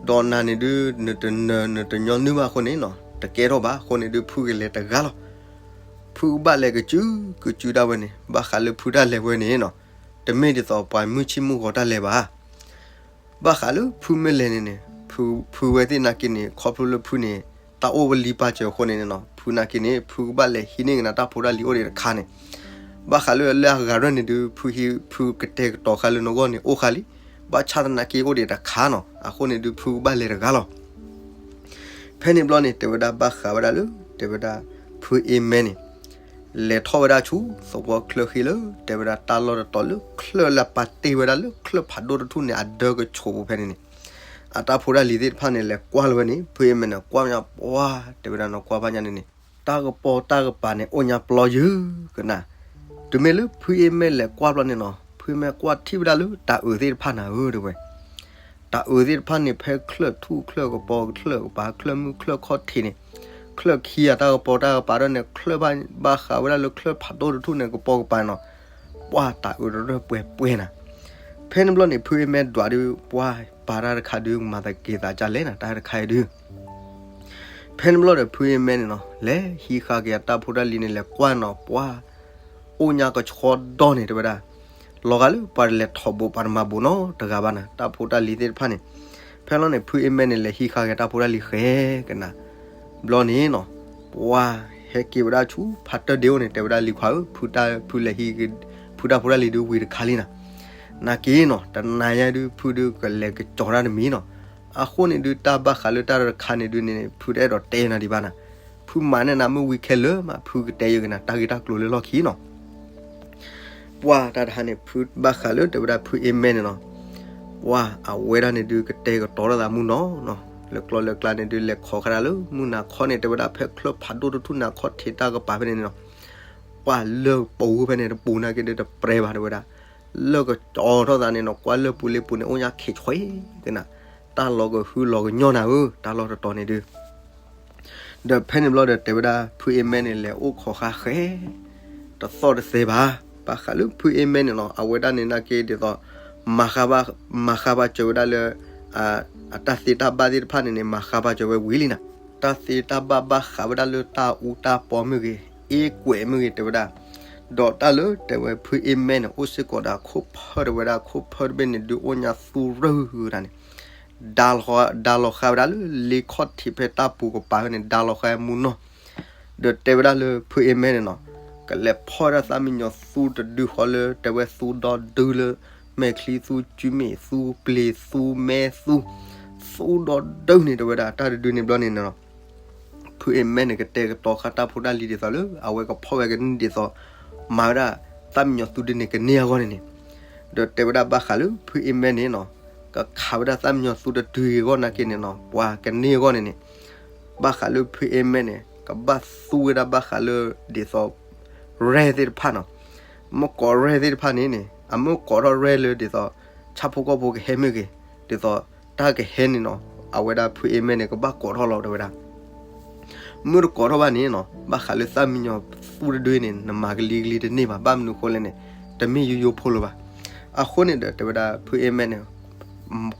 ဒီးနၤန့ၣ်ဒုး နတနၢၤ နတညီနုၢ်ဘၣ်အဃိန့ၣ်နီၤ တကဲထီၣ်ဘၣ်, အဃိန့ၣ်ဒုး ဖုကလဲၤတဂၤလီၤ, ဖုကဘၣ်လဲၤကစုကစုဒၣ်ဝဲန့ၣ်, ဘၣ်ဃးလၢဖုတၢ်လဲၤဝဲန့ၣ်နီၤ, တမ့ၢ်ဒ်သိးပှၤမုၢ်ဆ့ၣ်မုၢ်ဂီၤတၢ်လဲၤဘၣ် ဘၣ်ဃးလၢဖုမ့ၢ်လဲၤန့ၣ်န့ၣ်, ဖုဝဲသ့ၣ်နာ်က့ၤန့ၣ် ခီဖျိလၢဖုန့ၣ် တၢ်အိၣ်ဝဲလံပာ်စၢၤအဃိန့ၣ်နီၤ, ဖုနာ်က့ၤန့ၣ် ဖုကဘၣ်လဲၤဟံးန့ၢ်ကနၤတၢ်ဖိတၢ်လံၤအိၣ်ဒံးတခါန့ၣ်, ဘၣ်ဃးလၢလၢအဂၤရဲၣ်န့ၣ်ဒုး ဖုဟံး ဖုကတဲာ်ကတီၤဃာ်လၢနဂီၢ်န့ၣ်အိၣ်ဃာ်လံ, ဘၣ်ဆၣ်သနာ်က့အိၣ်ဒံးတခါနီၤ, အဃိန့ၣ်ဒုး ဖုကဘၣ်လဲၤတဂၤလီၤ ဖဲန့ၣ်ဘျီန့ၣ် တဲဝဲဒၣ်ဘၣ်ဃးဝဲဒၣ်လၢ တဲဝဲဒၣ် ဖုအ့မဲန့ၣ် လဲၤထီၣ်ဝဲဒၣ်ဆူ သဝီချၢဃံလၢ တဲဝဲဒၣ်တၢ်လီၢ်တတီၤလၢချၢၣ်လၢပာ်တ့ၢ်ဝဲဒၣ်လၢချၢၣ်ဖးဒိၣ်တထူၣ်န့ၣ် အဒၢကဆိးပူၤဖဲန့ၣ်န့ၣ်, အတၢ်ဖိတၢ်လံၤသ့ၣ်တဖၣ်န့ၣ် လဲၤကွၢ်လီၤဝဲန့ၣ် ဖုအ့မဲန့ၣ် ကွၢ်ညါပှၢ် တဲဝဲဒၣ်နီၤ ကွၢ်ဘၣ်ညါန့ၣ်န့ၣ်, တၢ်ကပီၤတၢ်ကပၤန့ၣ် အိၣ်ညါပျီယုၢ်ကနၤ, တုၤမ့ၢ်လၢဖုအ့မဲလဲၤကွၢ်ဘျီန့ၣ်နီၤ ဖုအ့မဲကွၢ်ထံၣ်ဝဲဒၣ်လၢတၢ်အုးသ့ၣ်တဖၣ်နၤဧၢ တဲဝဲ တၢ်အုးသ့ၣ်တဖၣ်န့ၣ် ဖဲချၢၣ်ထူၣ်ချၢၣ်ကပီၤချၢၣ်ကပၤ ချၢၣ်မုၢ်ချၢၣ်ခီၣ်ထံးန့ၣ်, ချၢၣ်ခံဂၤတၢ်ကပီၤတၢ်ကပၤဒီးန့ၣ် ချၢၣ်ဘၣ်ဃးဝဲဒၣ်လၢချၢၣ်ဖးဒိၣ်တထူၣ်န့ၣ် ကပီၤကပၤနီၤ, ပှၢ်တၢ်အုးတရၢၢ်ပှဲၤပှဲၤနၤ, ဖဲန့ၣ်ဘျီန့ၣ် ဖုအ့မဲဒွးဒုး ပှၢ်ပာ်တၢ်တခါဒုး မၤသက့ၤသးကလဲၣ်နၤ တၢ်တခါအံၤဒုး ဖဲန့ၣ်ဘျီဒီး ဖုအ့မဲန့ၣ်နီၤ လဲၤဟံးဃာ်က့ၤအတၢ်ဖိတၢ်လံၤန့ၣ် လဲၤကွၢ်နီၤ ပှၢ် အိၣ်ညါကဆှီဒီန့ၣ် တဲဝဲဒၣ်, လီၤဂာ်လၢပှၤတလဲၤထီၣ်ဘိး ပှၤတမၤဘိးနီတဂၤဘၣ်နၤ တၢ်ဖိတၢ်လံၤသ့ၣ်တဖၣ်န့ၣ်, ဖဲလီၤန့ၣ် ဖုအ့မဲန့ၣ် လဲၤဟံးဃာ်က့ၤတၢ်ဖိတၢ်လံၤဃဲကနၤ, ဘျီန့ၣ်နီၤ, ပှၢ်ဟဲက့ၤဝဲဒၣ်ဆူဖါတၢၢ်ဒ့အိၣ်န့ၣ် တဲဝဲဒၣ်လံၤခွါဧၢ ဖုတၢ်ဖုလဲၤဟံး ဖုတၢ်ဖိတၢ်လံၤဒုးဝံၤတခါလံနၤ, နာ်က့ၤနီၤ တနၤညါဒုး ဖုဒုးကလဲၤကကီၤတၢ်တမံၤနီၤ, အဃိန့ၣ်ဒုး တၢ်ဘၣ်ဃးလၢတၢ်တခါန့ၣ်ဒုးန့ၣ် ဖုတအဲၣ်ဒိးတဲနၤဒံးဘၣ်နၤ, ဖုမၤန့ၢ်နၤမ့ၢ်ဝံၤခဲလၢာ်မး ဖုကတဲယကနၤ တၢ်ဂ့ၢ်တၢ်ကျိၤလၢလီၢ်ခံနီၤ ပှၢ်တၢ်တဟါန့ၣ် ဖုဘၣ်ဃးလၢတဲဝဲဒၣ်ဖုအ့မဲန့ၣ်နီၤ, ပှၢ်အဝဲဒၣ်န့ၣ်ဒုး ကတဲာ်ကတီၤလိာ်သးမုၢ်နီၤနီၤ, လၢကျီလၢကျါန့ၣ်ဒုး လဲၤခိးဃာ်တၢ်လၢမုၢ်နၤခီန့ၣ် တဲဝဲဒၣ်ဖဲချၢၣ်ဖးဒိၣ်တထူၣ်နၤခီၣ်ထံးတၢ်ကပၤဖဲန့ၣ်နီၤ, ပှၢ်လၢပူၤဖဲန့ၣ်တပူၤနာ်က့ၤဒုး တပြဲၤဘၣ်တဲဝဲဒၣ်, လၢကကၠီထီၣ်သးန့ၣ်နီၤ ကွၢ်လၢပူၤလ့ပူၤန့ၣ် အိၣ်ညါခံဆွဲသ့နၤ, တၢ်လီၤကဟုလီၤကညီနၤဧၢ တၢ်လီၢ်တတီၤန့ၣ်ဒုး ဒီးဖဲန့ၣ်ဘျီဒီး တဲဝဲဒၣ် ဖုအ့မဲန့ၣ် လဲၤအိၣ်ခိးဃာ်ဃဲ တသီၣ်တသဲဘၣ်, ဘၣ်ဃးလၢဖုအ့မဲန့ၣ်နီၤ အဝဲဒၣ်န့ၣ်နာ်က့ၤဒ်သိး မၤဃာ်ဘၣ်စၢၤဝဲဒၣ်လၢ အတၢ်သ့တၢ်ဘၣ်သ့ၣ်တဖၣ်န့ၣ်န့ၣ် မၤဃာ်ဘၣ်စၢၤဝဲဝံၤလံနၤ, တၢ်သ့တၢ်ဘၣ်ဘၣ်ဃးဝဲဒၣ်လၢတၢ်အူတၢ်ပီမ့ၢ်ဂ့ၤ အ့ကွဲးမ့ၢ်ဂ့ၤ တဲဝဲဒၣ်, ဒီးတၢ်လၢတဲဝဲဖုအ့မဲန့ၣ် အိၣ်စ့ၢ်ကီးဒီးအခိၣ်ဖၢတဝဲဒၣ် ခိၣ်ဖၢတဘ့ၣ်န့ၣ် ဒုးအိၣ်ညါသူရၢၢ်ဂုၤတၢ်န့ၣ် ဒါလီၤဃာ်ဝဲဒၣ်လၢလ့ခီၣ်ထံးဖဲတၢ်ပူၤကပၤဖဲန့ၣ် ဒါလီၤဃာ်မူနီၤ, ဒီးတဲဝဲဒၣ်လၢဖုအ့မဲန့ၣ်နီၤ, ကလဲၤဖီၣ်ဝဲဒၣ်သၣ်မံညီၤသူတဒုဃီလၢ တဲဝဲသူဒီဒုလၢ မဲာ်ချံသူ ကုမ့ၣ်သူ ပျ့ၤသူ မဲသူ သူဒီဒုန့ၣ် တဲဝဲဒၣ်တၢ်တဒုန့ၣ်ဘျီန့ၣ်နီၤ ဖုအ့မဲန့ၣ် ကတဲာ်ကတီၤဃာ်တၢ်ဖိတၢ်လံၤဒ်သိးလၢ အဝဲကဖီၣ်ဝဲကန့ၢ်ဒ်သိး မၤဝဲဒၣ် သၣ်မံညီၤသူဒုန့ၣ် ကန့ၢ်အဂီၢ်န့ၣ်န့ၣ်, ဒီးတဲဝဲဒၣ်ဘၣ်ဃးလၢဖုအ့မဲန့ၣ်နီၤ, ကခးဝဲဒၣ်သၣ်မံညီၤသူတဒုအဂီၢ်နာ်က့န့ၣ်နီၤ ပှၤကန့ၢ်အဂီၢ်န့ၣ်န့ၣ်, ဘၣ်ဃးလၢဖုအ့မဲန့ၣ် ကဘၣ်သူဝဲဒၣ်ဘၣ်ဃးလၢ ဒ်သိး ရဲၣ်သ့ၣ်တဖၣ်နီၤ. မ့ၢ်ကိးရဲၣ်သ့ၣ်တဖၣ်န့ၣ်န့ၣ် အမ့ၢ်ကိးထီၣ်ရဲၣ်လၢဒ်သိး ဆၣ်ဖိကီၢ်ဖိကဟဲမ့ၢ်ဂ့ၤ, ဒ်သိး တၢ်ကဟဲန့ၣ်နီၤ, အဝဲဒၣ်ဖုအ့မဲန့ၣ် ကဘၣ်ကိးထီၣ်လီၤ တဲဝဲဒၣ်. မ့ၢ်တကိးထီၣ်ဘၣ်န့ၣ်နီၤ, ဘၣ်ဃးလၢသၣ်မံညီၤသူတဒုန့ၣ် နမၤကလံၤကလံၤတန့ၢ်ဘၣ်. ဘၣ်မနုၤအဃိလဲၣ်န့ၣ် တမ့ၢ်ယိယိဖိလၢၤဘၣ်. အဃိန့ၣ်ဒီး တဲဝဲဒၣ်ဖုအ့မဲန့ၣ်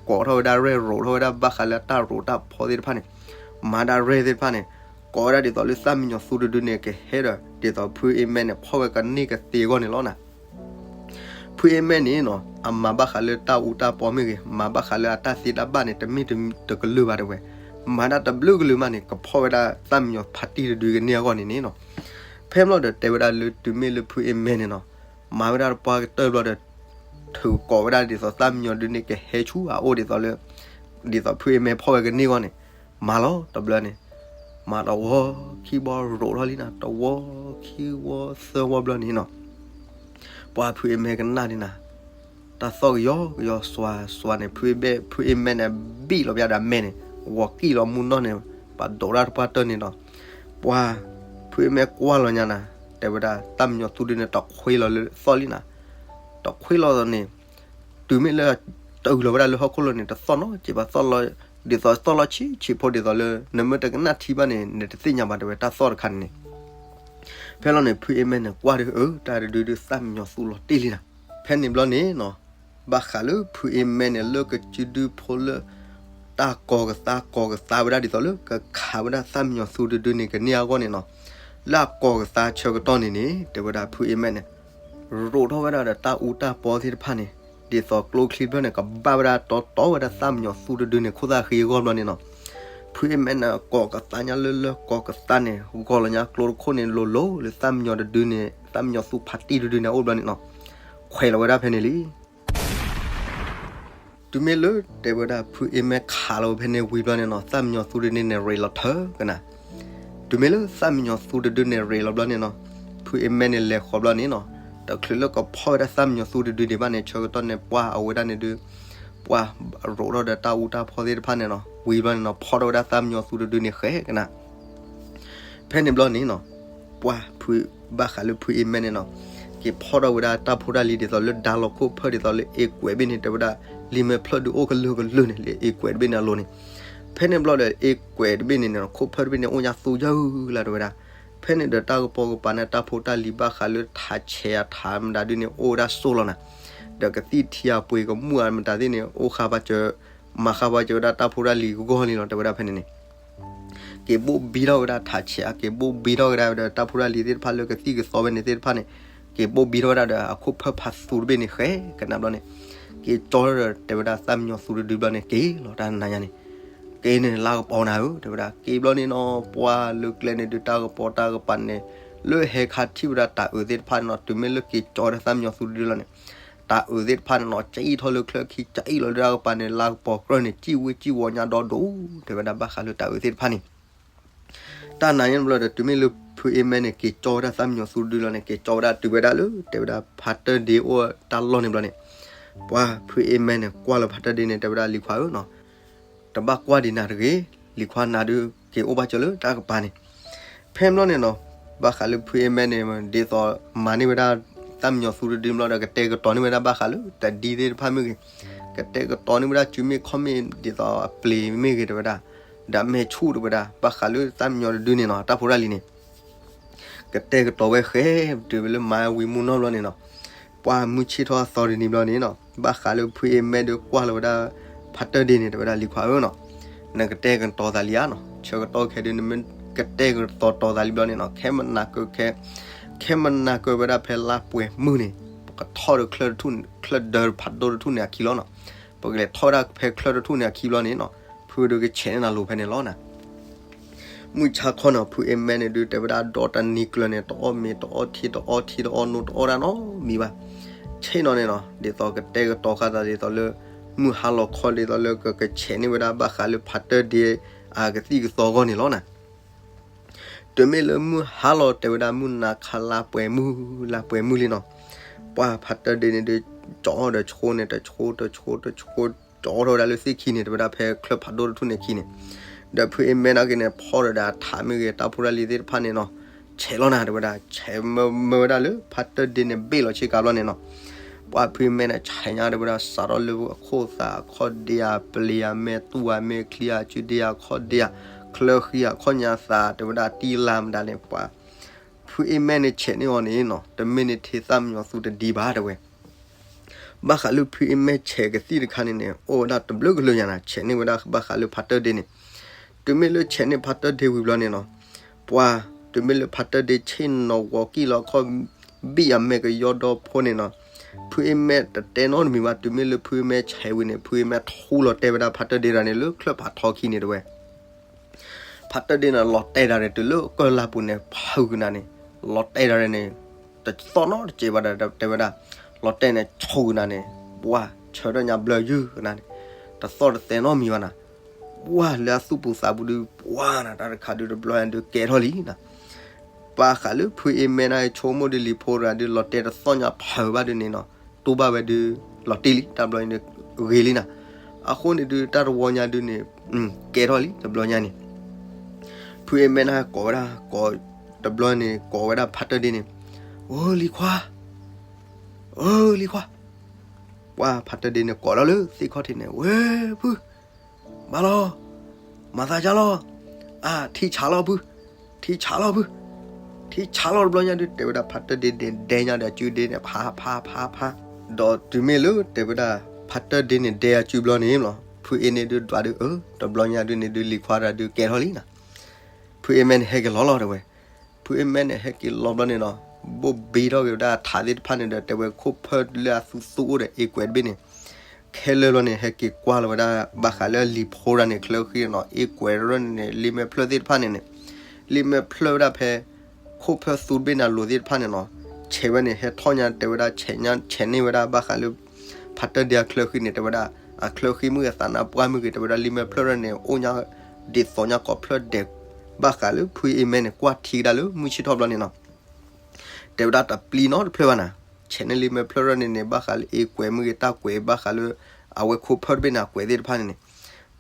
ကိးထီၣ်ဝဲဒၣ်ရဲၣ်, ရိးထီၣ်ဝဲဒၣ်ဘၣ်ဃးလၢတၢ်ရိးတၢ်ဖီသ့ၣ်တဖၣ်န့ၣ်, မၤဒၣ်ရဲၣ်သ့ၣ်တဖၣ်န့ၣ်, ကိးဝဲဒၣ်ဒ်သိးလၢသၣ်မံညီၤသူတဒုန့ၣ် ကဟဲဒီး ဒ်သိးဖုအ့မဲန့ၣ် ဖီၣ်ဝဲကန့ၢ်ကသ့အဂီၢ်န့ၣ်လီၤနၤ. ဖုအ့မဲန့ၣ်နီၤ, အမၤဘၣ်ဃးလၢတၢ်အူတၢ်ပီမ့ၢ်ဂ့ၤ, မၤဘၣ်ဃးလၢအတၢ်သ့တၢ်ဘၣ်န့ၣ် တမ့ၢ်တကလုာ်ဘၣ်တဲဝဲ, မၤဒၣ်တဘျုးကလုာ်မးန့ၣ် ကဖီၣ်ဝဲဒၣ်သၣ်မံညီၤဖါတံၢ်တဒုကန့ၢ်အဂီၢ်န့ၣ်န့ၣ်နီၤ. ဖဲမ့ၢ်လီၤဒီး တဲဝဲဒၣ်လၢတုၤမ့ၢ်လၢဖုအ့မဲန့ၣ်နီၤ, မၤဝဲဒၣ်တပှၢ်ကတၢၢ်ဘျီဒီး ထုးကိးဝဲဒၣ်ဒ်သိးသၣ်မံညီၤဒုန့ၣ် ကဟဲဆူအအိၣ်ဒ်သိးလၢ ဒ်သိးဖုအ့မဲဖီၣ်ဝဲကန့ၢ်အဂီၢ်န့ၣ်, မၤလီၤတဘျီန့ၣ်, မၤတဝီခံဝီရိးထီၣ်လံနၤ, တဝီခံဝီသၢဝီဘျီန့ၣ်နီၤ, ပှၤဖုအ့မဲကနၣ်န့ၣ်နၤ, တၢ်သီၣ်ကယီကယီစွါစွါန့ၣ် ဖုအ့မဲ, ဖုအ့မဲန့ၣ် ဘံၣ်လီၤပျၢ်ဒီးအမဲန့ၣ်, ဂီၤကံၣ်လီၤမူနီၢ်န့ၣ်, ပှၤဒိးတၢ်တပှၢ်တၢၢ်န့ၣ်ဒီး, ပှၤဖုအ့မဲကွၢ်လီၤညါနၤ, တဲဝဲဒၣ်သၣ်မံညီၤသူဒုန့ၣ် တခွ့လီၤလၢသီၣ်လံနၤ, တခွ့လီၤန့ၣ်, တုၤမ့ၢ်လၢ တအုၣ်လီၤဝဲဒၣ်လၢဟီၣ်ခိၣ်လိၤန့ၣ် တသီၣ်နီတစဲးဘၣ်, သီၣ်လီၤ, ဒ်သိးသီၣ်လီၤဆံးဆံးဖိဒ်သိးလၢ နမ့ၢ်တကနၣ်ထံဘၣ်န့ၣ် နတသ့ၣ်ညါဘၣ်တဲဝဲတၢ်သီၣ်တခါန့ၣ်န့ၣ်. ဖဲလီၤန့ၣ် ဖုအ့မဲန့ၣ် ကွၢ်ဒီး အၢ တၢ်တဒုဒုးသၣ်မံညီၤသူလီၤတံၢ်လံနၤ. ဖဲန့ၣ်ဘျီန့ၣ်နီၤ, ဘၣ်ဃးလၢဖုအ့မဲန့ၣ် လၢကစုဒုဖိလၢ တၢ်ကီၤကသါကီၤကသါဝဲဒၣ်ဒ်သိးလၢ ကခးဝဲဒၣ်သၣ်မံညီၤသူတဒုန့ၣ် ကန့ၢ်အဂီၢ်န့ၣ်နီၤ, လၢအကီၤကသါဆၢကတီၢ်န့ၣ်န့ၣ် တဲဝဲဒၣ်ဖုအ့မဲန့ၣ် ရိးထီၣ်ဝဲဒၣ်ဒီးတၢ်အူတၢ်ပီသ့ၣ်တဖၣ်န့ၣ်, ဒ်သိးကျိချံတဖျၢၣ်န့ၣ် ကဘၣ်ဝဲဒၣ်တီတီဝဲဒၣ်သၣ်မံညီၤသူတဒုန့ၣ် ခိၣ်သၣ်ဃံအဂီၢ်ဘျီန့ၣ်နီၤ, ဖုအ့မဲန့ၣ် ကိးကသါညါလၢလၢကိးကသါန့ၣ် ဂီၤလီၤညါကျိတခိၣ်န့ၣ် လိၤလိၤလၢသၣ်မံညီၤတဒုန့ၣ် သၣ်မံညီၤသူဖါတံၢ်တဒုန့ၣ်အအိၣ်ဘျီန့ၣ်နီၤ, ခွဲးလီၤဝဲဒၣ်ဖဲန့ၣ်လံ. တုၤမ့ၢ်လၢတဲဝဲဒၣ်ဖုအ့မဲခးလီၤဖဲန့ၣ်ဝံၤဘျီန့ၣ်နီၤ, သၣ်မံညီၤသူတဒုန့ၣ် ရ့းလီၤထၢကနၤ. တုၤမ့ၢ်လၢသၣ်မံညီၤသူတဒုန့ၣ် ရ့းလီၤဘျီန့ၣ်နီၤ, ဖုအ့မဲန့ၣ် လဲၤဃီၤဘျီန့ၣ်နီၤ, တချုးလၢကဖီၣ်ဝဲဒၣ်သၣ်မံညီၤသူတဒုဒံးဘၣ်န့ၣ် ဆၢကတီၢ်န့ၣ် ပှၢ်အဝဲဒၣ်န့ၣ်ဒုး, ပှၢ်ရိးထီၣ်ဒီးတၢ်အူတၢ်ဖီသ့ၣ်တဖၣ်န့ၣ်နီၤ, ဝံၤဘျီန့ၣ်နီၤ ဖီၣ်ထီၣ်ဝဲဒၣ်သၣ်မံညီၤသူတဒုန့ၣ်ဃဲကနၤ. ဖဲန့ၣ်ဘျီန့ၣ်နီၤ, ပှၢ်ဖု, ဘၣ်ဃးလၢဖုအ့မဲန့ၣ်နီၤ, က့ၤဖီၣ်ထီၣ်ဝဲဒၣ်တၢ်ဖိတၢ်လံၤဒ်သိးလၢဒါလီၤခိၣ်ဖၢၣ်ဒ်သိးလၢအ့ကွဲးတဘ့ၣ်န့ၣ် တဲဝဲဒၣ်, လံာ်မဲာ်ဖျၢၣ်ဒုးအိၣ်ကလုာ်ကလုာ်န့ၣ် လၢအ့ကွဲးတဘ့ၣ်န့ၣ်အလိၤန့ၣ်. ဖဲန့ၣ်ဘျီဒီး အ့ကွဲးတဘ့ၣ်န့ၣ်နီၤ ခိၣ်ဖၢၣ်တဘ့ၣ်န့ၣ် အိၣ်ညါသူယၢၢ်လၢတဲဝဲဒၣ်. ဖဲန့ၣ်ဒီးတၢ်ကပိာ်ကပၤန့ၣ် တၢ်ဖိတၢ်လံၤဘၣ်ဃးလၢထးဆဲးအထးမတၤဒုန့ၣ် အိၣ်ဝဲဒၣ်စိၢ်လီၤနၤ, ဒီးကသံၣ်ထံအပှ့ၤကမူၣ်အမတၤသ့ၣ်န့ၣ် အိၣ်ဃါဘၣ်စၢၤ, မၤဃါဘၣ်စၢၤဝဲဒၣ်တၢ်ဖိတၢ်လံၤဂီၢ်လံလီၤ တဲဝဲဒၣ်ဖဲန့ၣ်န့ၣ် က့ၤဘိၣ်ဘံထီၣ်ဝဲဒၣ်ထးဆဲး, က့ၤဘိၣ်ဘံထီၣ်ဝဲဒၣ်ဒီးတၢ်ဖိတၢ်လံၤသ့ၣ်တဖၣ်လၢကသံၣ်ကသီဖဲန့ၣ်သ့ၣ်တဖၣ်န့ၣ်, က့ၤဘိၣ်ဘံထီၣ်ဝဲဒၣ်ဒီးအခိၣ်ဖၢၣ်ဖးသူတဘ့ၣ်န့ၣ်ဃဲကနၤဘျီန့ၣ်, က့ၤကၠီဒီးတဲဝဲဒၣ်သၣ်မံညီၤသူတဒုဘျီန့ၣ် က့ၤလီၤတၢ်နၤညါန့ၣ်, က့ၤန့ၣ်လါကပီၤနၤဧၢ တဲဝဲဒၣ်. က့ၤဘျီန့ၣ်နီၤ ပှၢ်လၢကျဲန့ၣ်ဒုးတၢ်ကပီၤတၢ်ကပၤန့ၣ်, လၢဟဲခါထံၣ်ဝဲဒၣ်တၤအုးသ့ၣ်တဖၣ်န့ၣ်နီၤ, တုၤမ့ၢ်လၢက့ၤကၠီဝဲဒၣ်သၣ်မံညီၤသူတဒုလီၤန့ၣ် တၤအုးသ့ၣ်တဖၣ်န့ၣ်နီၤ ကၠံၣ်ထီၣ်လၢချၢခံ ကၠံၣ်လီၤလၢတၢ်ကပၤန့ၣ် လါကပီၤကြၢးန့ၣ် ကၠံၣ်ဝ့ကၠံၣ်ဝီညါဒီဒိၣ် တဲဝဲဒၣ်ဘၣ်ဃးလၢတၤအုးသ့ၣ်တဖၣ်န့ၣ် တၢ်နၤညါန့ၣ်ဘျီဒီး တုၤမ့ၢ်လၢဖုအ့မဲန့ၣ် က့ၤကၠီဝဲဒၣ်သၣ်မံညီၤသူတဒုလီၤန့ၣ် က့ၤကၠီဝဲဒၣ်တုၤဝဲဒၣ်လၢ တဲဝဲဒၣ်ဖါတၢၢ်ဒ့အိၣ်တၢ်လီၢ်န့ၣ်ဘျီန့ၣ်, ပှၢ်ဖုအ့မဲန့ၣ် ကွၢ်လၢဖါတၢၢ်ဒ့န့ၣ် တဲဝဲဒၣ် လံၤခွါဧၢနီၤ, တဘၣ်ကွၢ်ဒံးနၤတဂ့ၤ, လံၤခွါနၤဒုး က့ၤအိၣ်ဘၣ်စၢၤလၢတၢ်ကပၤန့ၣ်. ဖဲဘျီန့ၣ်နီၤ ဘၣ်ဃးလၢဖုအ့မဲန့ၣ် ဒ်သိးမၤန့ၢ်ဝဲဒၣ် သၣ်မံညီၤသူတဒုဘျီဒီး ကတဲာ်ကတီၤန့ၢ်ဝဲဒၣ်ဘၣ်ဃးလၢတဒံသ့ၣ်တဖၣ်မ့ၢ်ဂ့ၤ, ကတဲာ်ကတီၤန့ၢ်ဝဲဒၣ်စုမ့ၢ်ခီၣ်မ့ၢ်ဒ်သိးအပျ့ၤမ့ၢ်ဂ့ၤ တဲဝဲဒၣ်, ဒီးမဲာ်ဆူၣ်တဲဝဲဒၣ် ဘၣ်ဃးလၢသၣ်မံညီၤတဒုန့ၣ်နီၤ တၢ်ဖိတၢ်လံၤန့ၣ် ကတဲာ်ကတီၤဝဲဃဲ တုၤဝဲလၢမၤဝံၤမူနီၢ်ဘျီန့ၣ်နီၤ, ပှၢ်မုၢ်ဆ့ၣ်ထီၣ်အသီတနံၤဘျီန့ၣ်နီၤ ဘၣ်ဃးလၢဖုအ့မဲဒုးကွၢ်လီၤဝဲဒၣ် ဖါတၢၢ်ဒ့န့ၣ် တဲဝဲဒၣ် လံၤခွါဧၢနီၤ, နကတဲာ်ကတီၤသးလံဧါနီၤ, ဆၢကတီၢ်ခဲဒုး နမ့ၢ်ကတဲာ်ကတီၤတီၤသးလံဘျီန့ၣ်နီၤ ခဲမနၤကၢခဲ ခဲမနၤကၢဝဲဒၣ်ဖဲလါပှဲၤမုၢ်န့ၣ် ပကထီၣ်ဒီးချၢတထူၣ် ချၢဒၢဖးဒိၣ်တထူၣ်န့ၣ်အခံလီၤနီၤ, ပကလဲၤထီၣ်ဝဲဒၣ်ဖဲချၢတထူၣ်န့ၣ်အခံဘျီန့ၣ်နီၤ ဖုဒုးကဆဲးန့ၢ်နၤလိၤဖဲန့ၣ်လီၤနၤ. မုၢ်ဆါခီနီၤ ဖုအ့မဲန့ၣ်ဒုး တဲဝဲဒၣ်ဒီတနံၤကျၢၤန့ၣ် တအီၣ်မ့ၤ တအီထံ တအီထံ တအီနိ တအီတၢ်နီတမံၤဘၣ်. ဆ့ၣ်နီၤန့ၣ်နီၤ ဒ်သိးကတဲာ်ကတီၤဃာ်သးဒ်သိးလၢ မုၢ်ဟါလီၤခီ ဒ်သိးလၢကကဆဲးန့ၢ်ဝဲဒၣ်ဘၣ်ဃးလၢဖါတၢၢ်ဒ့အကသံၣ်ကသီအဂီၢ်န့ၣ်လီၤနၤ. တုၤမ့ၢ်လၢမုၢ်ဟါလီၤ တဲဝဲဒၣ် မုၢ်နၤခါလါပှဲၤမုၢ် လါပှဲၤမုၢ်လံနီၤ, ပှၢ်ဖါတၢၢ်ဒ့န့ၣ်ဒုး ကၠီဒီးဆိန့ၣ် တဆိ တဆိ တဆိ ကၠီထီၣ်ဝဲဒၣ်လၢသ့ၣ်ခံန့ၣ် တဲဝဲဒၣ်ဖဲချၢဖးဒိၣ်တထူၣ်န့ၣ်အခံန့ၣ်, ဒီးဖုအ့မဲနာ်က့န့ၣ် ဖီၣ်ဒီးဒၣ်ထးမ့ၢ်ဂ့ၤ တၢ်ဖိတၢ်လံၤသ့ၣ်တဖၣ်န့ၣ်နီၤ, ဆဲးလီၤနၤ တဲဝဲဒၣ်, ဆဲးမၢမၢဝဲဒၣ်လၢ ဖါတၢၢ်ဒ့န့ၣ် ဘ့ၣ်လီၤဆ့ကၤဘျီန့ၣ်နီၤ. ပှၢ်ဖုအ့မဲန့ၣ် ဆဲးညါ တဲဝဲဒၣ် စးထီၣ်လၢအခိၣ်သးအခီၣ်ဒ့ဧါ, ပလံၤဧါ, မဲာ်တူၢ်ဧါ, မဲာ်ချံဧါ, စုဒ့ဧါ, ခီၣ်ဒ့ဧါ, ချၢဃံဧါ, ခီၣ်ညါသး တဲဝဲဒၣ် တံၢ်လါမတၤလဲၣ် ပှၢ် ဖုအ့မဲန့ၣ် ဆဲးန့ၢ်အီၤန့ၣ်နီၤ, တမ့ၢ်န့ၣ်ထံသၣ်မညီၤသူတဒံးဘၣ် တဲဝဲ. ဘၣ်ဃးလၢဖုအ့မဲဆဲးကသံၣ်တခါန့ၣ်န့ၣ် အိၣ်ဝဲဒၣ်တဘျုးကလုာ်ညါနၤ, ဆဲးန့ၢ်ဝဲဒၣ်ဘၣ်ဃးလၢဖါတၢၢ်ဒ့န့ၣ်, တုၤမ့ၢ်လၢဆဲးန့ၢ်ဖါတၢၢ်ဒ့ဝံၤဘျီန့ၣ်နီၤ, ပှၢ် တုၤမ့ၢ်လၢဖါတၢၢ်ဒ့ဆ့ၣ်နီၤဂီၤကံၣ်လီၤခီၣ် ဘံၣ်အမဲာ်ကယီဒီဖိန့ၣ်နီၤ, ဖုအ့မဲတတဲနီတမံၤဘၣ်, တုၤမ့ၢ်လၢဖုအ့မဲဆဲးဝံၤန့ၣ် ဖုအ့မဲထူလီၤတဲာ်ဝဲဒၣ်ဖါတၢၢ်ဒ့တဂၤန့ၣ် လၢချၢၣ်ဖးထီခံန့ၣ် တဲဝဲ. ဖါတၢၢ်ဒ့န့ၣ် လီၤတဲာ်ဒၣ်ဒီး တုၤလၢကၢၢ်လါပူၤန့ၣ် ဖုးကနၤန့ၣ်, လီၤတဲာ်ဒၣ်န့ၣ် တသီၣ်နီတစဲးဘၣ်ဒီး တဲဝဲဒၣ်, လီၤတဲာ်န့ၣ် ဆိကနၤန့ၣ်, ပှၢ် ဆၢထၢၣ်ညါဘျၢယုၢ်ကနၤန့ၣ်, တသီၣ်တသဲနီတမံၤဘၣ်နၤ, ပှၢ်လၢအသူၣ်ပူၤသးပူၤဒုး ပှၢ်နၤ တၢ်တခါဒုးတဘျီညါဒုးကဲထီၣ်လံနၤ. ဘၣ်ဃးလၢဖုအ့မဲန့ၣ် ဆိကမိၣ်ဒုးလံၤဖိတဂၤဒုး လီၤတဲာ်တသီၣ်ညါဖုးဘၣ်ဒုးန့ၣ်နီၤ, တူၢ်ဘၣ်ဝဲဒုး လီၤတံၢ်လံ တၢ်ဘျီန့ၣ်ဒုး ဂ့ၤလံနၤ. အဃိန့ၣ်ဒုး တၢ်တဝီညါဒုးန့ၣ် ကဲထီၣ်လံ တဘျီညါန့ၣ် ဖုအ့မဲန့ၣ်ကိးဝဲဒၣ် ကိး တဘျီန့ၣ် ကိးဝဲဒၣ်ဖါတၢၢ်ဒ့န့ၣ်, အိ လံၤခွါ, အိ လံၤခွါ, ပှၢ်ဖါတၢၢ်ဒ့န့ၣ် ကိးထီၣ်လၢသ့ၣ်ခီၣ်ထံးန့ၣ်, ဝဲ ဖု ဘၣ်လီၤ, မၤသးဒ်လီၤ, အါ ထံဆးလီၤဖု, ထံဆးလီၤဖု, ထံဆးလီၤတဘျီညါဒုး တဲဝဲဒၣ်ဖါတၢၢ်ဒ့န့ၣ် ဒဲညါဒီးအစုဒ့န့ၣ် ဖးဖးဖးဖး, ဒီးတုၤမ့ၢ်လၢတဲဝဲဒၣ် ဖါတၢၢ်ဒ့န့ၣ် ဒဲအစုဘျီန့ၣ်လီၤ, ဖုအ့န့ၣ်ဒုးဒွးဒုး အၢ တဘျီညါဒုးန့ၣ်ဒုး လံၤခွါတဂၤဒုးကဲထီၣ်လံနၤ. ဖုအ့မဲန့ၣ် ဟဲက့ၤလီၤလီၤတဲဝဲ. ဖုအ့မဲန့ၣ် ဟဲက့ၤလီၤဘျီန့ၣ်နီၤ, ဘိၣ်ဘ့ထီၣ်က့ၤဝဲဒၣ်ထးသ့ၣ်တဖၣ်န့ၣ်ဒီး တဲဝဲခိၣ်ဖၢၣ်လၢအသူသူအိၣ်ဒီးအ့ကွဲးတဘ့ၣ်န့ၣ်, ခဲလၢာ်ဘျီန့ၣ် ဟဲက့ၤကွၢ်လီၤဝဲဒၣ် ဘၣ်ဃးလၢလံၤဖိတဂၤန့ၣ် ချၢဃံန့ၣ်နီၤ, အ့ကွဲးရၢၢ်န့ၣ်န့ၣ် လံာ်မဲာ်ဖျၢၣ်သ့ၣ်တဖၣ်န့ၣ်န့ၣ်, လံာ်မဲာ်ဖျၢၣ်ဝဲဒၣ်ဖဲ ခိၣ်ဖၢၣ်သူတဘ့ၣ်န့ၣ်အလိၤသ့ၣ်တဖၣ်န့ၣ်နီၤ, ဆဲးဝဲန့ၣ် ဟဲထီၣ်ညါတဲဝဲဒၣ် ဆဲးညါ ဆဲးန့ၢ်ဝဲဒၣ်ဘၣ်ဃးလၢ ဖါတၢၢ်ဒ့အချၢဃံန့ၣ် တဲဝဲဒၣ် အချၢဃံမုၢ်အသးနါပှၢ်မုၢ်ဂ့ၤ တဲဝဲဒၣ်လံာ်မဲာ်ဖျၢၣ်ရၢၢ်န့ၣ် အိၣ်ညါဒ်သိးညါကိးဖျၢၣ်ဒဲး, ဘၣ်ဃးလၢဖုအ့မဲန့ၣ် ကွၢ်ထံကဒါလၢမုၢ်ဆ့ၣ်ထီၣ်ဘျီန့ၣ်နီၤ, တဲဝဲဒၣ်တပျံၤနီတဖျၢၣ်ဘၣ်နၤ, ဆဲးန့ၢ်လံာ်မဲာ်ဖျၢၣ်ရၢၢ်န့ၣ်န့ၣ် ဘၣ်ဃးလၢအ့ကွဲးမုၢ်ဂ့ၤ တၢ်ကွဲးဘၣ်ဃးလၢ အဝဲခိၣ်ဖၢၣ်တဘ့ၣ်န့ၣ် အကွဲးသ့ၣ်တဖၣ်န့ၣ်န့ၣ်,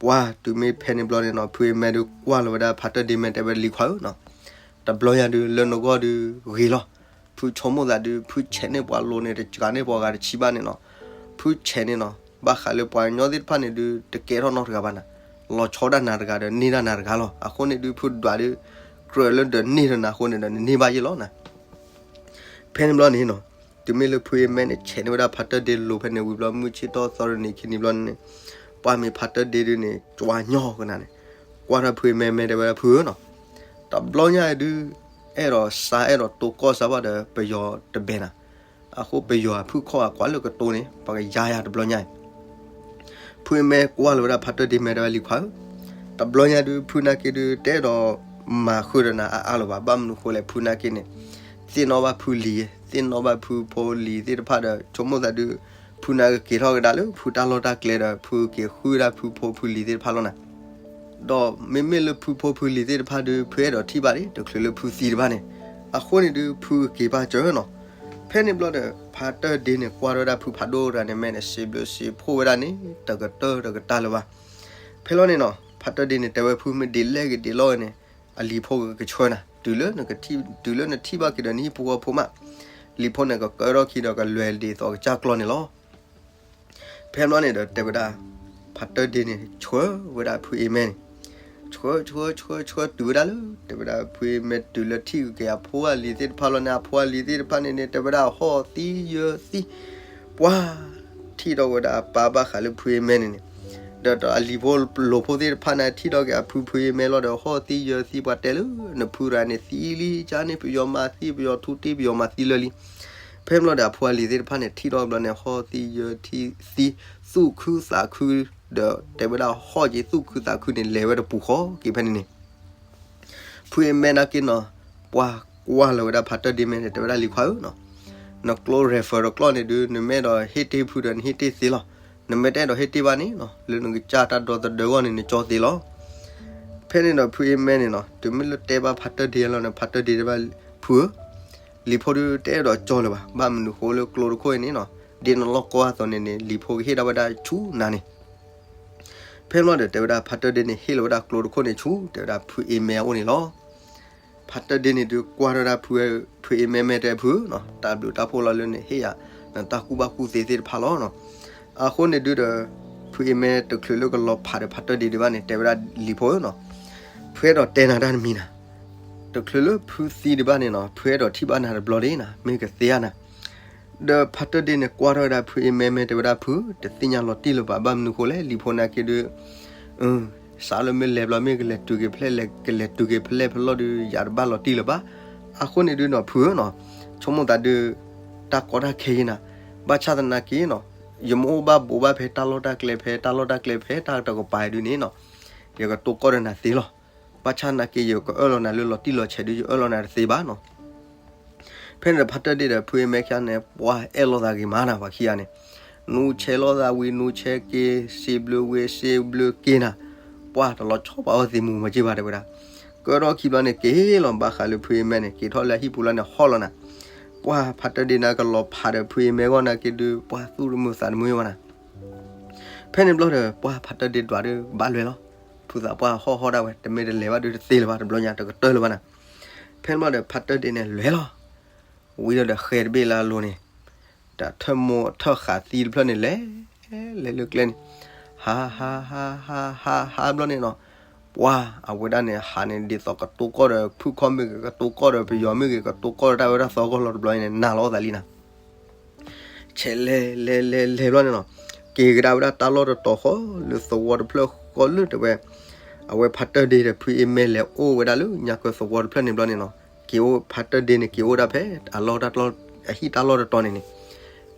ပှၢ်တုၤမ့ၢ်ဖဲန့ၣ်ဘျီန့ၣ်နီၤ ဖုအ့မဲဒုးကွၢ်လီၤဝဲဒၣ်ဖါတၢၢ်ဒ့မဲ တဲဝဲလံၤခွါဧၢနီၤ, တဘျီညါဒုး လၢနဂီၢ်ဒုးဂ့ၤလီၤ, ဖုဆိကမိၣ်သးဒုး ဖုဆဲးန့ၢ်ပှၤလိၤန့ၣ် တကးန့ၢ်ပှၤဂၤတဆံဘၣ်န့ၣ်နီၤ, ဖုဆဲးန့ၣ်နီၤ ဘၣ်ဃးလၢပှၤကညီသ့ၣ်တဖၣ်န့ၣ်ဒုး တကဲထီၣ်နီတဂၤဘၣ်နၤ, လီၤဆီဒၣ်နၤတဂၤဒီးန့ၢ်ဒၣ်နၤတဂၤလီၤ, အဃိန့ၣ်ဒုး ဖုဒွးဒုး ကြၢးလၢဒီးန့ၢ်ဒီးနၤအဃိန့ၣ်ဒီး နန့ၢ်ဘၣ်ယဲၢ်လီၤနၤ. ဖဲန့ၣ်ဘျီန့ၣ်နီၤ, တုၤမ့ၢ်လၢဖုအ့မဲန့ၣ် ဆဲးန့ၢ်ဝဲဒၣ်ဖါတၢၢ်ဒ့လိၤဖဲန့ၣ်ဝံၤဘျီ မုၢ်ဆ့ၣ်ထီၣ်သီတနံၤခံနံၤဘျီန့ၣ်, ပှၢ်မ့ၢ်ဖါတၢၢ်ဒ့ဒုးန့ၣ် ကွၢ်ညီကနၤန့ၣ်, ကွၢ်ထီၣ်ဖုအ့မဲ မဲ တဲဝဲဒၣ်ဖုဧၢနီၤ, တဘျီညါဒုး အဲၣ်ဒိးစါအဲၣ်ဒိးတိၢ်ကီၢ်စါဘၣ်ဒီးပယီၤတဘဲနၤ, အဃိပယီၤဖုၣ်ခီၣ်အကွၢ်လၢကတိၤန့ၣ် ပကယါယၤတဘျီညါအံၤ ဖုအ့မဲကွၢ်လီၤဝဲဒၣ်ဖါတၢၢ်ဒ့မဲ တဲဝဲလံၤခွါဧၢ, တဘျီညါဒုး ဖုနာ်က့ဒုး တအဲၣ်ဒိးမၤဃုာ်ဒီးနၤအါအါလၢၤဘၣ်, ဘၣ်မနုၤဃိလဲၣ် ဖုနာ်က့န့ၣ် သ့ၣ်နီၣ်ဘၣ်ဖုလံၤ, သ့ၣ်နီၣ်ဘၣ်ဖုဖိလံၤသ့ၣ်တဖၣ်ဒီး ဆိကမိၣ်သးဒုး ဖုနာ်က့က့ၤထီၣ်ကဒါလၢဖုတၢ်လီၢ်တၢ်ကျဲဒီး ဖုက့ၤဃုဒၣ်ဖုဖိဖုလံၤသ့ၣ်တဖၣ်လီၤနၤ ဒီးမ့မ့ၢ်လၢဖုဖိဖုလံၤသ့ၣ်တဖၣ်ဒုး ဖုအဲၣ်ဒိးထံၣ်ဘၣ်ဒံး တချုးလၢဖုသံတဖၣ်န့ၣ်, အဃိန့ၣ်ဒုး ဖုက့ၤဘၣ်စၢၤနီၤ. ဖဲန့ၣ်ဘျီဒီး ဖါတၢၢ်ဒ့န့ၣ် ကွၢ်ထီၣ်ဝဲဒၣ်ဖုဖးဒိၣ်တဂၤန့ၣ် မဲာ်န့ၣ် စံးဘျုးစံးဖှိၣ်ဝဲဒၣ်န့ၣ် တကတၢၢ်တကတၢၢ်လၢၤဘၣ်. ဖဲလီၤန့ၣ်နီၤ ဖါတၢၢ်ဒ့န့ၣ် တဲဝဲဖု မ့ၢ်ဒ်လဲၣ်ဂ့ၤဒ်လဲၣ်ဂ့ၤန့ၣ် အလံၤဖိကဆှၢနၤ, တုၤလၢနကထံၣ် တုၤလၢနထံၣ်ဘၣ်က့ၤဒီးနဟံၣ်ဖိဃီဖိမး, လံၤဖိန့ၣ် ကကၢထီၣ်ခံဒီးကလဲၤဒ်သိးကစၢ်ကျီၢ်န့ၣ်လီၤ. ဖဲန့ၣ်ဘျီန့ၣ်ဒီး တဲဝဲဒၣ် ဖါတၢၢ်ဒ့န့ၣ် ဆှၢဝဲဒၣ်ဖုအ့မဲန့ၣ်, ဆှၢ ဆှၢ ဆှၢ ဆှၢ ဆှၢတုၤဝဲဒၣ်လၢ တဲဝဲဒၣ်ဖုအ့မဲတုၤလၢထံၣ်က့ၤအဖိအလံၤသ့ၣ်တဖၣ်လီၤန့ၣ်, အဖိအလံၤသ့ၣ်တဖၣ်န့ၣ်န့ၣ် တဲဝဲဒၣ်ဟီၣ်သံယၢၤသံ, ပှၤ ထံၣ်ထီၣ်ဝဲဒၣ်အပၢ်ဘၣ်ဃးလၢဖုအ့မဲန့ၣ်န့ၣ်, ဒီးအလံၤဖိလိၤဖိသ့ၣ်တဖၣ်န့ၣ် ထံၣ်ထီၣ်က့ၤအဖုဖုအ့မဲလီၤဒီး ဟီၣ်သံယၢၤသံ ပှၤတဲလၢနဖုတဂၤန့ၣ် သံလံ ကန့ၣ် ပယီၤမၤသံ ပယီၤထူတ့ ပယီၤမၤသံလၢာ်လံ. ဖဲန့ၣ်ဘျီဒီး အဖိအလံၤသ့ၣ်တဖၣ်န့ၣ် ထံၣ်ထီၣ်ဘျီန့ၣ် ဟီၣ်သံယၢၤသံ သူၣ်ခုသးခု, ဒီးတဲဝဲဒၣ်ဟီၣ်က့ၤသူၣ်ခုသးခုန့ၣ် လဲၤဝဲတပူၤဃီက့ၤဖဲန့ၣ်န့ၣ်, ဖုအ့မဲနာ်က့နီၤ ပှၤကွၢ်လီၤဝဲဒၣ်ဖါတၢၢ်ဒ့မဲန့ၣ် တဲဝဲဒၣ်လံၤခွါဧၢနီၤ, နကျိ refer တကျီၢ်န့ၣ်ဒုး နမ့ၢ်အဲၣ်ဒိးဟ့ၣ်တ့ၢ်ဖုဒီး နဟ့ၣ်တ့ၢ်သ့လီၤ. နမ့ၢ်တအဲၣ်ဒိးဟ့ၣ်တ့ၢ်ဘၣ်န့ၣ်နီၤ လၢနကစၢ်တၢ်ဒီသဒၢအဂီၢ်န့ၣ် နကၠီသ့လီၤ. ဖဲန့ၣ်ဒီး ဖုအ့မဲန့ၣ်နီၤ တုၤမ့ၢ်လၢတဲဘၣ်ဖါတၢၢ်ဒ့လီၤန့ၣ် ဖါတၢၢ်ဒ့တဲဘၣ်ဖုဧၢ, လံၤဖိဒုးတအဲၣ်ဒိးကၠီလၢၤဘၣ်. ဘၣ်မနုၤဃိလၢကျိတခိၣ်အံၤန့ၣ်နီၤ ဒ်နလီၢ်ကီအသိးန့ၣ်န့ၣ် လံၤဖိကဟ့ၣ်ဒၣ်ဝဲဒၣ်ဆူနၤန့ၣ် ဖဲန့ၣ်ဘျီဒီး တဲဝဲဒၣ်ဖါတၢၢ်ဒ့န့ၣ် ဟ့ၣ်လီၤဝဲဒၣ်ကျိတခိၣ်န့ၣ်ဆူ တဲဝဲဒၣ်ဖုအ့မဲအအိၣ်န့ၣ်လီၤ. ဖါတၢၢ်ဒ့န့ၣ်ဒုးကွၢ်ထီၣ်ဝဲဒၣ်ဖုအ့မဲ မဲ တဲဖုနီၤ, တၢ်ဘျုးတၢ်ဖှိၣ်လီၤလၢနဟ့ၣ်ယၤ နတၢ်ကူၣ်ဘၣ်ကူၣ်သ့သ့ၣ်တဖၣ်လီၤနီၤ. အဃိန့ၣ်ဒုးဒီး ဖုအ့မဲတချုးလၢကလီၤဖးဒီးဖါတၢၢ်ဒ့ဒံးဘၣ်န့ၣ် တဲဝဲဒၣ်လံၤဖိဧၢနီၤ, ဖုအဲၣ်ဒိးတဲနၤတၢ်တမံၤနၤ, တချုးလၢဖုသံဒံးဘၣ်န့ၣ်နီၤ ဖုအဲၣ်ဒိးထံၣ်ဘၣ်နၤတဘျီဒံးနၤ, မ့ၢ်ကသ့ဧါနၤ. ဒီးဖါတၢၢ်ဒ့န့ၣ် ကွၢ်ထီၣ်ဝဲဒၣ်ဖုအ့မဲ မဲ တဲဝဲဒၣ်ဖု, တသ့ၣ်ညါလီၤတံၢ်လၢၤဘၣ် ဘၣ်မနုၤဃိလဲၣ် လံၤဖိနာ်က့ဒုး စးလၢမ့ၢ်လဲၤဘျီ မ့ၢ်ကလဲၤတုၤက့ၤဖဲလဲၣ် ကလဲၤတုၤက့ၤဖဲလဲၣ်ဖဲလဲၣ်ဒုး ယၤတဘၣ်လီၤတံၢ်လၢၤဘၣ်. အဃိန့ၣ်ဒုးနီၤ ဖုဧၢနီၤ, ဆိကမိၣ်သးဒုး တၢ်ကီတၢ်ခဲအံၤနၤ, ဘၣ်ဆၣ်သနာ်က့နီၤ, ယမ့ၢ်အိၣ်ဘၣ်ဘိးဘၣ်ဖဲတၢ်လီၢ်တၢ်ကျဲ ဖဲတၢ်လီၢ်တၢ်ကျဲ ဖဲတၢ်တကပၤဒုးန့ၣ်နီၤ, ယကတိၢ်ကီၢ်ဒီးနၤသ့လီၤ. ဘၣ်ဆၣ်သနာ်က့ ယကအၢၣ်လီၤနၤလၢလီၤတံၢ်လီၤဆဲးဒုး ယအၢၣ်လီၤနၤတသ့ဘၣ်နီၤ. ဖဲန့ၣ်ဒီးဖါတၢၢ်ဒ့ဒီးဖုအ့မဲခံဂၤန့ၣ် ပှၤအဲၣ်လိာ်သးဂ့ၤမးနၤ ပှၤခံဂၤန့ၣ်, နူဆဲးလိာ်သးဝံၤ နူဆဲးက့ၤ စံးဘျုးဝံၤ စံးဘျုးက့ၤနၤ, ပှၤတလီၤဆီဘၣ်အီၣ်သ့မူမက့ၢ်ဘၣ် တဲဝဲဒၣ်. ကၢထီၣ်ခံဘျီန့ၣ် က့ၤလီၤဘၣ်ဃးလၢဖုအ့မဲန့ၣ် က့ၤထီၣ်လၢအဟံၣ်ပူၤလီၤန့ၣ် ဟီၣ်လီၤနၤ, ပှၤဖါတၢၢ်ဒ့န့ၣ်ကလီၤဖးဒီးဖုအ့မဲအဂီၢ်နာ်က့ဒုး ပှၤသူၣ်တမုာ်သးတမုာ်ဘၣ်နၤ. ဖဲန့ၣ်ဘျီဒီး ပှၤဖါတၢၢ်ဒ့ဒွးဒုး ဘၣ်လွဲၤလီၤ. ဖုသးပှၢ်ဟီၣ်ဟီၣ်ဒၣ်ဝဲ တမ့ၢ်တလဲၤဘၣ်ဒုးတသ့လၢၤဘၣ် တဘျီညါ တကတၢၢ်လၢၤဘၣ်နၤ. ဖဲန့ၣ်ဘျီဒီး ဖါတၢၢ်ဒ့န့ၣ်လဲၤလီၤ. ဝံၤဒီးဒီးဃဲၤတဘ့ၣ်လၢအလိၤန့ၣ်, တၢ်ထၢၣ်မိၢ်ထၢၣ်ဃးသံတဖျၢၣ်န့ၣ်လဲၤ, လဲၤလၢကျဲန့ၣ်, ဟး ဟး ဟး ဟး ဟး ဟးဘျီန့ၣ်နီၤ, ပှၤအဝဲဒၣ်န့ၣ် ဟးန့ၣ်ဒ်သိးကတိၢ်ကီၢ်ဒီးဖုခီမ့ၢ်ဂ့ၤ, ကတိၢ်ကီၢ်ဒီးပယီၤမ့ၢ်ဂ့ၤ, ကတိၢ်ကီၢ်ဒီးတၢ်ဝဲဒၣ်သီကီၢ်လီၤ တဘျီန့ၣ် နၤလီၤအီၣ်သးလံနၤ. ဆဲးလဲၤ လဲၤ လဲၤ လဲၤဘျီန့ၣ်နီၤ, က့ၤကဒါဝဲဒၣ်တၢ်လီၢ်တတီၤဃီလၢသဝီတဖျၢၣ်ဃီလၢတဲဝဲ, အဝဲဖါတၢၢ်ဒ့ဒီးဖုအ့မဲလဲၤအိၣ်ဝဲဒၣ်လၢညါကၢၤသဝီတဖျၢၣ်န့ၣ်ဘျီန့ၣ်နီၤ, က့ၤအိၣ်ဖါတၢၢ်ဒ့န့ၣ် က့ၤအိၣ်ဒၣ်ဖဲအလီၢ်တၢ်လီၢ် အဟံၣ်တၢ်လီၢ်တတီၤန့ၣ်န့ၣ်,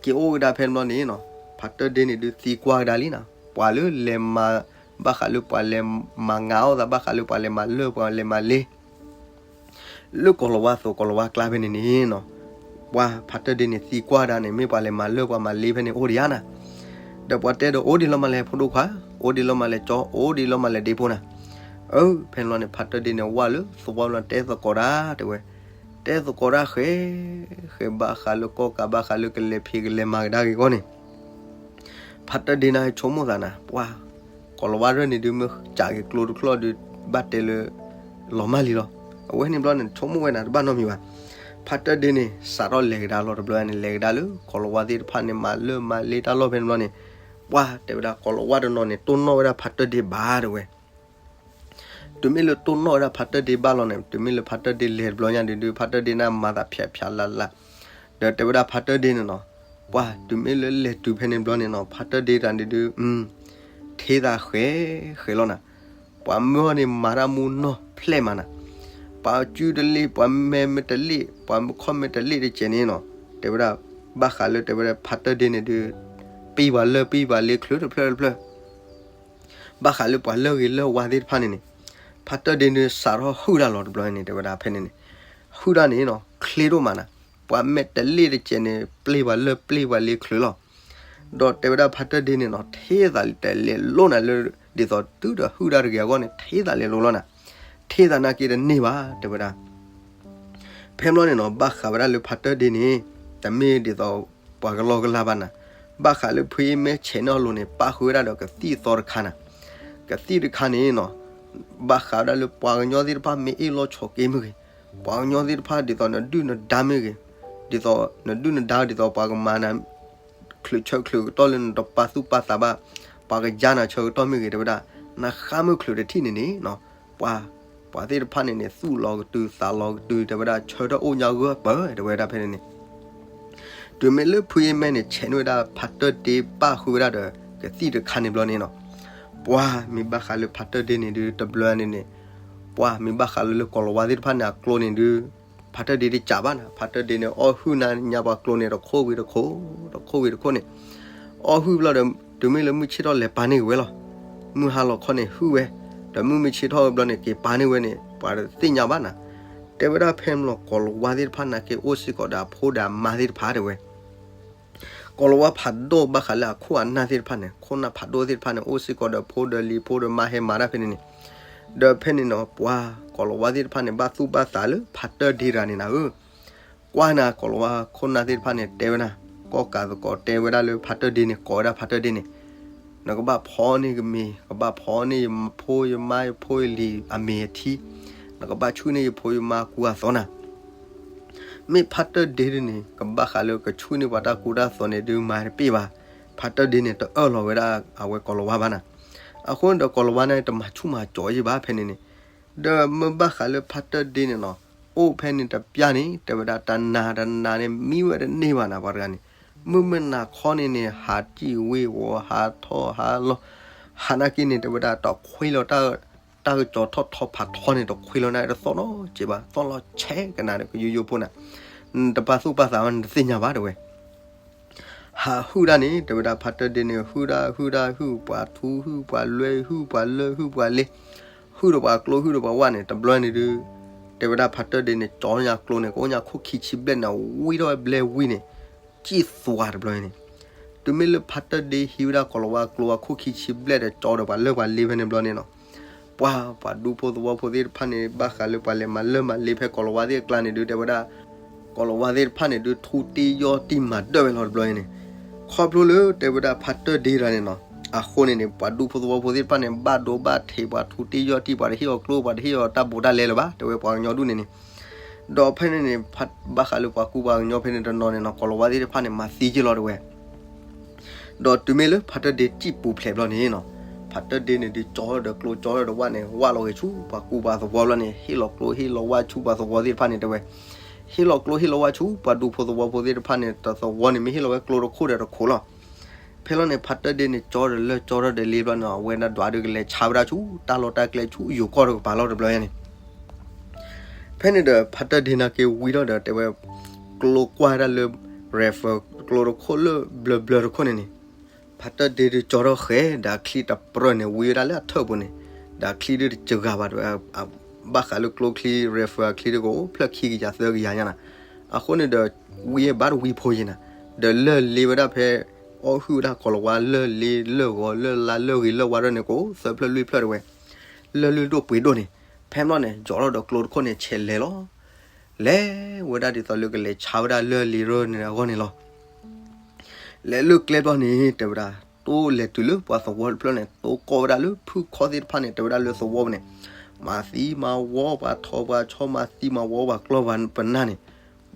က့ၤအိၣ်ဝဲဒၣ်ဖဲန့ၣ်ဘျီန့ၣ်နီၤ, ဖါတၢၢ်ဒ့န့ၣ်ဒုးသံကွၢ်ကဒါလံနၤ, ပှၤလၢလဲၤမၤ, ဘၣ်ဃးလၢပှၤလဲၤမၤငါအီၣ်သး ဘၣ်ဃးလၢပှၤလဲၤမၤလၢၢ် ပှၤလဲၤမၤလ့ လၢကိၤလၤဝါသိး ကိၤလၤဝါကျါဖဲန့ၣ်န့ၣ်နီၤ, ပှၤဖါတၢၢ်ဒ့န့ၣ် သံကွၢ်ဒၣ်န့ၣ် မ့ၢ်ပှၤလဲၤမၤလၢၢ် ပှၤမၤလ့ဖဲန့ၣ် အိၣ်ဒံးဧါနၤ. ဒီးပှၤတဲဒီး အိၣ်ဒံးလီၤမးလဲၤဖိဒိၣ်ခွါ, အိၣ်ဒံးလီၤမးလဲၤကၠီ, အိၣ်ဒံးလီၤမးလဲၤဒ့ဖိနၤ. အၢ ဖဲန့ၣ်ဘျီန့ၣ် ဖါတၢၢ်ဒ့န့ၣ် ဝၢ်လၢသဝီဘျီ တဲသကိးဒၣ်တဲဝဲ, တဲသကိးဒၣ်ဃဲ, ဃဲဘၣ်ဃးလၢကီၢ်ကး ဘၣ်ဃးလၢကလဲၤဖံးကလဲၤမၤကဒါက့ၤအဂီၢ်န့ၣ် ဖါတၢၢ်ဒ့န့ၣ်ဆိကမိၣ်သးနၤ, ပှၤ, ကိၤလၤဝါရဲၣ်န့ၣ်ဒုး မ့ၢ်စးက့ၤကျိတချီၣ်ဒုး ဘၣ်တဲလၢ လီၤမၢ်လံလီၤ. အဝဲန့ၣ်ဘျီန့ၣ် ဆိကမိၣ်ဝဲနၤတဘၣ်နီတမံၤဘၣ်. ဖါတၢၢ်ဒ့န့ၣ် စးထီၣ်လဲၤကဒါလီၤ တဘျီန့ၣ် လဲၤကဒါလၢကိၤလၤဝါသ့ၣ်တဖၣ်န့ၣ် မၤလၢၢ်မၤလ့တၢ်လီၢ်ဖဲန့ၣ်ဘျီန့ၣ်, ပှၤတဲဝဲဒၣ် ကိၤလၤဝါတနီၤန့ၣ် တိၢ်နီၣ်ဝဲဒၣ်ဖါတၢၢ်ဒ့ဘၣ်တဲဝဲ တုၤမ့ၢ်လၢတိၢ်နီၣ်ဝဲဒၣ်ဖါတၢၢ်ဒ့ဘၣ်လီၤန့ၣ် တုၤမ့ၢ်လၢဖါတၢၢ်ဒ့လဲၤတဘျီညါဒုးဒုး ဖါတၢၢ်ဒ့န့ၣ်မၤသးဖျးဖျးလးလး, ဒီးတဲဝဲဒၣ်ဖါတၢၢ်ဒ့န့ၣ်နီၤ, ပှၤတုၤမ့ၢ်လၢလဲၤတုၤဖဲန့ၣ်ဘျီန့ၣ်နီၤ ဖါတၢၢ်ဒ့တၢ်ဒုးဒုး, ထ့သးဃဲ, ဃဲလီၤနၤ, ပှၤမၢအီၤန့ၣ်မၤတၢ်မူနီၢ်ဖျဲၣ်မးနၤ, ပှၤစုတလ့ၣ် ပှၤမဲမ့ၢ်တလ့ၣ် ပှၤခီၣ်မဲာ်တလ့ၣ်တကဲးန့ၣ်နီၤ, တဲဝဲဒၣ်, ဘၣ်ဃးလၢတဲဝဲဒၣ်ဖါတၢၢ်ဒ့န့ၣ်ဒုး, ပံၢ်ပှၤလၢၢ်ပံၢ်ပှၤလ့ချုးတဖျၢၣ်တဖျၢၣ် ဘၣ်ဃးလၢပှၤလၢဂ့ၤလၢဝါသ့ၣ်တဖၣ်န့ၣ်န့ၣ်, ဖါတၢၢ်ဒ့န့ၣ်စးထီၣ်ဟုၣ်တၢ်လီၤတဘျီန့ၣ် တဲဝဲဒၣ်ဖဲန့ၣ်န့ၣ်, ဟုၣ်တၢ်န့ၣ်နီၤ ချ့ဒိၣ်မးနၤ, ပှၤမဲာ်တလ့ၣ်တကဲးန့ၣ် ပျ့ၤပှၤလၢၢ်ပျ့ၤပှၤလ့ချုးလီၤ. ဒီးတဲဝဲဒၣ်ဖါတၢၢ်ဒ့န့ၣ်နီၤ ထ့သးလဲၤလိၤနၤလၢ ဒ်သိးတုၤဒီးဟုၣ်တၢ်တဂ့ၤအဂီၢ်န့ၣ် ထ့သးလဲၤလိၤလီၤနၤ, ထ့သးနာ်က့တန့ၢ်ဘၣ် တဲဝဲဒၣ် ဖဲဘျီန့ၣ်နီၤ ဘၣ်ဃးဝဲဒၣ်လၢဖါတၢၢ်ဒ့န့ၣ်, တမ့ၢ်ဒ်သိးပှၤကလီကလီဘၣ်နၤ, ဘၣ်ဃးလၢဖုအ့မဲဆဲးန့ၢ်အလိၤန့ၣ် ပၣ်ဃုာ်ဝဲဒၣ်ဒီးကသံၣ်သီတခါနၤ, ကသံၣ်တခါန့ၣ်နီၤ, ဘၣ်ဃးဝဲဒၣ်လၢပှၤကညီသ့ၣ်တဖၣ်မ့ၢ်အ့ၣ်လိာ်ဆိးက့မ့ၢ်ဂ့ၤ, ပှၤကညီသ့ၣ်တဖၣ်ဒ်သိးနဒုၣ်နဒါမ့ၢ်ဂ့ၤ, ဒ်သိးနဒုၣ်နဒါဒ်သိးပှၤကမၤနၤ ချုးဆၢချုးကတီၢ်လၢနတပာ်သူၣ်ပာ်သးဘၣ်, ပှၤကယါနၤဆၢကတီၢ်မ့ၢ်ဂ့ၤ တဲဝဲဒၣ်, နဃါမုၢ်ချုးတထံၣ်န့ၣ်န့ၣ်နီၤ, ပှၤ, ပှၤသ့ၣ်တဖၣ်န့ၣ်န့ၣ် သူၣ်လီၤကတုၤသးလီၤကတုၤ တဲဝဲဒၣ် ဆၢထၢၣ်အိၣ်ညါဂၢၢ်ပၢၢ် တဲဝဲဒၣ်ဖဲန့ၣ်န့ၣ် တုၤမ့ၢ်လၢဖုအ့မဲန့ၣ် ဆဲးန့ၢ်ဝဲဒၣ်ဖါတၢၢ်ဒ့ ပၣ်ဃုာ်ဝဲဒၣ်ဒီးကသံၣ်တခါန့ၣ်ဘျီန့ၣ်နီၤ, ပှၤမ့ၢ်ဘၣ်ဃးလၢဖါတၢၢ်ဒ့န့ၣ်ဒုးတဘျီန့ၣ်န့ၣ်, ပှၤမ့ၢ်ဘၣ်ဃးလၢလၢကိၤလၤဝါသ့ၣ်တဖၣ်န့ၣ်အကျိန့ၣ်ဒုး, ဖါတၢၢ်ဒ့တကးဘၣ်နၤ, ဖါတၢၢ်ဒ့န့ၣ် အီၣ်ဟုၣ်နၤညါပှၤကျိန့ၣ် တခိၣ်ဝံၤတခိၣ်, တခိၣ်ဝံၤတခိၣ်န့ၣ်, အီၣ်ဟုၣ်ဘျီဒီး တုၤမ့ၢ်လၢမုၢ်ဆ့ၣ်ထီၣ်လဲၤပာ်န့ၢ်က့ၤဝဲလီၤ. မုၢ်ဟါလီၤခီန့ၣ်ဟုၣ်ဝဲ, ဒီးမုၢ်မ့ၢ်ဆ့ၣ်ထီၣ်ဝဲဘျီန့ၣ် က့ၤပာ်န့ၢ်ဝဲန့ၣ် ပှၤတသ့ၣ်ညါဘၣ်နၤ, တဲဝဲဒၣ်ဖဲန့ၣ်လီၤ ကိၤလၤဝါသ့ၣ်တဖၣ်နာ်က့ အိၣ်စ့ၢ်ကီးဒီးအဖိဒီးအမါသ့ၣ်တဖၣ်တဲဝဲ ကိၤလၤဝါဖးဒိၣ်ဘၣ်ဃးလၢအခိၣ်အနၢ်သ့ၣ်တဖၣ်န့ၣ် ခိၣ်နၢ်ဖးဒိၣ်သ့ၣ်တဖၣ်န့ၣ် အိၣ်စ့ၢ်ကီးဒီးဖိဒီးလံၤဖိဒီးမါဟဲမၤတၢ်ဖဲန့ၣ်န့ၣ်, ဒီးဖဲန့ၣ်နီၤ ပှၤကိၤလၤဝါသ့ၣ်တဖၣ်န့ၣ် ဘၣ်သူၣ်ဘၣ်သးလၢဖါတၢၢ်ဒ့တဂၤန့ၣ်နၤဧၢ, ကွၢ်နၤ ကိၤလၤဝါခိၣ်နၢ်သ့ၣ်တဖၣ်န့ၣ် တဲဝဲဒၣ်, ကီၢ်ကးသကိးတဲဝဲဒၣ်လၢဖါတၢၢ်ဒ့န့ၣ် ကိးဝဲဒၣ်ဖါတၢၢ်ဒ့န့ၣ်, နကဘၣ်ဖီန့ၢ်ကမ့ၢ်, ကဘၣ်ဖီန့ၢ်ယဖိယမါယဖိယလံၤအမ့ၢ်အထံ, နကဘၣ်ဆူၣ်န့ၢ်ယဖိယမါကူအသိးနၤ. မ့ၢ်ဖါတၢၢ်ဒ့ဒ်န့ၣ် ကဘၣ်ဃးလၢကဆူၣ်န့ၢ်ပှၤတၢ်ကူတၢ်သိးန့ၣ်ဒုးမၤတပ့ၢ်ဘၣ်. ဖါတၢၢ်ဒ့န့ၣ် တအၢၣ်လီၤဝဲဒၣ်အဝဲကိၤလၤဝါဘၣ်နၤ. အဃိန့ၣ်ဒီးကိၤလၤဝါန့ၣ် တမၤဆူၣ်မၤစီၤယံၢ်ဘၣ်ဖဲန့ၣ်န့ၣ်, ဒီးမ့ၢ်ဘၣ်ဃးလၢဖါတၢၢ်ဒ့န့ၣ်နီၤ, အိၣ်ဖဲန့ၣ်တပျၢ်န့ၣ် တဲဝဲဒၣ်တနၤတနၤန့ၣ် မံဝဲတန့ၢ်ဘၣ်နၤ ပှၤတဂၤန့ၣ်, မုၢ်မုၢ်နၤခီန့ၣ်န့ၣ် ဟးစံၣ်ဝ့ၤဝီၤ ဟးထီၣ်ဟးလီၤ, ဟးနာ်က့န့ၣ် တဲဝဲဒၣ်တခွ့လီၤ တၢ်ကစီၤထီၣ်ထီဖးထီန့ၣ် တခွ့လီၤနၤ တသီၣ်နီတစဲးဘၣ်, သီၣ်လီၤဆဲးကနၤဒီးကယိယိဖိနၤ, နတပာ်သူၣ်ပာ်သးဝဲ နတသ့ၣ်ညါဘၣ်တဲဝဲ ဟးဟုၣ်ဒၣ်န့ၣ် တဲဝဲဒၣ်ဖါတၢၢ်ဒ့န့ၣ် ဟုၣ်ဒၣ်ဟုၣ်ဒၣ်ဟုၣ် ပှၤထူဟုၣ်ပှၤလွဲ ဟုၣ်ပှၤလၢဟုၣ်ပှၤလ့, ဟုၣ်ဒီးပှၤကျိဟုၣ်ဒီးပှၤဝၣ်န့ၣ် တဘျီန့ၣ်ဒုး, တဲဝဲဒၣ်ဖါတၢၢ်ဒ့န့ၣ် ကၠီညါကျိန့ၣ် ကအိၣ်ညါခိၣ်ခံဆံဘျဲၣ်န့ၣ် ဝံထီၣ်ဝဲဘျဲဝံန့ၣ်, စံၣ်သွါတဘျီန့ၣ်, တုၤမ့ၢ်လၢဖါတၢၢ်ဒ့ဟံးဝဲဒၣ်ကိၤလၤဝါကျိအခိၣ်ခံဆံဘျဲၣ်ဒီး ကၠီဒီးပှၤလၢပှၤလ့ဖဲန့ၣ်ဘျီန့ၣ်နီၤ ပှၤ ပှၤဒူဖိသဝီဖိသ့ၣ်တဖၣ်န့ၣ် ဘၣ်ဃးလၢပှၤလဲၤမၤလၢမၤလ့ဖဲကိၤလၤဝါသ့ၣ်အကျါန့ၣ်ဒုး တဲဝဲဒၣ်, ကိၤလၤဝါသ့ၣ်တဖၣ်န့ၣ်ဒုး ထူတ့ၢ်ယီၢ်တံၢ်မၤဒၢၣ်ဝဲလီၤတဘျီအံၤန့ၣ်, ခီဖျိလၢတဲဝဲဒၣ်ဖါတၢၢ်ဒ့တဂၤန့ၣ်နီၤ, အဃိန့ၣ်န့ၣ် ပှၤဒူဖိသဝီဖိသ့ၣ်တဖၣ်န့ၣ် ဘၣ်ဒိဘၣ်ထံး ပှၤထူတ့ၢ်ယီၢ်တံၢ် ပှၤတဟ့ၣ်အီၤကျိ ပှၤတဟ့ၣ်အီၤတၢ်ဘူးတၢ်လဲလၢၤဘၣ် တဲဝဲပှၤကညီဒူၣ်န့ၣ်န့ၣ်, ဒီးဖဲန့ၣ်န့ၣ် ဘၣ်ဃးလၢပှၤကူပှၤကညီဖဲန့ၣ်တနီၤန့ၣ်နီၤ ကိၤလၤဝါသ့ၣ်တဖၣ်န့ၣ် မၤသံက့ၤလီၤတဲဝဲ ဒီးတုၤမ့ၢ်လၢဖါတၢၢ်ဒ့စံၣ်ပူၤဖျဲးဘျီန့ၣ်နီၤ, ဖါတၢၢ်ဒ့န့ၣ်ဒုးကၠီဒီးကျိကၠီဒီးဝၣ်န့ၣ် ဝၣ်လီၤဂ့ၤဆူပှၤကူပှၤသဝီဘျီန့ၣ် ဟ့ၣ်လီၤကျိဟ့ၣ်လီၤဝၣ်ဆူပှၤသဝီသ့ၣ်တဖၣ်န့ၣ်တဲဝဲ, ဟ့ၣ်လီၤကျိဟ့ၣ်လီၤဝၣ်ဆူပှၤဒူဖိသဝီဖိသ့ၣ်တဖၣ်န့ၣ် တသဝီန့ၣ် မ့ၢ်ဟ့ၣ်လီၤဝဲကျိတခိၣ်ဒီးတခိၣ်လီၤ. ဖဲလီၤန့ၣ် ဖါတၢၢ်ဒ့န့ၣ် ကၠီဒီးလၢကၠီဒီးလ့ဘျီန့ၣ် အဝဲဒၣ်ဒွးဒုးကလဲၤဆါဝဲဒၣ်ဆူ တၢ်လီၢ်တၢ်ကျဲဆူယိၤကီၢ်တကပၤလီၤတဘျီညါန့ၣ် ဖဲန့ၣ်ဒီး ဖါတၢၢ်ဒ့နာ်က့ဝံထီၣ်ဒီး တဲဝဲ ကျိကွၢ်ဝဲဒၣ်လၢ rifle ကျိတခိၣ်လၢဘျၢဘျၢတခိၣ်န့ၣ်န့ၣ်, ဖါတၢၢ်ဒ့ဒုးကၠီထီၣ်ဃဲၤ ဒီးအချံတပြၢၢ်န့ၣ် ဝံဝဲဒၣ်လၢအထၢၣ်ပူၤန့ၣ်, ဒီးအချံဒုးတစှၤဘၣ်တဲဝဲ, ဘၣ်ဃးလၢကျိချံ rifle အချံဒုးကအိၣ်ဖျၢၣ်ခံကယၤသၢကယၤညါနၤ, အဃိန့ၣ်ဒီး ဝံဘၣ်တဝံဖိယံၤနၤ, ဒီးလၢၢ်လ့ဝဲဒၣ်ဖဲ အီၣ်ဟုၣ်ဝဲဒၣ်ကိၤလၤဝါလၢၢ်လ့လၢၢ်ဂီၤလၢၢ်လါလၢၢ်ဂ့ၤလၢၢ်ဝါဒၢန့ၣ် ကအိၣ်သၢဖျၢၣ်လွံၢ်ဖျၢၣ်တဲဝဲ လၢၢ်လွံၢ်ဒိၣ်ပှ့ၤဒိၣ်န့ၣ်, ဖဲဘျီန့ၣ် ကၠီထီၣ်ဒီးကျိတခိၣ်န့ၣ် ဆဲးလဲၤလီၤ. လဲၤဝဲဒၣ်ဒ်သိးလၢကလဲၤဆါဝဲဒၣ်လၢၢ်လ့ရၢၢ်န့ၣ်အဂီၢ်န့ၣ်လီၤ. လဲၤလၢကျဲဘျီန့ၣ် တဲဝဲဒၣ် တိလဲၤတုၤလၢပှၤသဝီတဖျၢၣ်န့ၣ် တိကိးဝဲဒၣ်လၢဖုၣ်ခီၣ်သ့ၣ်တဖၣ်န့ၣ် တဲဝဲဒၣ်လၢသဝီပူၤန့ၣ်, မၤသံမၤဝီပှၤထီပှၤဆီ မၤသံမၤဝီပှၤကျီၢ်ပှၤပနၢ်န့ၣ်,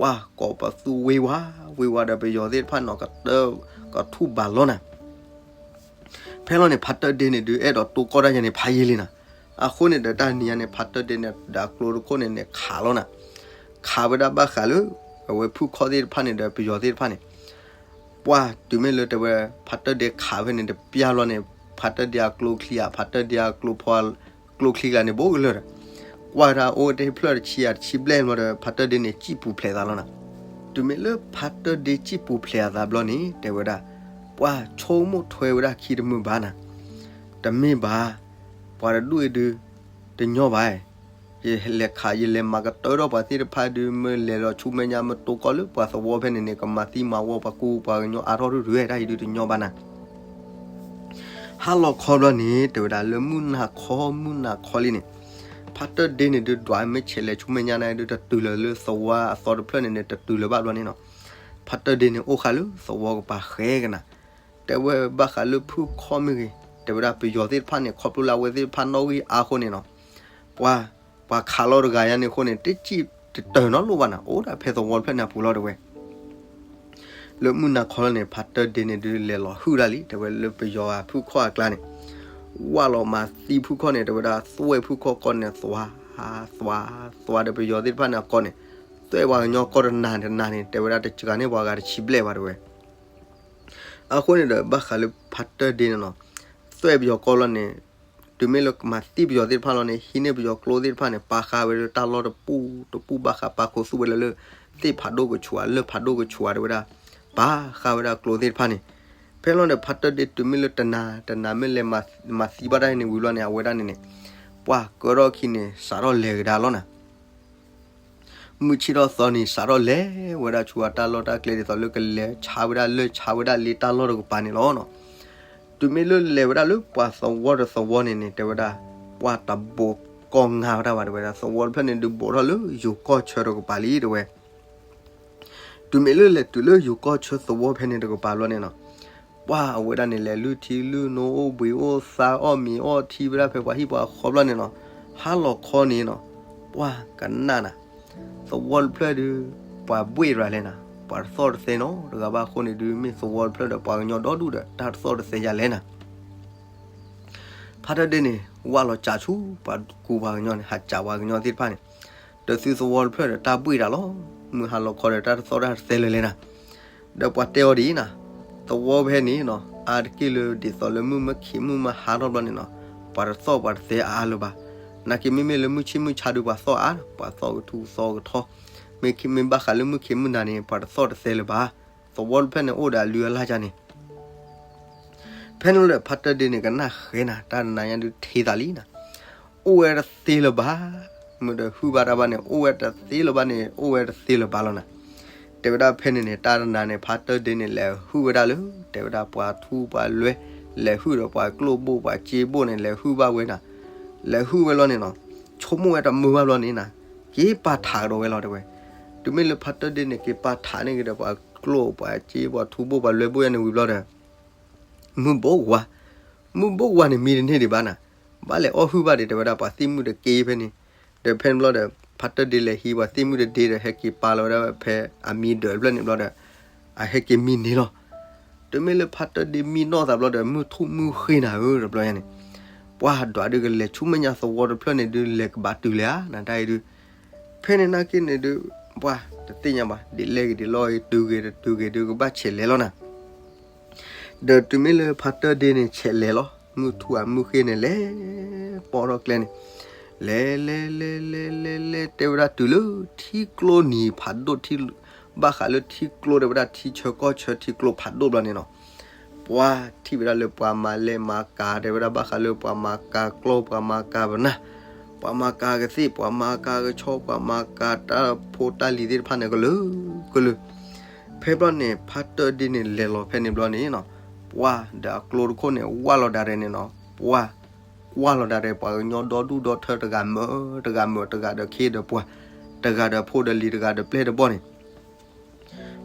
ပှၤကိးပသူဝ့ၤဝါ ဝ့ၤဝါဒီးပယီၤသ့ၣ်တဖၣ်န့ၣ် ကတၢၢ်ကထူၣ်ဘၣ်လီၤနၤ ဖဲလီၤန့ၣ် ဖါတၢၢ်ဒ့န့ၣ်ဒုး အဲၣ်ဒိးတိကိးတၢ်ယၤန့ၣ် ဖးယံာ်လံနၤ. အဃိန့ၣ်ဒီးတၢ်နံၤညါန့ၣ် ဖါတၢၢ်ဒ့န့ၣ်ဒီးအကျိတခိၣ်န့ၣ်န့ၣ် ခးလီၤနၤ. ခးဝဲဒၣ်ဘၣ်ဃးလၢ အဝဲဖုၣ်ခီၣ်သ့ၣ်တဖၣ်န့ၣ်ဒီးပယီၤသ့ၣ်တဖၣ်န့ၣ်, ပှၢ်တုၤမ့ၢ်လၢတဲဝဲ ဖါတၢၢ်ဒ့ခးဖဲန့ၣ်တပျၢ်လီၤန့ၣ်, ဖါတၢၢ်ဒ့အကျိချံဧါ ဖါတၢၢ်ဒ့အကျိဖိ ကျိချံကျါန့ၣ် ဘူးကလၢာ်ဒီး ကွၢ်တၢ်အိၣ်တ့ၢ်ဖျၢၣ်တဆံဧါတဆံဘျဲၣ်ဘျီဒီး ဖါတၢၢ်ဒ့န့ၣ် စံၣ်ပူၤဖျဲးသးလီၤနၤ. တုၤမ့ၢ်လၢဖါတၢၢ်ဒ့စံၣ်ပူၤဖျဲးအသးဘျီန့ၣ် တဲဝဲဒၣ်, ပှၢ်ဆိကမိၣ်ထွဲဝဲဒၣ်ခံတမုာ်ဘၣ်နၤ. တမ့ၢ်ဘၣ်, ပှၤတဒူၣ်အံၤဒုး တညီဘၣ်, ယလဲၤခး ယလဲၤမၤကတၢၢ်ထီၣ်ပှၤသ့ၣ်တဖၣ်ဒုး မ့ၢ်လဲၤလီၤဆူမဲာ်ညါ မ့ၢ်တိကိးလၢပှၤသဝီဖဲန့ၣ်န့ၣ် ကမၤသံမၤဝီပှၤကူပှၤကညီအါထီၣ်ဒုးဒုး တၢ်အံၤဒုးတညီဘၣ်နၤ. ဟါလီၤခီဘျီန့ၣ် တဲဝဲဒၣ်လၢမုၢ်နၤခီ မုၢ်နၤခီလံန့ၣ်, ဖါတၢၢ်ဒ့န့ၣ်ဒုး ဒွးမ့ၢ်ဆဲးလဲၤဆူမဲာ်ညါန့ၣ်ဒုး တတုၤလၢၤလၢသဝီအသီတဖျၢၣ်န့ၣ်န့ၣ် တတုၤလၢၤဘၣ်ဘျီန့ၣ်နီၤ. ဖါတၢၢ်ဒ့န့ၣ် အိၣ်ဃာ်လၢသဝီကပၤဃဲကနၤ, တဲဝဲဘၣ်ဃးလၢဖုၣ်ခီၣ်မ့ၢ်ဂ့ၤ, တဲဝဲဒၣ်ပယီၤသ့ၣ်တဖၣ်န့ၣ် ခီဖျိလၢအဝဲသ့ၣ်တဖၣ်နီၣ်ဂံၢ်အါအဃိန့ၣ်နီၤ, ပှၤ ပှၤခးလီၤတဂၤညါန့ၣ်အဃိန့ၣ် တစံၣ်တတၢၢ်နီတလိၣ်ဘၣ်နၤ, အိၣ်ဒၣ်ဖဲသဝီတဖျၢၣ်န့ၣ်အပူၤလီၤတဲဝဲ လၢမုၢ်နၤခီလီၤန့ၣ် ဖါတၢၢ်ဒ့န့ၣ်ဒုး လဲၤလီၤဟုၣ်ဒၣ်လံ တဲဝဲလၢပယီၤဖုၣ်ခီၣ်အကျါန့ၣ်, ဝၢ်လီၤမၤသံဖုၣ်ခီၣ်န့ၣ် တဲဝဲဒၣ်သွဲၣ်ဖုၣ်ခီၣ်ကီၢ်န့ၣ် သွါ သွါ သွါဒီးပယီၤသ့ၣ်တဖၣ်န့ၣ်အကီၢ်န့ၣ်, သွဲၣ်ပှၤကညီကီၢ်တနၤတနၤန့ၣ် တဲဝဲဒၣ်တစှၤန့ၢ်ပှၤဂၤတဆံဘျဲၣ်ဘၣ်တဲဝဲ အဃိန့ၣ်ဒီး ဘၣ်ဃးလၢဖါတၢၢ်ဒ့န့ၣ်နီၤ, သွဲၣ်ပယီၤကီၢ်လီၤန့ၣ်, တုၤမ့ၢ်လၢကမၤသံပယီၤသ့ၣ်တဖၣ်လီၤန့ၣ် ဟံးန့ၢ်ပယီၤကျိသ့ၣ်တဖၣ်န့ၣ် ပာ်ဃာ်ဝဲလၢတၢ်လီၢ်တပူၤတပူၤ ဘၣ်ဃးပာ်ခိးသူဝဲလၢ သ့ၣ်ဖးဒိၣ်ကဆူးဧါ လၢၢ်ဖးဒိၣ်ကဆူးဧါ တဲဝဲဒၣ်, ပာ်ဃာ်ဝဲဒၣ်ကျိသ့ၣ်တဖၣ်န့ၣ်, ဖဲလီၤဒီး ဖါတၢၢ်ဒ့တုၤမ့ၢ်လၢတနၤတနၤမ့ၢ်လဲၤမၤသံဘၣ်တၢ်န့ၣ်ဝံၤလီၤန့ၣ် အဝဲဒၣ်န့ၣ်န့ၣ်, ပှၢ်ကၢထီၣ်ခံန့ၣ် စးထီၣ်လဲၤကဒါလီၤနၤ မုၢ်ဆ့ၣ်ထီၣ်သီန့ၣ် စးထီၣ်လဲၤဝဲဒၣ်ဆူအတၢ်လီၢ်တၢ်ကျဲဒ်သိးလၢကလဲၤဆါဝဲဒၣ်လၢၢ်ဆါဝဲဒၣ်လ့တၢ်လီၢ်တကပၤန့ၣ်လီၤနီၤ. တုၤမ့ၢ်လၢလဲၤဝဲဒၣ်လၢပှၤသဝီတသဝီန့ၣ်န့ၣ် တဲဝဲဒၣ်, ပှၢ်တဘိးကီၢ်ငါဝဲဒၣ်ဘၣ်တဲဝဲဒၣ် သဝီတဖျၢၣ်န့ၣ်ဒုးဘိးထီၣ်လၢယိၤကီၢ်ဆၢတကပၤလံတဲဝဲ တုၤမ့ၢ်လၢလဲၤတုၤလၢယိၤကီၢ်ဆၢသဝီဖဲန့ၣ်တကပၤဘျီန့ၣ်နီၤ, ပှၢ်အဝဲဒၣ်န့ၣ် လဲၤလုၢ်ထံလုၢ်နိ အိၣ်ဘှံးအိၣ်သါ အီၣ်မ့ၤအီၣ်ထံဝဲဒၣ်ဖဲပှၤဟံၣ်ပှၤဃီဘျီန့ၣ်နီၤ, ဟါလီၤခီန့ၣ်နီၤ, ပှၢ်ကနၣ်နၤ, သဝီတဖျၢၣ်ဒုး ပှၤဘှ့ၣ်ရၤလဲၣ်နၤ, ပှၤတသီၣ်တသဲနီတဂၤဘၣ်အဃိန့ၣ်ဒုး မ့ၢ်သဝီတဖျၢၣ်ဒီးပှၤကညီဒီဒူၣ်ဒီး တၢ်တသီၣ်တသဲယၤလဲၣ်နၤ. ဖါတၢၢ်ဒ့န့ၣ် ဝၢ်လီၤစးဆူပှၤကူပှၤကညီန့ၣ် ဟးစးပှၤကညီသ့ၣ်တဖၣ်န့ၣ်, ဒီးသုသဝီတဖျၢၣ်ဒီးတၢ်ဘှ့ၣ်တၢ်လီၤ, မုၢ်ဟါလီၤခီဒီးတၢ်တသီၣ်တၢ်တသဲလၢၤလဲၣ်နၤ. ဒီးပှၤတဲအီၤဒ်အံၤနၤ, သဝီဖဲန့ၣ်နီၤ အါတက့ၢ်လၢဒ်သိးလၢမုၢ်မ့ၢ်ခံးမုၢ်မ့ၢ်ဟါထီၣ်ဘျီန့ၣ်နီၤ, ပှၤတသီၣ်ပှၤတသဲအါအါလၢၤဘၣ်. နာ်က့မ့မ့ၢ်လၢမုၢ်ဆ့ၣ်မုၢ်ဆါဒုးပှၤသီၣ်အါ, ပှၤသီၣ်ကထူသီၣ်ကထီ, မ့မ့ၢ်ဘၣ်ဃးလၢမုၢ်ခံးမုၢ်နၤန့ၣ် ပှၤတသီၣ်တသဲလၢၤဘၣ်. သဝီတဖျၢၣ်န့ၣ်အိၣ်ဒီးအလုၢ်အလၢ်ဒ်န့ၣ် ဖဲန့ၣ်လီၤဒီး ဖါတၢၢ်ဒ့န့ၣ် ကနၣ်ဃဲနၤ တၢ်တနၤညါဒုးထံသးလံနၤ, အိၣ်ဝဲတသ့လၢၤဘၣ်, မ့ၢ်ဒီးဟုၣ်ဘၣ်တၢ်ဘၣ်န့ၣ် အိၣ်ဝဲတသ့လၢၤဘၣ်န့ၣ် အိၣ်ဝဲတသ့လၢၤဘၣ်လီၤနၤ. တဲဝဲဒၣ်ဖဲန့ၣ်န့ၣ် တၢ်တနၤန့ၣ် ဖါတၢၢ်ဒ့န့ၣ် လဲၤဟုၣ်ဝဲဒၣ်လၢ တဲဝဲဒၣ်ပှၤထူပှၤလွဲ, လဲၤဟုၣ်ဒီးပှၤကျိၣ်ဘိၣ်ပှၤစ့ဘိၣ်န့ၣ် လဲၤဟုၣ်ဘၣ်ဝဲနၤ, လဲၤဟုၣ်ဝဲလီၤန့ၣ်နီၤ, ဆိကမိၣ်ဝဲတမုာ်ဘၣ်ဘျီန့ၣ်နၤ, က့ၤပာ်ထးကဒီးဝဲလီၤတဲဝဲ. တုၤမ့ၢ်လၢဖါတၢၢ်ဒ့န့ၣ် က့ၤပာ်ထးန့ၢ်က့ၤဒီးပှၤကျိၣ်ပှၤစ့ပှၤထူဘိၣ်ပှၤလွဲဘိၣ်ယါန့ၣ်ဝံၤဘျီဒီး မုၢ်ဘိးဝါ, မုၢ်ဘိးဝါန့ၣ်မံတန့ၢ်ဒံးဘၣ်နၤ, ဘၣ်လဲၤအီၣ်ဟုၣ်ဘၣ်ဒံး တဲဝဲဒၣ်ပှၤသ့ၣ်မုၣ်တက့ၢ်ဖဲန့ၣ်, ဒီးဖဲန့ၣ်ဘျီဒီး ဖါတၢၢ်ဒ့လဲၤဟံးပှၤသ့ၣ်မုၣ်တဒ့ဒီး ဟဲက့ၤပာ်လီၤဝဲဒၣ်ဖဲအမံဒၢးတဖျၢၣ်န့ၣ်ဘျီဒီး အဟဲက့ၤမံန့ၣ်လီၤ. တုၤမ့ၢ်လၢဖါတၢၢ်ဒ့မံနီၢ်သးဘျီဒီး မုၢ်ထူၣ်မုၢ်ဃ့နၤဧၢ တဘျီညါန့ၣ်, ပှၤဒွးဒုးကလဲၤဆူမဲာ်ညါသဝီတဖျၢၣ်န့ၣ်ဒုး လဲၤကဘၣ်တုၤလဲၣ်ဧါ နတၢ်အံၤဒုး, ဖဲန့ၣ်နာ်က့န့ၣ်ဒုး ပှၤတသ့ၣ်ညါဘၣ် ဒ်လဲၣ်ဂ့ၤဒ်လဲၣ်ဂ့ၤ တုၤဂ့ၤတတုၤဂ့ၤဒုး ကဘၣ်ဆဲးလဲၤလီၤနၤ. ဒီးတုၤမ့ၢ်လၢဖါတၢၢ်ဒ့န့ၣ် ဆဲးလဲၤလီၤ မုၢ်ထူၣ်ဧါမုၢ်ဃ့န့ၣ် လဲၤပိာ်ထီၣ်ကျဲန့ၣ်, လဲၤလဲၤလဲၤလဲၤလဲၤလဲၤ တဲဝဲဒၣ်တုၤလၢထံကျိနံၤဖးဒိၣ်ထံ, ဘၣ်ဃးလၢထံကျိတဲဝဲဒၣ်ထံဆၢကီၢ်ဆၢထံကျိဖးဒိၣ်ဘျီန့ၣ်နီၤ, ပှၤထံၣ်ဝဲဒၣ်လၢပှၤမၤလဲၤမၤကၤ တဲဝဲဒၣ်ဘၣ်ဃးလၢပှၤမၤကၤကျီ ပှၤမၤကၤပနၢ်, ပှၤမၤကၤကသ့ၣ် ပှၤမၤကၤကဆီ ပှၤမၤကၤတၢ်ဖိတၢ်လံၤသ့ၣ်တဖၣ်န့ၣ် ကလုာ်ကလုာ်. ဖဲဘျီန့ၣ် ဖါတၢၢ်ဒ့န့ၣ် လဲၤလီၤဖဲန့ၣ်ဘျီန့ၣ်နီၤ, ပှၤဒီးအကျိတခိၣ်န့ၣ် ဝၢ်လီၤဒၣ်ရဲၣ်န့ၣ်နီၤ, ပှၤကွၢ်လီၤဒၣ်ရဲၣ် ပှၤကညီဒီဒူၣ်ဒီထၢ တဂၤမုာ်တဂၤမုာ် တဂၤဒီးခ့ဒီးပှၤ, တဂၤဒီးဖိဒီးလံၤ တဂၤဒီးပျဲၢ်ဒီးဘီၣ်န့ၣ်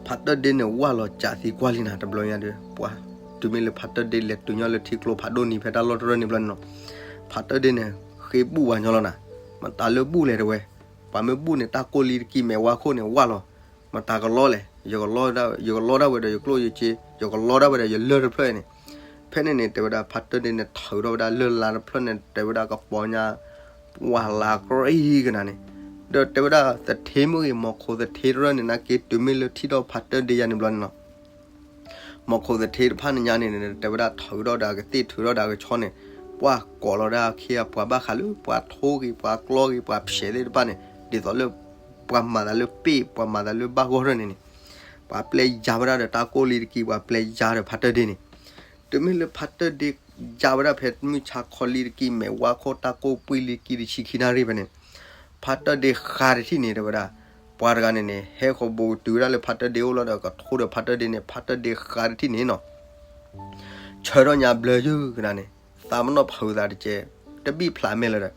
ဖါတၢၢ်ဒ့န့ၣ် ဝၢ်လီၤစးသံကွၢ်လံနၤ တဘျီညါဒီး ပှၤ, တုၤမ့ၢ်လၢဖါတၢၢ်ဒ့လဲၤတုၤညီလၢထံကျိဖးဒိၣ်နံၤ ဖဲတၢ်လီၢ်တရၢၢ်န့ၣ်ဘျီန့ၣ်နီၤ, ဖါတၢၢ်ဒ့န့ၣ် ဃ့ဘူၣ်ဝဲညီလီၤနၤ, မတၤလၢဘူၣ်လဲၣ်တဲဝဲ, ပှၤမ့ၢ်ဘူၣ်န့ၣ် တၢ်ကိၢ်လံတကံၢ်မဲာ်ဝါခိၣ်န့ၣ် ဝၢ်လီၤ, မတၤကလီလဲၣ်, ယကလီဒၣ်ဝဲဒီးယကျိၣ်ယစ့, ယကလီဒၣ်ဝဲဒီးယလၢၢ်တဖျၢၣ်န့ၣ်, ဖဲန့ၣ်န့ၣ် တဲဝဲဒၣ်ဖါတၢၢ်ဒ့န့ၣ် ထုးထီၣ်ဝဲဒၣ်လၢၢ်လါတဖျၢၣ်န့ၣ် တဲဝဲဒၣ်ကပီၤညါ ပှၤလၤကရံကနၤန့ၣ်, ဒီးတဲဝဲဒၣ်သထ့မ့ၢ်ဂ့ၤ မီၤခိၣ်သထ့တရၢၢ်န့ၣ် နာ်က့တုၤမ့ၢ်လၢထံၣ်ထီၣ်ဖါတၢၢ်ဒ့ယါန့ၣ်ဘျီန့ၣ်နီၤ, မီၤခိၣ်သထ့တဖၣ်န့ၣ်ညါန့ၣ် တဲဝဲဒၣ်ထုးထီၣ်ဒီးအကသ့ၣ်ထုးထီၣ်ဒီးအကဆီန့ၣ်, ပှၤကိးလီၤဒၣ်အခ့အပှၤဘၣ်ဃးလၢပှၤထိဂ့ၤ ပှၤကျီဂ့ၤ ပှၤဖျဲးသ့ၣ်တဖၣ်န့ၣ် ဒ်သိးလၢ ပှၤမၤသးလၢပ့ၣ် ပှၤမၤသးလၢဘၣ်ဂီၢ်ထၢၣ်န့ၣ်န့ၣ်, ပှၤပျဲယါဝဲဒၣ်ဒီးတၢ်ကိၢ်လံတကံၢ် ပှၤပျဲယါဒီးဖါတၢၢ်ဒ့န့ၣ်, တုၤမ့ၢ်လၢဖါတၢၢ်ဒ့ ယါဝဲဒၣ်ဖဲမုၢ်ဆါခီလံတကံၢ်မဲာ်ဝါခိၣ် တၢ်ကိၢ်ပှံၢ်လံတကံၢ်တဆံခံနၣ်ရံၣ်ဖဲန့ၣ်, ဖါတၢၢ်ဒ့ဃါတထံၣ်န့ၣ် တဲဝဲဒၣ်, ပှၤတဂၤန့ၣ်န့ၣ် ဟဲဃီၤဘိးတုၤဝဲဒၣ်လၢဖါတၢၢ်ဒ့အိၣ်လီၤဒီးကထိဒီးဖါတၢၢ်ဒ့န့ၣ် ဖါတၢၢ်ဒ့ဃါတထံၣ်န့ၣ်နီၤ ဆၢထီၣ်ညါဘျၢယုၢ်ကနၤန့ၣ်, သးပနီၣ်ဖုးသးတကဲး, တဘံၣ်ဖျးမဲာ်လၢၤဒီး,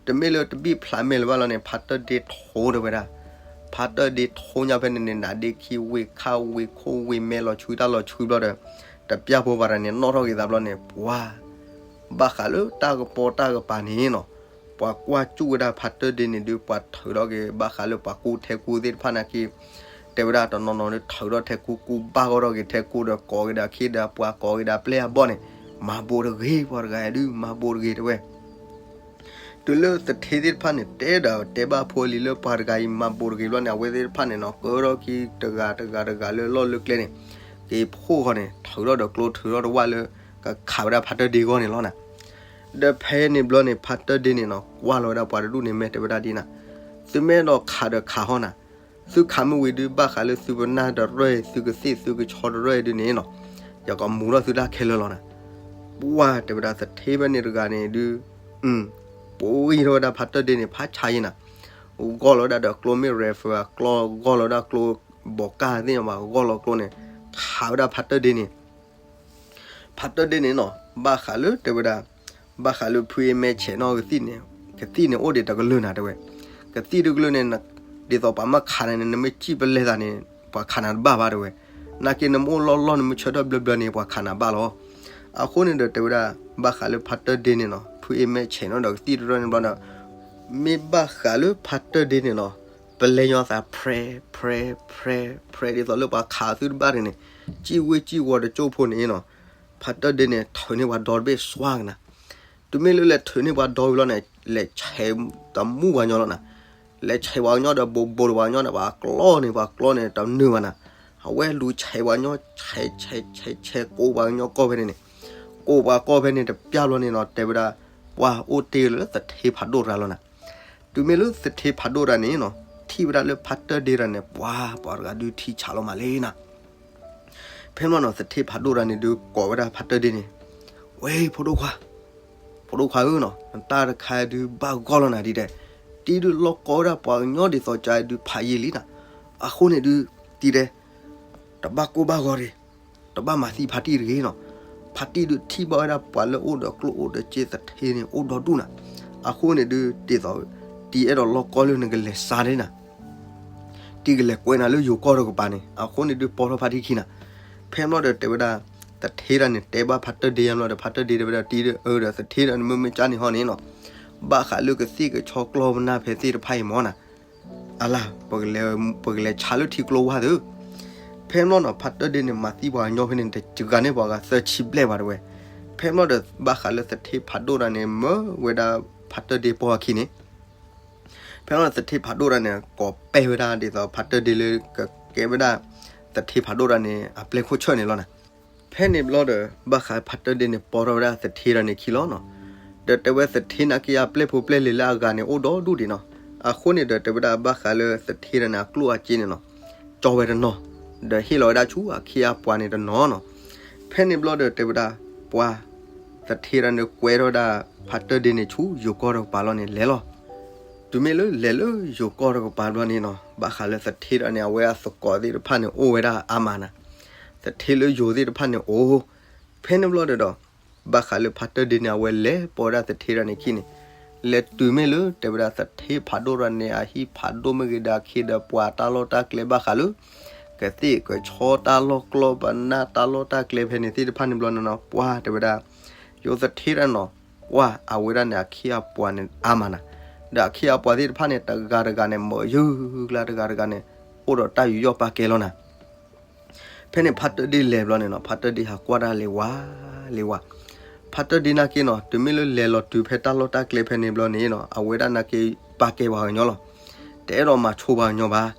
တမ့ၢ်လၢတဘံၣ်ဖျးမဲာ်လၢၤဘၣ်လီၤန့ၣ် ဖါတၢၢ်ဒ့ထိတဲဝဲဒၣ်, ဖါတၢၢ်ဒ့ထိညါဖဲန့ၣ်န့ၣ် နးဒ့ခံဝ့ၢ်ခါဝ့ၢ်ခိၣ်ဝ့ၢ်မဲလီၤဆှံတၢ်လီၤဆှံဘျီဒီး, တပျၢ်ဖိဘၣ်တၢ်န့ၣ် နီၣ်ထီၣ်က့ၤသးဘျီန့ၣ် ပှၤ ဘၣ်ဃးလၢတၢ်ကပီၤတၢ်ကပၤန့ၣ်နီၤ, ပှၤကွၢ်စူၣ်ဝဲဒၣ်ဖါတၢၢ်ဒ့န့ၣ်ဒုး ပှၤထုးထီၣ်က့ၤ ဘၣ်ဃးလၢပှၤကူထဲကူသ့ၣ်တဖၣ်နာ်က့, တဲဝဲဒၣ်တနီၤနီၤဒုးထုးထီၣ်ထဲကူ ကူဘၣ်ဂီၢ်ထီၣ်က့ၤထဲကူဒီးကိးက့ၤဒီးအခ့ဒီးပှၤကိးက့ၤဒီးအပျဲၢ်အဘီၣ်န့ၣ်, မၤဘိးတဂ့ၤ ပှၤတဂၤအံၤဒုး မၤဘိးတဂ့ၤတဲဝဲ တုၤလၢသထ့သ့ၣ်တဖၣ်န့ၣ် တဲဒီးတဲဘၣ်ဖိလံၤလၢပှၤတဂၤအံၤမၤဘိးတဂ့ၤဘျီန့ၣ် အဝဲသ့ၣ်တဖၣ်န့ၣ်နီၤ ကၢထီၣ်ခံတဂၤတဂၤတဂၤလၢလီၢ်လၢကျဲန့ၣ်, က့ၤဖှိၣ်ဃီန့ၣ် ထုးထီၣ်ဒီးကျိထုးထီၣ်တဝၢ်လၢ ကခးဝဲဒၣ်ဖါတၢၢ်ဒ့ဂီၢ်န့ၣ်လီၤနၤ. ဒီးဖဲန့ၣ်ဘျီန့ၣ် ဖါတၢၢ်ဒ့န့ၣ်နီၤ ကွၢ်လီၤဝဲဒၣ်ပှၤတဒူၣ်န့ၣ် မ့ၢ်တဲဝဲဒၣ်ဒ်နၤ, သုမ့ၢ်အဲၣ်ဒိးခးဒီးခးဟီနၤ, သုခးမုၢ်ဝံၤဒုး ဘၣ်ဃးလၢသုပနၢ်တရၢၢ်အံၤ သုကသ့ၣ်သုကဆီတရၢၢ်အံၤဒုးန့ၣ်နီၤ, ယကမူထီၣ်သုတၢ်ခဲလၢာ်လီၤနၤ. ပှၤတဲဝဲဒၣ်သထ့ဖဲန့ၣ်တဂၤန့ၣ်ဒုး ပှံၢ်ထီၣ်ဝဲဒၣ်ဖါတၢၢ်ဒ့န့ၣ် ဖးဆါယံၤနၤ, ဂီၢ်လီၤဝဲဒၣ်ဒီးကျိမ့ၢ် rifle ကျီ ဂီၢ်လီၤဝဲဒၣ်ကျိ ဘီးကၢ်သ့ၣ်ညါဘၣ် ဂီၢ်လီၤကျိန့ၣ် ခးဝဲဒၣ်ဖါတၢၢ်ဒ့န့ၣ် ဖါတၢၢ်ဒ့န့ၣ်နီၤ ဘၣ်ဃးလၢတဲဝဲဒၣ်, ဘၣ်ဃးလၢဖုအမဲာ်ဆဲးနီၢ်ကသံၣ်န့ၣ်, ကသံၣ်န့ၣ်အိၣ်ဒံးတကလုာ်နၤတဲဝဲ, ကသံၣ်တကလုာ်န့ၣ်, ဒ်သိးပှၤမ့ၢ်ခးနၤန့ၣ် နမ့ၢ်စံၣ်ပလဲသးန့ၣ် ပှၤခးနၤတဘၣ်ဘၣ်တဲဝဲ, နာ်က့နမ့ၢ်အိၣ်လီၢ်လီၢ် နမ့ၢ်ဆၢထၢၣ်ဘျၢဘျၢန့ၣ် ပှၤခးနၤဘၣ်လီၤ. အဃိန့ၣ်ဒီးတဲဝဲဒၣ် ဘၣ်ဃးလၢဖါတၢၢ်ဒ့န့ၣ်နီၤ ဖုအ့မဲၣ်ဆဲးနီၣ်ဒီးကသံၣ်တရၢၣ်န့ၣ်ဘျီဒီး မ့ၢ်ဘၣ်ဃးလၢဖါတၢၢ်ဒ့န့ၣ်နီၤ ပလဲၤညီသး prayer prayer prayer prayer ဒ်သိးလၢပှၤခးသုတဘၣ်န့ၣ်န့ၣ် စံၣ်ဝ့ၢ်စံၣ်ဝီၤတကၠိၢ်ဖိန့ၣ်နီၤ ဖါတၢၢ်ဒ့န့ၣ် ထုးန့ၢ်ပှၤဒီတဘ့ၣ်စွါကနၤ တုၤမ့ၢ်လၢလဲၤထုးန့ၢ်ပှၤဒီဝံၤလီၤန့ၣ် လဲၤဆဲးတမူပှၤကညီလီၤနၤ. လဲၤဆဲးပှၤကညီဒီး ဘိးဘိးဒီးပှၤကညီဒီး ပှၤကျီန့ၣ် ပှၤကျီန့ၣ် တနုာ်ဘၣ်နၤ. အဝဲလူၤဆဲးပှၤကညီ ဆဲးဆဲးဆဲးဆဲး ကိးပှၤကညီကီၢ်ဖဲန့ၣ်န့ၣ် ကိးပှၤကီၢ်ဖဲန့ၣ်တပျၢ်ဘျီန့ၣ်နီၤ တဲဝဲဒၣ် ပှၤအိၣ်တ့ၢ်လၢသထ့ဖးဒိၣ်တဂၤလီၤနၤ. တုၤမ့ၢ်လၢသထ့ဖးဒိၣ်တဂၤန့ၣ်နီၤ ထံၣ်ဝဲဒၣ်လၢဖါတၢၢ်ဒ့တဂၤန့ၣ် ပှၤ ပှၤတဂၤဒုးထံဆးလီၤမးလံနၤ. ဖဲမ့ၢ်နီၤ သထ့ဖးဒိၣ်တဂၤန့ၣ်ဒုးကိးဝဲဒၣ်ဖါတၢၢ်ဒ့န့ၣ် ဝဲ ဖိဒိၣ်ခွါ, ဖိဒိၣ်ခွါဧၢနီၤ နတၢ်တခါဒုးဘၣ်ဂီၢ်လီၤနၤဒ်တဲ, တံၤဒုးလီၢ်ကီဝဲဒၣ်ပှၤကညီဒ်သိးကါဒုးဖးယံာ်လံနၤ, အဃိန့ၣ်ဒုး တံၤတဲ, တဘၣ်ကိၢ်ဘၣ်ဂီၤတဂ့ၤ, တဘၣ်မၤသံဖါတံၢ်တဂ့ၤနီၤ, ဖါတံၢ်ဒုးထံၣ်ဘၣ်ဝဲဒၣ်ပှၤလၢအိၣ်ဒီးကျိၣ်အိၣ်ဒီးစ့သထ့န့ၣ် အိၣ်ဒီဒူၣ်နၤ, အဃိန့ၣ်ဒုး ဒ်သိး တံၤအဲၣ်ဒိးလီၢ်ကီလၢနကလဲၤစါန့ၣ်နၤ တံၤကလဲၤကွဲးနၤလၢယိၤကီၢ်တကပၤန့ၣ် အဃိန့ၣ်ဒုးပီထီၣ်ဖါတံၢ်ခံနၤ, ဖဲမ့ၢ်ဒီးတဲဝဲဒၣ် သထ့တဂၤန့ၣ် တဲဘၣ်ဖါတၢၢ်ဒ့ယါမ့ၢ်ဒီး ဖါတၢၢ်ဒ့တဲဝဲဒၣ် တံၤဒီးအၢဒီးသထ့ဒီးနမ့ၢ်မ့ၢ်ကါန့ၣ်ဟီန့ၣ်နီၤ, ဘၣ်ဃးလၢကသ့ၣ်ကဆီကျီၢ်ပနၢ်ဖဲသ့ၣ်တဖၣ်အံၤမ့ၢ်နၤ, အလါ ပကလဲၤဆါလၢထံကျိဝါသု, ဖဲမ့ၢ်နီၤ ဖါတၢၢ်ဒ့န့ၣ် မၤသံပှၤကညီဖဲန့ၣ် တစှၤန့ၢ်ပှၤဂၤသၢဆံဘျဲၣ်ဘၣ်တဝဲ, ဖဲမ့ၢ်ဒီး ဘၣ်ဃးလၢသထ့ဖးဒိၣ်တဂၤန့ၣ် မၢဝဲဒၣ်ဖါတၢၢ်ဒ့ပိာ်အခံန့ၣ် ဖဲမ့ၢ်သထ့ဖးဒိၣ်တဂၤန့ၣ် ကိးပဲာ်ဝဲဒၣ်ဒ်သိးဖါတၢၢ်ဒ့လၢကကဲဝဲဒၣ် သထ့ဖးဒိၣ်တဂၤန့ၣ် အပျဲၢ်ခိၣ်ဆၢၣ်န့ၣ်လီၤနၤ, ဖဲန့ၣ်ဘျီဒီး ဘၣ်ဃးဖါတၢၢ်ဒ့န့ၣ် ပိာ်ထီၣ်ဝဲဒၣ်သထ့တဂၤန့ၣ်ခံလီၤနီၤ, ဒီးတဲဝဲသထ့နာ်က့အပျဲၢ်ဖိပျဲၢ်လံၤလၢအဂၤန့ၣ် အိၣ်ဒီဒူၣ်ဒံးနီၤ, အဃိန့ၣ်ဒီးတဲဝဲဒၣ်ဘၣ်ဃးလၢသထ့တဂၤန့ၣ် အကျိၣ်အစ့န့ၣ်နီၤ, ကၠီဝဲတနီၤ, ဒီးဟ့ၣ်လီၤဝဲဒၣ်ဆူအခ့အပှၤန့ၣ်တနီၤနီၤ, ဖဲန့ၣ်ဘျီဒီးတဲဝဲဒၣ် ပှၤ သထ့တဂၤန့ၣ် ကွဲထီၣ်ဝဲဒၣ် ဖါတၢၢ်ဒ့န့ၣ်ဆူယိၤကီၢ်တကပၤလီၤန့ၣ် လဲၤလီၤ, တုၤမ့ၢ်လၢလဲၤလၢယိၤကီၢ်တကပၤဘျီန့ၣ်နီၤ ဘၣ်ဃးလၢသထ့တဂၤန့ၣ် အဝဲအသကိးသ့ၣ်တဖၣ်န့ၣ် အိၣ်ဝဲဒၣ်အါမးနၤ, သထ့လၢယိၤသ့ၣ်တဖၣ်န့ၣ်အိၣ်, ဖဲန့ၣ်ဘျီဒီး ဘၣ်ဃးလၢဖါတၢၢ်ဒ့န့ၣ် အဝဲလဲၤပိာ်ဝဲဒၣ်သထ့တဂၤန့ၣ်ခံန့ၣ်, လဲၤတုၤမ့ၢ်လၢတဲဝဲဒၣ်သထ့ဖးဒိၣ်တဂၤန့ၣ် အဟံၣ်ဖးဒိၣ်မ့ၢ်ဂ့ၤဒီးအခ့ဒီးပှၤတၢ်လီၢ်တၢ်ကျဲဘၣ်ဃးလၢ ကသ့ၣ်ကဆီတၢ်လီၢ်ကျီၢ်ပနၢ်တၢ်လီၢ်တၢ်ကျဲဖဲန့ၣ်သ့ၣ်တဖၣ်န့ၣ်ဘျီန့ၣ်နီၤ ပှၤတဲဝဲဒၣ် ယိၤသထ့တဂၤနီၤ, ပှၤအဝဲဒၣ်န့ၣ် အခ့အပှၤန့ၣ်အါမးနၤ, ဒီးအခ့အပှၤသ့ၣ်တဖၣ်န့ၣ် တဂၤတဂၤန့ၣ် မၤယုၤကျါတဂၤတဂၤန့ၣ် အိၣ်ဒီးတၢ်ယူးယီၣ်ပာ်ကဲလီၤနၤ ဖဲန့ၣ်ဖါတၢၢ်ဒ့လဲၤဘျီန့ၣ်နီၤ ဖါတၢၢ်ဒ့ဟးကွၢ်တၢ်လံဝါလံဝါ, ဖါတၢၢ်ဒ့နာ်က့နီၤ တုၤမ့ၢ်လၢလဲၤလီၤတုၤဖဲတၢ်လီၢ်တၢ်ကျဲဖဲန့ၣ်ဘျီန့ၣ်နီၤ အဝဲဒၣ်နာ်က့ပာ်ကဲပှၤကညီလီၤ, တအဲၣ်ဒိးမၤဆိပှၤကညီဘၣ်,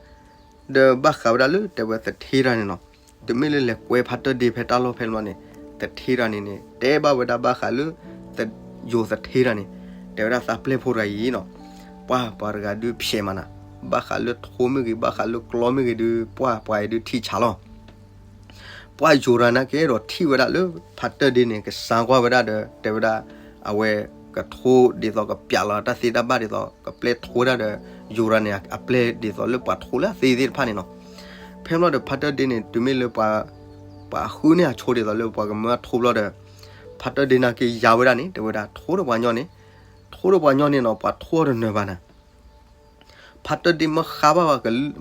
ဒီးဘၣ်ဃးဝဲဒၣ်လၢတဲဝဲသထ့တဂၤန့ၣ်နီၤ, တုၤမ့ၢ်လၢလဲၤကွဲဖါတၢၢ်ဒ့ဖဲတၢ်လီၢ်ဖဲန့ၣ်ဘျီန့ၣ် သထ့တဂၤန့ၣ်န့ၣ် တဲဘၣ်ဝဲဒၣ်ဘၣ်ဃးလၢ ယိၤသထ့တဂၤန့ၣ် တဲဝဲဒၣ်သးပျဲၢ်ဖိတဂၤအံၤနီၤ, ပှၤ ပှၤတဂၤဒုးဖျဲးမးနၤ, ဘၣ်ဃးလၢထိမ့ၢ်ဂ့ၤ ဘၣ်ဃးလၢကျီမ့ၢ်ဂ့ၤဒုး ပှၤ ပှၤအံၤဒုးထံဆးလီၤ ပှၤယိၤတဂၤနာ်က့ဒီးထံၣ်ဝဲဒၣ်လၢ ဖါတၢၢ်ဒ့န့ၣ် ကစါကွၢ်ဝဲဒၣ်ဒီး တဲဝဲဒၣ် အဝဲ ကထိဒ်သိးကပျးလီၤတၢ်သ့တၢ်ဘၣ်ဒ်သိး ကပျဲထိဝဲဒၣ်ဒီး ယိၤတဂၤန့ၣ် အပျဲၢ်ဒ်သိးလၢပှၤထိလၢအသ့သ့ၣ်တဖၣ်န့ၣ်နီၤ. ဖဲမ့ၢ်ဒီးဖါတၢၢ်ဒ့န့ၣ် တုၤမ့ၢ်လၢ ပှၤဃုန့ၢ်အဆိဒ်သိးလၢပှၤကမၢအထိဘျီဒီး ဖါတၢၢ်ဒ့နာ်က့ယါဝဲဒၣ်န့ၣ် တဲဝဲဒၣ် ထိဒီးပှၤညီန့ၣ် ထိဒီးပှၤညီန့ၣ်နီၤ ပှၤထိအီၤတနၢၤဘၣ်နၤ ဖါတၢၢ်ဒ့မ့ၢ်ဃါဘၣ်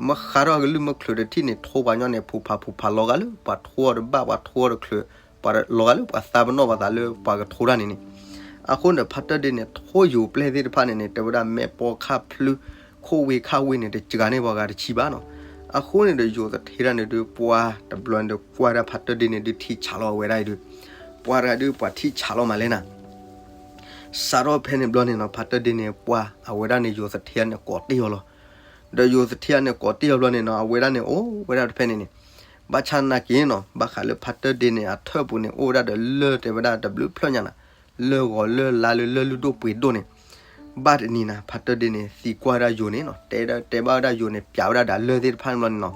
မ့ၢ်ဃါထီၣ်အကလုၢ်မ့ၢ်ချုးတထံၣ်န့ၣ် ထိပှၤညီန့ၣ် ဖူးဖးဖူးဖးလီၤဂာ်လၢ ပှၤထိအီၤတဘၣ် ပှၤထိအီၤတချုး ပှၤလီၤဂာ်လၢပှၤသးပနီၣ်ပှၤသးလၢပှၤကထိတၢ်န့ၣ်န့ၣ်. အဃိန့ၣ်ဒီး ဖါတၢၢ်ဒ့န့ၣ် ထိယိၤပျဲၢ်သ့ၣ်တဖၣ်န့ၣ်န့ၣ် တဲဝဲဒၣ် မဲာ်ပီခါဖျု ခိၣ်ဝ့ခါဝ့န့ၣ် တစှၤန့ၢ်ပှၤဂၤတဆံဘၣ်နီၤ. အဃိန့ၣ်ဒီး ယိၤသထ့တၢ်န့ၣ်ဒုး ပှၤတဘျီန့ၣ်ကွၢ်ဒၣ်ဖါတၢၢ်ဒ့န့ၣ်ဒုး ထံဆးလီၤဝဲဒၣ်အံၤဒုး ပှၤတဂၤဒုး ပှၤထံဆးလီၤမးလဲၣ်နၤ စးထီၣ်ဖဲန့ၣ်ဘျီန့ၣ်နီၤ ဖါတၢၢ်ဒ့န့ၣ် ပှၤအဝဲဒၣ်န့ၣ် ယိၤသထ့တၢ်န့ၣ် ကိးတ့ၢ်အီၤလီၤ. ဒီးယိၤသထ့တၢ်န့ၣ် ကိးတ့ၢ်အီၤဘျီန့ၣ်နီၤ အဝဲဒၣ်န့ၣ် အိၣ်ဝဲဒၣ်တဖဲန့ၣ်န့ၣ် ဘၣ်ဆၣ်နာ်က့နီၤ ဘၣ်ဃးလၢဖါတၢၢ်ဒ့န့ၣ် အထၢၣ်ပူၤန့ၣ် အိၣ်ဝဲဒၣ်ဒီးလၢၢ်တဲဝဲဒၣ်တဘျုးဖျၢၣ်ညါနၤ လၢၢ်ဂီၤလၢၢ်လါလၢလၢၢ်လုၢ်ဒိၣ်ပှ့ၤဒိၣ်န့ၣ် ဘၣ်တနံၤနၤ ဖါတၢၢ်ဒ့န့ၣ် သံကွၢ်ဝဲဒၣ်ယိၤန့ၣ်နီၤ တဲတဲဘၣ်ဝဲဒၣ်ယိၤန့ၣ် ပျးဝဲဒၣ်ဒီးလၢၢ်သ့ၣ်တဖၣ်န့ၣ်ဘျီန့ၣ်နီၤ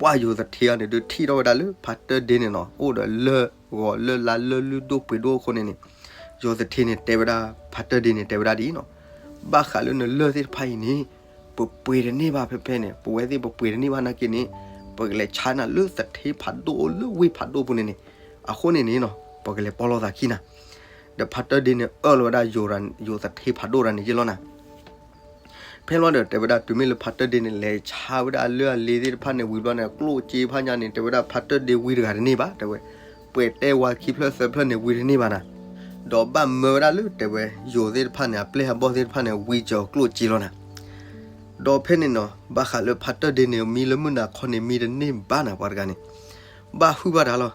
ပှၤယိၤသထ့တၢ်န့ၣ်ဒုး ထံၣ်ထီၣ်ဝဲဒၣ်လၢဖါတၢၢ်ဒ့န့ၣ်နီၤ အိၣ်ဒီးလၢၢ်ဂီၤလၢၢ်လါလၢၢ်လုၢ်ဒိၣ်ပှ့ၤဒိၣ်အဃိန့ၣ်န့ၣ် ယိၤသထ့န့ၣ်တဲဝဲဒၣ် ဖါတၢၢ်ဒ့န့ၣ်တဲဝဲဒၣ်ဒ်အံၤနီၤ ဘၣ်ဃးလၢနလၢၢ်သ့ၣ်တဖၣ်အံၤန့ၣ် ပပှ့ၤတန့ၢ်ဘၣ်ဖဲဖဲန့ၣ် ပဝဲသ့ၣ်ပပှ့ၤတန့ၢ်ဘၣ်နာ်က့န့ၣ် ပကလဲၤဆါနၤလၢသထ့ဖးဒိၣ်လၢဝ့ၢ်ဖးဒိၣ်ပူၤန့ၣ်န့ၣ် အဃိန့ၣ်န့ၣ်နီၤ ပကလဲၤပီၢ်လီၤသးခံနၤ ဒီးဖါတၢၢ်ဒ့န့ၣ် အၢၣ်လီၤဝဲဒၣ်ယိၤသထ့ဖးဒိၣ်တၢ်န့ၣ်ယ့ၢ်လီၤနၤ ဖဲ ဖဲန့ၣ်ဘျီဒီး တဲဝဲဒၣ်တုၤမ့ၢ်လၢဖါတၢၢ်ဒ့န့ၣ် လဲၤဆါဝဲဒၣ်အလၢအလ့သ့ၣ်တဖၣ်န့ၣ်ဝံၤဘျီန့ၣ် ကျိၣ်စ့ဖးညါန့ၣ် တဲဝဲဒၣ်ဖါတၢၢ်ဒ့ဝံတဂၤတန့ၢ်ဘၣ် တဲဝဲ, ပှဲၤတဲဝါခံဖျၢၣ်သၢဖျၢၣ်န့ၣ်ဝံတန့ၢ်ဘၣ်နၤ, ဒီးဘၣ်မၢဝဲဒၣ်လၢတဲဝဲယိၤသ့ၣ်တဖၣ်န့ၣ် အပျဲၢ်အဘီၣ်သ့ၣ်တဖၣ်န့ၣ် ဝံစၢၤကျိၣ်စ့လီၤနၤ. ဒီးဖဲန့ၣ်နီၤ ဘၣ်ဃးလၢဖါတၢၢ်ဒ့န့ၣ် မံလၢမုၢ်နၤခီန့ၣ် မံတန့ၢ်ဘၣ်နၤ ပှၤတဂၤန့ၣ် ဘၣ်ဟုၣ်ဘၣ်တၢ်လီၤ.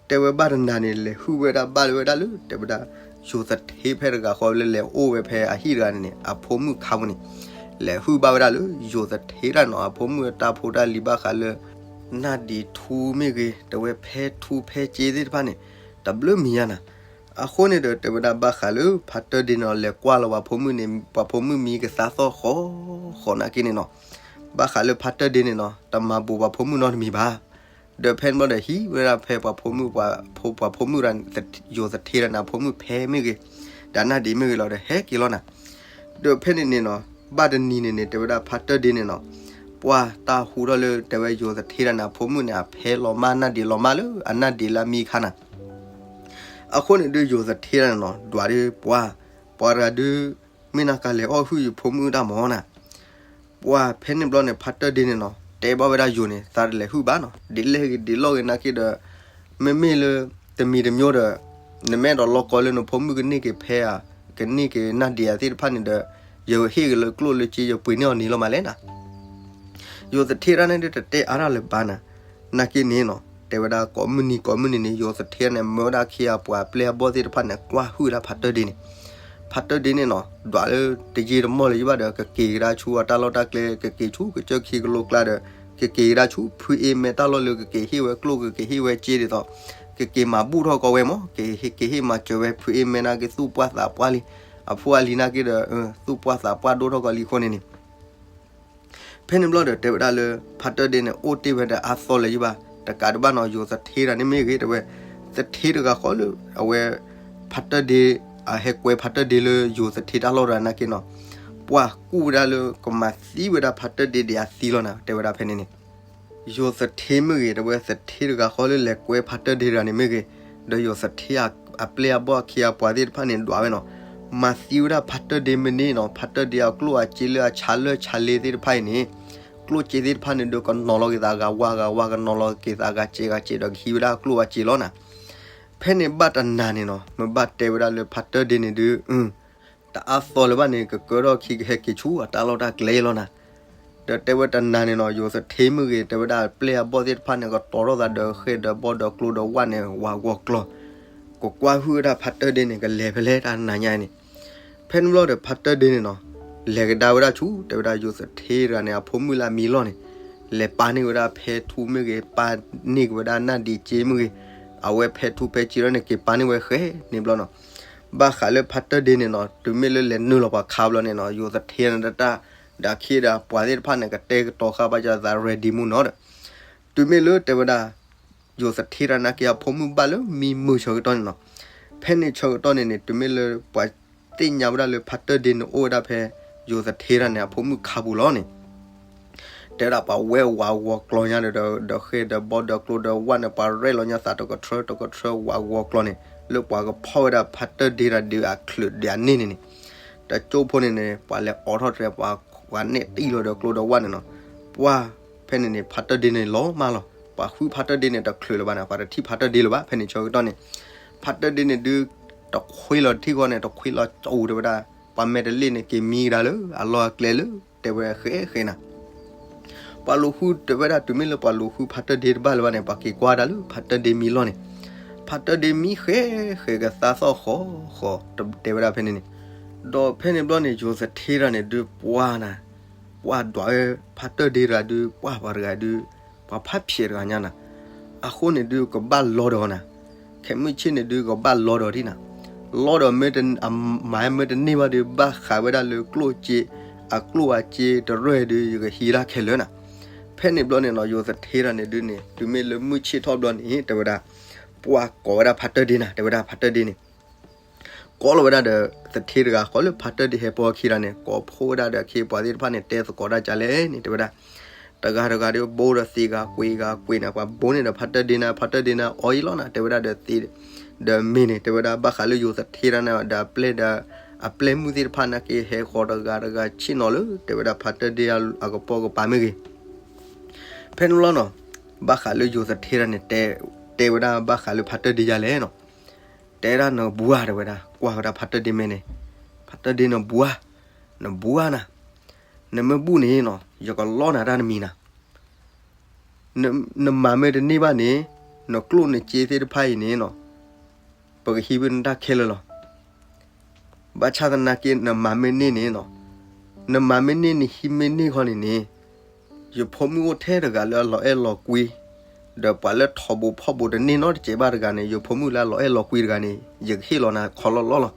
တဲဝဲဘၣ်တနၤန့ၣ် လဲၤဟုၣ်ဝဲဒၣ်ဘၣ်လၢဝဲဒၣ်လၢ တဲဝဲဒၣ် ယိၤသထ့ဖဲတဂၤဃီလၢလဲၤအိၣ်ဝဲဖဲအဟံၣ်တဂၤန့ၣ်န့ၣ် အဖိမုၣ်ခါပူၤန့ၣ် လဲၤဟုၣ်ဘၣ်ဝဲဒၣ်လၢ ယိၤသထ့တၢ်နီၤ အဖိမုၣ်အတၢ်ဖိတၢ်လံၤဘၣ်ဃးလၢ နၢ်ဒံးထူမ့ၢ်ဂ့ၤ တဲဝဲဖဲထူဖဲစ့သ့ၣ်တဖၣ်န့ၣ် တဘျုးမံၤညါနၤ. အဃိန့ၣ်ဒီး တဲဝဲဒၣ်ဘၣ်ဃးလၢဖါတၢၢ်ဒ့န့ၣ်နီၤ လဲၤကွၢ်လီၤပှၤဖိမုၣ်န့ၣ် ပှၤဖိမုၣ်မံကသါသီၣ်ဃီ ဃီနာ်က့န့ၣ်နီၤ. ဘၣ်ဃးလၢဖါတၢၢ်ဒ့န့ၣ်နီၤ တမၤဘူးပှၤဖိမုၣ်နီတမံၤဘၣ်. ဒီးဖဲန့ၣ်ဘျီဒီး ဟံးဝဲဒၣ်ဖဲပှၤဖိမုၣ် ပှၤဖိ ပှၤဖိမုၣ် ယိၤသထ့တၢ်န့ၣ် အဖိမုၣ်ဖဲမ့ၢ်ဂ့ၤ ဒီးနၢ်ဒံးမ့ၢ်ဂ့ၤလီၤဒီး ဟဲက့ၤလီၤနၤ. ဒီးဖဲန့ၣ်န့ၣ်နီၤ ဘၣ်တနံၤန့ၣ်န့ၣ် တဲဝဲဒၣ်ဖါတၢၢ်ဒ့န့ၣ်နီၤ ပှၢ်တၢ်ဟူထီၣ်လၢ တဲဝဲယိၤသထ့တၢ်န့ၣ် အဖိမုၣ်န့ၣ် အဖဲလီၤမၢ်နၢ်ဒံးလီၤမၢ်လၢအနၢ်ဒံးလၢအမံအခါနၤ. အဃိန့ၣ်ဒုး ယိၤသထ့တၢ်န့ၣ်နီၤ ဒွးဒုးပှၢ်, ပှၤတဂၤဒုး မ့ၢ်နၤကလဲၤအီၣ်ဟုၣ်ယဖိမုၣ်တၢ်မၢ်နၤ. ပှၢ်ဖဲန့ၣ်ဘျီန့ၣ် ဖါတၢၢ်ဒ့န့ၣ်နီၤ တဲဘၣ်ဝဲဒၣ်ယိၤန့ၣ် သးတလဲၤဟုၣ်ဘၣ်နီၤ ဒ်လဲၣ်ဂ့ၤဒ်လဲၣ်ဂ့ၤနာ်က့ဒီး မ့မ့ၢ်လၢ တမံၤတမံၤဒီး နမ့ၢ်အဲၣ်ဒိးလီၢ်ကီလၢနဖိမုၣ်ကန့ၢ်က့ၤဖဲဧါ ကန့ၢ်က့ၤနၢ်ဒံးဧါသ့ၣ်တဖၣ်န့ၣ်ဒီး ယဟ့ၣ်က့ၤလၢကျိၣ်လၢစ့ ယပှ့ၤန့ၢ်အီၤန့ၣ်လီၤမးလဲၣ်နၤ. ယိၤသထ့တၢ်န့ၣ်ဒုးတတဲအါထီၣ်လၢၤဘၣ်နၤ. နာ်က့န့ၣ်နီၤ တဲဝဲဒၣ်ကိးမုၢ်နံၤကိးမုၢ်နံၤန့ၣ် ယိၤသထ့န့ၣ် မၢဝဲဒၣ်အခ့အပှၤအပျဲၢ်အဘီၣ်သ့ၣ်တဖၣ်န့ၣ် ကွၢ်ဟုၣ်ဝဲဒၣ်ဖါတၢၢ်ဒ့န့ၣ်. ဖါတၢၢ်ဒ့န့ၣ်နီၤ ဒွးလၢတယ့ၢ်တမီၢ်လၢၤယဘၣ်ဒီး ကက့ၤကဒါဆူအတၢ်လီၢ်တၢ်ကျဲ ကက့ၤဆူကစၢၢ်ခံကလိကျါဒီး ကက့ၤကဒါဆူ ဖုအ့မဲတၢ်လီၢ်လၢကက့ၤဟ့ၣ်ဝဲကျိၣ် ကက့ၤဟ့ၣ်ဝဲစ့ဒ်သိး ကက့ၤမၤဘူၣ်ထီၣ်ကီးဝဲမး ကဟ့ၣ် ကဟ့ၣ်မၤစၢၤဝဲ ဖုအ့မဲနာ်က့သူၣ်ပှၢ်သးပှၢ်လံ, အဖိအလံၤနာ်က့ဒီး သူၣ်ပှၢ်သးပှၢ်ဒိၣ်ထီၣ်ကီးလံအဃိန့ၣ်န့ၣ် ဖဲန့ၣ်ဘျီဒီး တဲဝဲဒၣ်လၢ ဖါတၢၢ်ဒ့န့ၣ် အိၣ်တ့ၢ်ဝဲဒီးအါသီလၢၤယဘၣ် တကးဒံးဘၣ်နီၤ ယိၤသထ့တၢ်န့ၣ်မ့ၢ်ဂ့ၤ တဲဝဲ သထ့တဂၤဃီလၢ အဝဲ ဖါတၢၢ်ဒ့ အဟဲကွဲဖါတၢၢ်ဒ့လၢယိၤသထ့တၢ်လီၢ်တဂၤနာ်က့နီၤ ပှၢ်ကူၣ်ဝဲဒၣ်လၢကမၤသံဝဲဒၣ်ဖါတၢၢ်ဒ့ဒံးအသံလီၤနၤ တဲဝဲဒၣ်ဖဲန့ၣ်န့ၣ် ယိၤသထ့မ့ၢ်ဂ့ၤ တဲဝဲသထ့တဂၤဃီလၢလဲၤကွဲဖါတၢၢ်ဒ့တဂၤန့ၣ်မ့ၢ်ဂ့ၤ, ဒီးယိၤသထ့အပျဲၢ်အဘီၣ်အခ့အပှၤသ့ၣ်တဖၣ်န့ၣ်ဒွးဝဲနီၤ, မၤသံဝဲဒၣ်ဖါတၢၢ်ဒ့မ့ၢ်န့ၣ်နီၤ, ဖါတၢၢ်ဒ့အကျိၣ်အစ့လၢအဆါလၢဆါလ့သ့ၣ်တဖၣ်အံၤန့ၣ်, ကျိၣ်စ့သ့ၣ်တဖၣ်န့ၣ်ဒီးကနီၤလီၤက့ၤသးဂၤဝါဂၤဝါ ကနီၤလီၤက့ၤသးဂၤစဲးဂၤစဲးဒီးကဟံးဝဲဒၣ်ကျိၣ်အစ့လီၤနၤ. ဖဲန့ၣ်ဘၣ်တနၤန့ၣ်နီၤ မ့ၢ်ဘၣ်တဲဝဲဒၣ်လၢဖါတၢၢ်ဒ့န့ၣ်ဒုး တအါသီလၢၤဘၣ်န့ၣ် ကကၢထီၣ်ခံကဟဲက့ၤဆူအတၢ်လီၢ်တၢ်ကျဲလီၤနၤ. ဒီးတဲဝဲတနၤန့ၣ်နီၤ ယိၤသထ့မ့ၢ်ဂ့ၤ တဲဝဲဒၣ်ပျဲၢ်အဘီၣ်သ့ၣ်တဖၣ်န့ၣ် ကတီၤထီၣ်သးဒီးဃဲၢ်ဒီးဘီဒီးကျိဒီးဝၣ်န့ၣ် ဝးဂီၤကျီၤ, ကကွၢ်ဟုၣ်ဝဲဒၣ်ဖါတၢၢ်ဒ့န့ၣ် ကလဲၤဖဲလဲၣ်တၢ်နၤညါန့ၣ်. ဖဲန့ၣ်ဘျီဒီးဖါတၢၢ်ဒ့န့ၣ်နီၤ လဲၤကဒါဝဲဒၣ်ဆူ တဲဝဲဒၣ်ယိၤသထ့တဂၤန့ၣ် အဖိမုၣ်လၢအမံလီၢ်န့ၣ်, လဲၤပာ်န့ၢ်ဝဲဒၣ်ဖဲထူမ့ၢ်ဂ့ၤ ပာ်န့ၢ်က့ၤဝဲဒၣ်နၢ်ဒံးစ့မ့ၢ်ဂ့ၤ, အဝဲဖဲထူဖဲစ့လီၤန့ၣ် က့ၤပာ်န့ၢ်ဝဲဃဲန့ၣ်ဘျီနီၤ. ဘၣ်ဃးလၢဖါတၢၢ်ဒ့န့ၣ်နီၤ တုၤမ့ၢ်လၢလဲၤနုာ်လီၤပှၤခါဘျီန့ၣ်နီၤ ယိၤသထ့န့ၣ်တၢ် ဒီးအခ့ဒီးပှၤသ့ၣ်တဖၣ်န့ၣ် ကတဲာ်ကတီၤဃာ်ဘၣ်ဃးသး ready မူနီၤဒီး တုၤမ့ၢ်လၢတဲဝဲဒၣ် ယိၤသထ့တၢ်နာ်က့အဖိမုၣ်ဘၣ်လၢမံမုာ်ဆၢကတီၢ်န့ၣ်နီၤ. ဖဲန့ၣ်ဆၢကတီၢ်န့ၣ်န့ၣ် တုၤမ့ၢ်လၢပှၤသ့ၣ်ညါဝဲဒၣ်လၢဖါတၢၢ်ဒ့န့ၣ်အိၣ်ဝဲဒၣ်ဖဲ ယိၤသထ့တၢ်န့ၣ် အဖိမုၣ်ခါပူၤလီၤန့ၣ် တဲဝဲဒၣ်ပှၤဝဲဝးဂီၤကျီၤညါဒီး ဒီးဃဲၢ်ဒီးဘီဒီးကျိဒီးဝၣ်န့ၣ် ပှၤရဲၣ်လီၤညါသးတကထြၢတကထြၢဝးဂီၤကျီၤန့ၣ် လၢပှၤကဖီၣ်ဝဲဒၣ်ဖါတၢၢ်ဒ့တၢ်ဒုးအချုးဒုးအန့ၢ်န့ၣ်န့ၣ် တကၠိဖိန့ၣ်န့ၣ် ပှၤလဲၤအိးထီၣ်တြဲၤ ပှၤ ပှၤနဲၣ်တံၢ်လီၤဒီးကျိဒီးဝၣ်န့ၣ်နီၤ. ပှၢ်ဖဲန့ၣ်န့ၣ် ဖါတၢၢ်ဒ့န့ၣ်လီၤမၢ်လီၤ. ပှၤဃုဖါတၢၢ်ဒ့န့ၣ်တချုးလၢၤဘၣ်န့ၣ် ပှၤတထံၣ်ဖါတၢၢ်ဒ့လၢၤဘၣ် ဖဲန့ၣ်ဆၢကတီၢ်န့ၣ် ဖါတၢၢ်ဒ့န့ၣ်ဒုး တခွ့လီၤတထံၣ်ဃီန့ၣ် တခွ့လီၤကၠိတဲဝဲဒၣ် ပှၤမဲာ်တလ့ၣ်န့ၣ် က့ၤမံကဒါလၢအလီၢ်အကျဲလၢ တဲဝဲဃဲဃဲနၤ ပှၤလူၤဃုတဲဝဲဒၣ်တုၤမ့ၢ်လၢပှၤလူၤဃုဖါတၢၢ်ဒ့တဘၣ်လၢၤဘၣ်န့ၣ် ပှၤက့ၤကွၢ်ဒၣ်လၢဖါတၢၢ်ဒ့မံလီၢ်န့ၣ် ဖါတၢၢ်ဒ့မံဃဲဃဲကသါသီၣ်ဃီဃီ တဲဝဲဒၣ်ဖဲန့ၣ်န့ၣ်. ဒီးဖဲန့ၣ်ဘျီန့ၣ် ယိၤသထ့တၢ်န့ၣ်ဒုးပှၢ်နၤ ပှၢ်ဒွးဝဲဖါတၢၢ်ဒ့တဂၤဒုး ပှၢ်ပှၤတဂၤဒုး ပှၤဖးဖျဲးတဂၤညါနၤ. အဃိန့ၣ်ဒုးကဘၣ်လီၤဒီးနၤ ခဲမုၢ်ဆ့ၣ်န့ၣ်ဒုးကဘၣ်လီၤဒီးဒံးနၤ. လီၤဒီးမ့ၢ်တ အမၤမ့ၢ်တန့ၢ်ဘၣ်ဒီး ဘၣ်ဃးဝဲဒၣ်လၢကျိၣ်စ့ အကျိၣ်အစ့တရၢၢ်ဒုး ယကဟံးဒၣ်ခဲလၢာ်နၤ. ဖဲန့ၣ်ဘျီန့ၣ်နီၤ ယိၤသထ့တၢ်န့ၣ်ဒုးန့ၣ် တုၤမ့ၢ်လၢမုၢ်ဆ့ၣ်ထီၣ်ဘျီန့ၣ် တဲဝဲဒၣ် ပှၢ်ကိးဝဲဒၣ်ဖါတၢၢ်ဒ့နၤ တဲဝဲဒၣ်ဖါတၢၢ်ဒ့န့ၣ် ကိးလီၤဝဲဒၣ်ဒီး သထ့တဂၤဃီလၢဖါတၢၢ်ဒ့ဟဲပီခံဂၤန့ၣ် ကိးဖှိၣ်ဝဲဒၣ်ဒီးအခ့အပှၤသ့ၣ်တဖၣ်န့ၣ် တဲသကိးတၢ်ကလဲၣ်န့ၣ် တဲဝဲဒၣ် တဂၤတဂၤဒီးဘိဒီးသံဂၤကွံာ်ဂၤကွံာ်န့ၣ် ပှၤဘိန့ၣ်ဒီးဖါတၢၢ်ဒ့နၤ ဖါတၢၢ်ဒ့နၤအီၣ်အံၤလီၤနၤ တဲဝဲဒၣ်ဒီးသ့ ဒီးမ့ၢ်န့ၣ် တဲဝဲဒၣ်ဘၣ်ဃးလၢယိၤသထ့တၢ်န့ၣ်ဒီးအပျဲၢ်ဒီး အပျဲၢ်မုၣ်သ့ၣ်တဖၣ်နာ်က့ ဟဲဃီၤတဂၤတဂၤဆ့ၣ်နီၤလၢ တဲဝဲဒၣ်ဖါတၢၢ်ဒ့အကပိာ်ကပၤမ့ၢ်ဂ့ၤ, ဖဲန့ၣ်ဘျီနီၤ, ဘၣ်ဃးလၢယိၤသထ့တၢ်န့ၣ် တဲဝဲဒၣ်ဘၣ်ဃးလၢဖါတၢၢ်ဒ့ယၤလဲၣ်နီၤ, တဲဒၣ်နဘှါ တဲဝဲဒၣ် ကွၢ်ဝဲဒၣ်ဖါတၢၢ်ဒ့မဲန့ၣ်, ဖါတၢၢ်ဒ့နဘှါ, နဘှါနၤ, နမ့ၢ်ဘူၣ်န့ၣ်နီၤ ယကလီနၤတၢ်တမံၤနၤ နမၤမ့ၢ်တန့ၢ်ဘၣ်န့ၣ်, နကျိၣ်နစ့သ့ၣ်တဖၣ်အံၤန့ၣ်နီၤ, ပကဟံးဝဲနတၢ်ခဲလၢာ်လီၤ. ဘၣ်ဆၣ်သနာ်က့ နမၤမ့ၢ်န့ၢ်န့ၣ်နီၤ, နမၤမ့ၢ်န့ၢ် နဟံးမ့ၢ်န့ၢ်ခီန့ၣ်န့ၣ်, ယဖိမုၣ်အိၣ်ထဲတဂၤလၢအလီၤအဲၣ်လီၤကွံ, ဒီးပှၤလၢထိးဘိဖီၣ်ဘိတန့ၢ်နီတစဲးဘၣ်တဂၤန့ၣ်, ယဖိမုၣ်လၢအလီၤအဲၣ်လီၤကွံတဂၤန့ၣ် ယကဟ့ၣ်လီၤနၤခီလီၤလီၤလီၤ,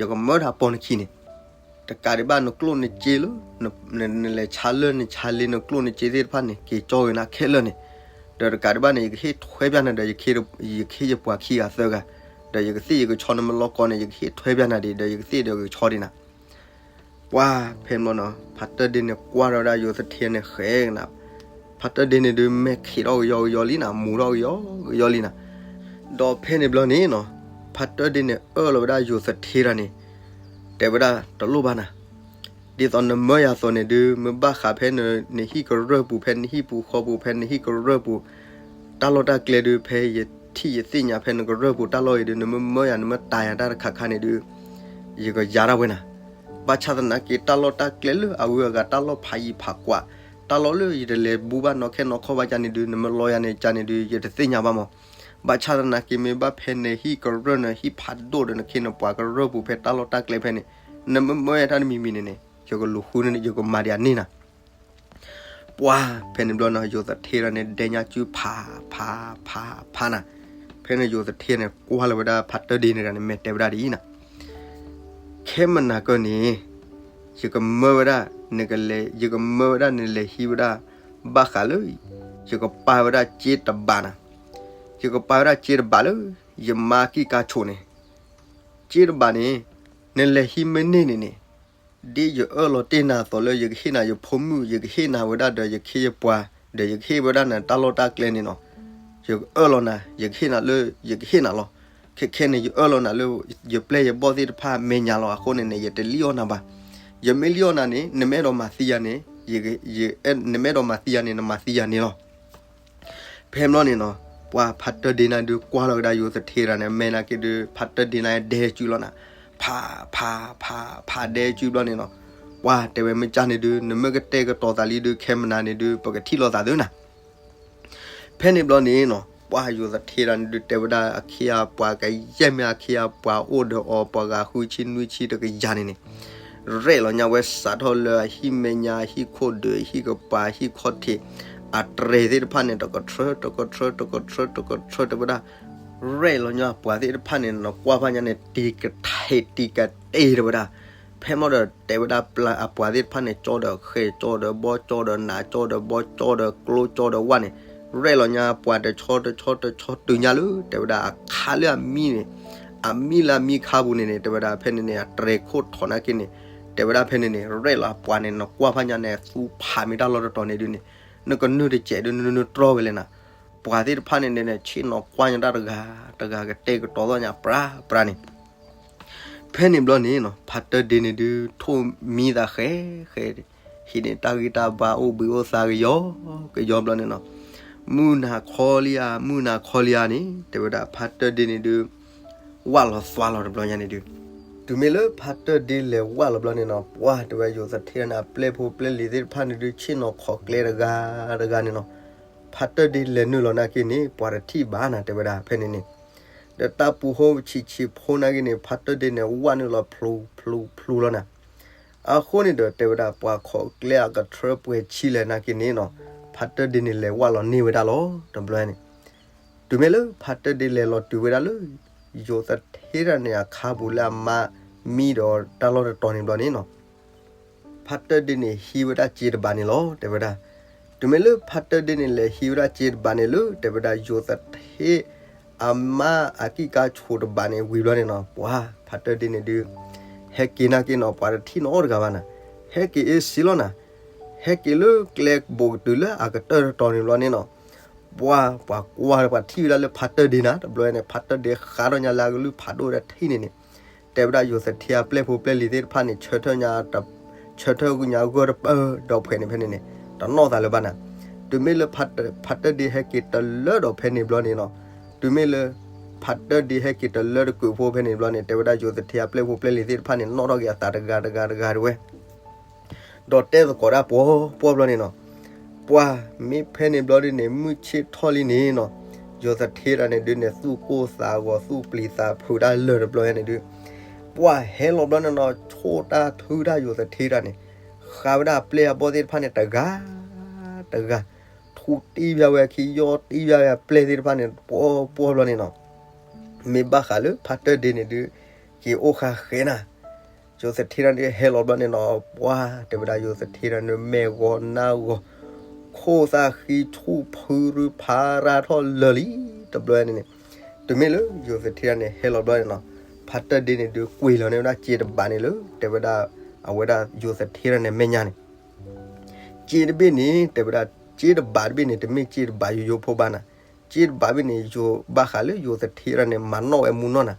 ယကမၢတၢ်ပိာ်နခံန့ၣ် တကးဒံးဘၣ် နကျိၣ်နစ့လၢ နလဲၤဆါလၢနဆါလ့ နကျိၣ်နစ့သ့ၣ်တဖၣ်န့ၣ် က့ၤကၠီဂ့ၤနၤခဲလၢာ်န့ၣ်, ဒီးတကးဒံးဘၣ်န့ၣ် ယကဟ့ၣ်ထွဲပျၢ်နၤဒီး ယခ့ယပှၤခံဂၤသၢဂၤ, ဒီးယကသ့ၣ်ယကဆီနမ့ၢ်လီၤကီန့ၣ် ယကဟ့ၣ်ထွဲပျၢ်နၤဒံး ဒီးယကသ့ၣ်ဒီးကဆီဒံးနၤ ပှၤဖဲမီနီၤ ဖါတၢၢ်ဒ့န့ၣ်ကွၢ်ထီၣ်ဝဲဒၣ်ယိၤသထ့န့ၣ်ဃဲကနၤ, ဖါတၢၢ်ဒ့န့ၣ်ဒုး မဲာ်ခံးထီၣ်ကယီကယီလံနၤ, မူထီၣ်ကယီကယီလံနၤ, ဒီးဖဲန့ၣ်ဘျီန့ၣ်နီၤ, ဖါတၢၢ်ဒ့န့ၣ်အၢၣ်လီၤဝဲဒၣ်ယိၤသထ့တၢ်န့ၣ်, တဲဝဲဒၣ်တလိၣ်ဘၣ်နၤ, ဒ်သိးနမၢယၤသိးန့ၣ်ဒုး မ့ၢ်ဘၣ်ဃးဖဲနဟံၣ်ကရၢၢ်ပူၤ ဖဲနဟံၣ်ပူၤဃီပူၤ ဖဲနဟံၣ်ကရၢၢ်ပူၤ, တၢ်လီၢ်တၢ်ကျဲဒုး ဖဲယထံၣ်ယသ့ၣ်ညါဖဲနကရၢၢ်ပူၤတၢ်လီၢ်အံၤဒုး နမ့ၢ်မၢယၤ နမ့ၢ်တၤယၤတၢ်တခါခါန့ၣ်ဒုး, ယကယၤဒၣ်ဝဲနၤ, ဘၣ်ဆၣ်သနာ်က့ တၢ်လီၢ်တၢ်ကျဲလၢအဂုၤအဂၤ တၢ်လီၢ်ဖးယံၤဖးကွၢ်, တၢ်လီၢ်လၢယတလဲၤဘူဘၣ်နီၢ်ခဲနီၢ်ခီဘၣ်ကန့ၣ်ဒုး နမ့ၢ်လီယၤန့ၣ်ကန့ၣ်ဒုး ယတသ့ၣ်ညါဘၣ်မး, ဘၣ်ဆၣ်သနာ်က့ မ့ၢ်ဘၣ်ဖဲနဟံၣ်ကရၢၢ် နဟံၣ်ဖးဒိၣ်ဒီး နခ့နပှၤကရၢၢ်ပူၤ ဖဲတၢ်လီၢ်တၢ်ကျဲဖဲန့ၣ်, နမ့ၢ်မၢယၤတၢ်တမံၤမံၤန့ၣ်န့ၣ် ယကလူၤဃုန့ၢ် ယကမၤဒံးအန့ၢ်နၤ ပှၤဖဲန့ၣ်ဘျီနီၤ ယိၤသထ့တၢ်န့ၣ် ဒဲညါစုဖးဖးဖးဖးနၤ, ဖဲန့ၣ်ယိၤသထ့န့ၣ် ကွၢ်လီၤဝဲဒၣ်ဖါတၢၢ်ဒ့န့ၣ်တဂၤန့ၣ် မဲာ်တဲဝဲဒၣ်ဒ်အံၤနၤ, ခဲမုၢ်နၤကၢန့ၣ် ယကမၢဝဲဒၣ် နကလဲၤ ယကမၢဝဲဒၣ်နလဲၤဟံးဝဲဒၣ် ဘၣ်ဃးလၢ ယကပာ်ဝဲဒၣ်စ့တဘးနၤ, ယကပာ်ဝဲဒၣ်စ့တဘးလၢ ယမါကံၢ်ကါဆိးန့ၣ်, စ့တဘးန့ၣ် နလဲၤဟံးမ့ၢ်န့ၢ်န့ၣ်န့ၣ် ဒ်ယအၢၣ်လီၤတ့ၢ်နၤအသိးလၢ ယကဟ့ၣ်နၤယဖိမုၣ် ယကဟ့ၣ်နၤဝဲဒၣ်ဒီး ယခ့ယပှၤ ဒီးယကဟ့ၣ်ဝဲဒၣ်နၤတၢ်လီၢ်တၢ်ကျဲန့ၣ်နီၤ, ယကအၢၣ်လီၤနၤ ယကဟ့ၣ်နၤလၢ ယကဟ့ၣ်နၤလီၤ. ခဲခဲန့ၣ် ယအၢၣ်လီၤနၤလၢ ယပျဲၢ်ယဘီၣ်သ့ၣ်တဖၣ်မဲာ်ညါလီၤအဃိန့ၣ်န့ၣ် ယတလံၣ်အီၣ်နၤဘၣ်. ယမ့ၢ်လံၣ်အီၣ်နၤန့ၣ် နမ့ၢ်အဲၣ်ဒိးမၤသံယၤန့ၣ် နမ့ၢ်အဲၣ်ဒိးမၤသံယၤန့ၣ် နမၤသံယၤန့ၣ်လီၤ. ဖဲဘျီန့ၣ်နီၤ ပှၤဖါတၢၢ်ဒ့နၤဒုးကွၢ်လီၤကဒါယိၤသထ့တၢ်န့ၣ် မဲာ်နၤက့ၤဒုး ဖါတၢၢ်ဒ့နၤဒဲစုလီၤနၤ, ဖးဖးဖးဖးဒဲစုဘျီန့ၣ်နီၤ, ပှၤတဲဝဲမ့ၢ်ကၢ်န့ၣ်ဒုး နမ့ၢ်ကတဲာ်ကတီၤသးလံဒုး ခဲမုၢ်နၤန့ၣ်ဒုး ပကထံၣ်လိာ်သးသုနၤ. ဖဲန့ၣ်ဘျီန့ၣ်နီၤ ပှၤယိၤသထ့တၢ်န့ၣ်ဒုး တဲဝဲဒၣ်အခ့အပှၤကယဲၢ်မ့ၢ်အခ့အပှၤအိၣ်ဒီးအီၤ ပှၤဂၤဃုဆံနွံဆံတကယၤန့ၣ်န့ၣ် ရဲၣ်လီၤညါဝဲစးထီၣ်လၢအဟံၣ်မဲာ်ညါ အဟံၣ်ခိၣ်ဒုး အဟံၣ်ကပၤ အဟံၣ်ခီၣ်ထံး အတြဲၤသ့ၣ်တဖၣ်န့ၣ် တကထြၢ တကထြၢ တကထြၢ တကထြၢ တဲဝဲဒၣ် ရဲၣ်လီၤညါအပှၤသ့ၣ်တဖၣ်န့ၣ် နကွၢ်ဖၣ်ညါန့ၣ် တံၤကထံးတံၤကတ့ၢ်တဲဝဲဒၣ်. ဖဲမီဒီးတဲဝဲဒၣ်ပှၤသ့ၣ်တဖၣ်န့ၣ် ကၠီဒီးဃဲၤ ကၠီဒီးဘီ ကၠီဒီးနး ကၠီဒီးဘီ ကၠီဒီးကျိ ကၠီဒီးဝၣ်န့ၣ် ရဲၣ်လီၤညါပှၤတဆီတဆီတဆီတုၤညါလၢ တဲဝဲဒၣ်အခါလၢအမံန့ၣ် အမံလၢအမံခါပူၤန့ၣ်န့ၣ် တဲဝဲဒၣ်ဖဲန့ၣ်န့ၣ် အတြဲၤခိၣ်ထီၣ်နာ်က့န့ၣ် တဲဝဲဒၣ်ဖဲန့ၣ်န့ၣ် ရဲၣ်လီၤပှၤန့ၣ် နကွၢ်ဖၣ်ညါန့ၣ် သူဖးမ့ၢ်တၢ်လီၢ်တတီၤန့ၣ်ဒုးန့ၣ် နကနုာ်တစဲးဒုး နနုာ်တြီဝဲလဲၣ်နၤ. ပှၤသ့ၣ်တဖၣ်န့ၣ်န့ၣ် ဆ့ၣ်နီၤကွၢ်ညါတၢ်တဂၤ တဂၤကတဲာ်ကတီၤသီၣ်ညါပြၤပြၤန့ၣ် ဖဲန့ၣ်ဘျီန့ၣ်နီၤ ဖါတၢၢ်ဒ့န့ၣ်ဒုး ထိၣ်မံသးဃဲဃဲ ဟံးန့ၢ်တၢ်ဂံၢ်တၢ်ဘါအိၣ်ဘှံးအိၣ်သါကယီကယီဘျီန့ၣ်နီၤ မုၢ်နၤခီလံဧါ မုၢ်နၤခီလံဧါန့ၣ် တဲဝဲဒၣ်ဖါတၢၢ်ဒ့န့ၣ်ဒုး ဝၣ်လီၤသွါလီၤတဘျီညါန့ၣ်ဒုး တုၤမ့ၢ်လၢဖါတၢၢ်ဒ့လဲၤဝၣ်လီၤဘျီန့ၣ်နီၤ ပှၤတဲဝဲယိၤသထ့န့ၣ် အပျဲၢ်ဖိပျဲၢ်လံၤသ့ၣ်တဖၣ်န့ၣ်ဒုး ဆ့ၣ်နီၤခိးကျဲတဂၤတဂၤန့ၣ်နီၤ ဖါတၢၢ်ဒ့လဲၤနုာ်လီၤနာ်က့န့ၣ် ပှၤတထံၣ်ဘၣ်နၤ တဲဝဲဒၣ်ဖဲန့ၣ်န့ၣ် ဒီးတၢ်ပူၤဟိဆံးဆံးဖိနာ်က့န့ၣ် ဖါတၢၢ်ဒ့န့ၣ် ဝၣ်နုာ်လီၤဖျူဖျူဖျူလီၤနၤ. အဃိန့ၣ်ဒီး တဲဝဲဒၣ်ပှၤခိးကျဲအကထြၢပှဲၤဆံလဲၣ်နာ်က့န့ၣ်နီၤ ဖါတၢၢ်ဒ့န့ၣ် လဲၤဝၣ်လီၤန့ၢ်ဝဲဒၣ်လီၤ တဘျီန့ၣ် တုၤမ့ၢ်လၢဖါတၢၢ်ဒ့လဲၤလီၤတုၤဝဲဒၣ်လၢ ယိၤသထ့တၢ်န့ၣ် အခါပူၤလၢအမါမံဒီးတၢ်လီၢ်တတီၤန့ၣ်ဘျီန့ၣ်နီၤ ဖါတၢၢ်ဒ့န့ၣ် ဟံးဝဲဒၣ်စ့တဘးန့ၣ်လီၤ တဲဝဲဒၣ်. တုၤမ့ၢ်လၢဖါတၢၢ်ဒ့န့ၣ် လဲၤဟံးဝဲဒၣ်စ့တဘးန့ၣ်လၢ တဲဝဲဒၣ် ယိၤသထ့ အမါအကံၢ်ကါဆိးတဘးန့ၣ် ဝံၤဘျီန့ၣ်နီၤ ပှၤဖါတၢၢ်ဒ့န့ၣ်ဒုး ဟဲက့ၤနာ်က့နီၤ ပှၤတထံၣ်နီတဂၤဘၣ်နၤ, ဟဲက့ၤအ့ၣ်စ့လီၤနၤ, ဟဲက့ၤလၢကျဲဘိးကတုၤလၢအကတၢၢ်တတီၤန့ၣ်ဘျီန့ၣ်နီၤ ပှၤ ပှၤကွၢ်ပှၤထံၣ်ဝဲဒၣ်လၢဖါတၢၢ်ဒ့နၤ တဘျီန့ၣ် ဖါတၢၢ်ဒ့ဃးထီၣ်ညါလၢအကလုၢ်ဖးဒိၣ်ဝဲဒၣ်ထံၣ်န့ၣ်န့ၣ် တဲဝဲဒၣ်ယိၤသထ့အပျဲၢ်ဖိပျဲၢ်လံၤသ့ၣ်တဖၣ်န့ၣ် ဆၢထၢၣ်ညါ ဆၢထၢၣ်ညါဂၢၢ်တပၢၢ်ဒီးဖဲန့ၣ်ဖဲန့ၣ်န့ၣ် တနီၣ်သးလၢၤဘၣ်နၤ. တုၤမ့ၢ်လၢ ဖါတၢၢ်ဒ့ဟဲက့ၤတလၢဒီးဖဲန့ၣ်ဘျီန့ၣ်နီၤ, တုၤမ့ၢ်လၢ ဖါတၢၢ်ဒ့ဟဲက့ၤတလၢတကုးဖိဖဲန့ၣ်ဘျီန့ၣ် တဲဝဲဒၣ်ယိၤသထ့အပျဲၢ်ဖိပျဲၢ်လံၤသ့ၣ်တဖၣ်န့ၣ် နီၣ်ထီၣ်က့ၤအသးတဂၤတဂၤတဂၤတဝဲ ဒီးတဲသကိးတၢ်ပှီၢ်ပှီၢ်ဘျီန့ၣ်နီၤ, ပှၤမ့ၢ်ဖဲန့ၣ်ဘျီဒ်န့ၣ် မုၢ်ဆ့ၣ်ထီၣ်လံန့ၣ်နီၤ, ယိၤသထ့တၢ်န့ၣ်ဒုးန့ၣ် သူၣ်ကိၢ်သးဂီၤ သူၣ်ပျံၤသးဖုးတၢ်လၢာ်တဘျီန့ၣ်ဒုး, ပှၤဟဲလီၤဘျီန့ၣ်နီၤ ဆိၣ်တၢ်ထုတၢ်ယိၤသထ့တၢ်န့ၣ်, ဃးဝဲဒၣ်အပျဲၢ်အဘီၣ်သ့ၣ်တဖၣ်န့ၣ် တဂၤတဂၤ ထူတ့ၢ်ဘၣ်ဝဲအခံ ယီၢ်တ့ၢ်ဘၣ်ဝဲအပျဲၢ်သ့ၣ်တဖၣ်န့ၣ် ပှီၢ်ပှီၢ်ဘျီန့ၣ်နီၤ, မ့ၢ်ဘၣ်ဃးလၢဖါတၢၢ်ဒ့န့ၣ်ဒုး က့ၤအိၣ်ဃာ်ဃဲနၤ ယိၤသထ့တၢ်န့ၣ်ဟဲလီၤဘျီန့ၣ်နီၤ, ပှၤတဲဝဲဒၣ်ယိၤသထ့တၢ်န့ၣ် မဲာ်ဂီၤနါဂီၤ, ခိၣ်သၣ်ဃံဆူၣ်ဖုရူဖးရါထီၣ်လၢာ်လံတဘျီန့ၣ်န့ၣ်, တုၤမ့ၢ်လၢယိၤသထ့တၢ်န့ၣ်ဟဲလီၤဘျီန့ၣ်နီၤ, ဖါတၢၢ်ဒ့န့ၣ်ဒုးကွံာ်လီၤန့ၢ်ဝဲဒၣ်စ့တဘးန့ၣ်လၢ တဲဝဲဒၣ် အဝဲဒၣ်ယိၤသထ့တၢ်န့ၣ်မဲာ်ညါန့ၣ် စ့တဘ့ၣ်န့ၣ် တဲဝဲဒၣ် စ့တဘးတဘ့ၣ်န့ၣ် တမ့ၢ်စ့တဘးယိယိဖိဘၣ်နၤ, စ့တဘးတဘ့ၣ်န့ၣ် ယိၤဘၣ်ဃးလၢယိၤသထ့တၢ်န့ၣ် မၤနီၣ်ဝဲမူနီၢ်နၤ,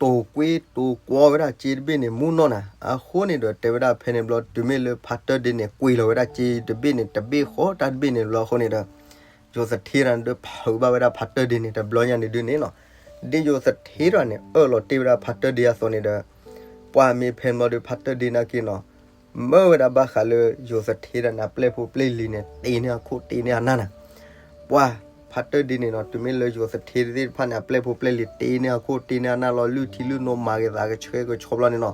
တိာ်ကွ့တိာ်ကွီဝဲဒၣ်စ့တဘ့ၣ်န့ၣ် မူနီၢ်နၤ, အဃိန့ၣ်ဒီး တဲဝဲဒၣ်ဖဲန့ၣ်ဘျီ တုၤမ့ၢ်လၢဖါတၢၢ်ဒ့န့ၣ် ကွံာ်လီၤဝဲဒၣ်စ့တဘ့ၣ်န့ၣ် တဘ့ၣ်ဃီတၢ်တဘ့ၣ်န့ၣ်ဘျီအဃိန့ၣ်ဒီး ယိၤသထ့တၢ်န့ၣ်ဒုးဖုးဘၣ်ဝဲဒၣ်ဖါတၢၢ်ဒ့န့ၣ် တဘျီညါန့ၣ်ဒုးန့ၣ်နီၤ, ဒ်ယိၤသထ့တၢ်န့ၣ် အၢၣ်လီၤတ့ၢ်ဝဲဒၣ်ဖါတၢၢ်ဒ့အသိးန့ၣ်ဒီး ပှၤမ့ၢ်ဖဲန့ၣ်ဘျီဒီး ဖါတၢၢ်ဒ့နာ်က့နီၤ မၢဝဲဒၣ်ဘၣ်ဃးလၢယိၤသထ့တၢ်န့ၣ် အပျဲၢ်ဖိပျဲၢ်လံၤန့ၣ် တ့န့ၢ်အခိၣ်တ့န့ၢ်အနၢ်နၤ, ပှၤဖါတၢၢ်ဒ့န့ၣ်နီၤ တုၤမ့ၢ်လၢယိၤသထ့သ့ၣ်တဖၣ်န့ၣ် အပျဲၢ်ဖိပျဲၢ်လံၤတ့န့ၢ်အခိၣ်တ့န့ၢ်အနၢ်လီၤ လုၢ်ထံလုၢ်နိမၤက့ၤသးကဆှဲကဆှီဘျီန့ၣ်နီၤ,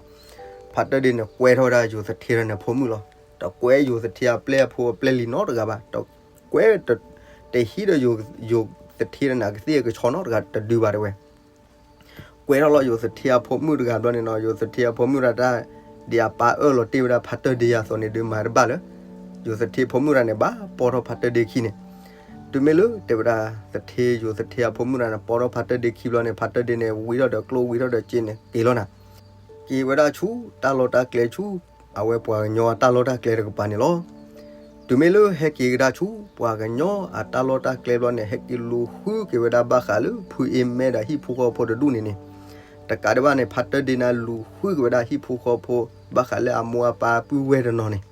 ဖါတၢၢ်ဒ့န့ၣ် ကွဲထီၣ်ဝဲဒၣ်ယိၤသထ့တၢ်န့ၣ်ဖိမုၣ်လီၤ, တကွဲယိၤသထ့အပျဲၢ်အဖိအပျဲၢ်လံၤနီတဂၤဘၣ်, တကွဲ တဟံးဒီးယိၤသထ့တၢ်န့ၣ် အကသ့ၣ်အကဆီနီတဂၤတဒုဘၣ်တဝဲ ကွဲထီၣ်လီၤယိၤသထ့အဖိမုၣ်တဂၤဘျီန့ၣ်နီၤ, ယိၤသထ့အဖိမုၣ်တဂၤတၢ် ဒ်အပၢ်အၢၣ်လီၤတ့ၢ်ဝဲဒၣ်ဖါတၢၢ်ဒ့အသိးန့ၣ်ဒုးမၤတဘၣ်လၢ ယိၤသထ့ဖိမုၣ်တဂၤန့ၣ် ဘၣ်ပိာ်ထီၣ်ဖါတၢၢ်ဒ့ခံန့ၣ်, တုၤမ့ၢ်လၢတဲဝဲဒၣ် သထ့ယိၤသထ့အဖိမုၣ်တဂၤန့ၣ် ပိာ်ထီၣ်ဖါတၢၢ်ဒ့ခံဘျီန့ၣ် ဖါတၢၢ်ဒ့န့ၣ် ဝံထီၣ်ဒီးကျိၣ်ဝံထီၣ်ဒီးစ့န့ၣ် က့ၤလီၤနၤ က့ၤဝဲဒၣ်ဆူတၢ်လီၢ်တၢ်ကျဲဆူ အဝဲပှၤကညီအတၢ်လီၢ်တၢ်ကျဲတကပၤန့ၣ်လီၤ. တုၤမ့ၢ်လၢဟဲက့ၤကဒါဆူ ပှၤကညီအတၢ်လီၢ်တၢ်ကျဲဘျီန့ၣ် ဟဲက့ၤလူၤဃုက့ၤဝဲဒၣ်ဘၣ်ဃးလၢ ဖုအ့မဲဒီးဟံၣ်ဖိဃီဖိတဒူၣ်န့ၣ်န့ၣ်, တကးဒံးဘၣ်န့ၣ် ဖါတၢၢ်ဒ့န့ၣ်လူၤဃုက့ၤဝဲဒၣ်ဟံၣ်ဖိဃီဖိ ဘၣ်ဃးလၢအမိၢ်အပၢ်ပုၢ်ဝဲၢ်တနီၤန့ၣ်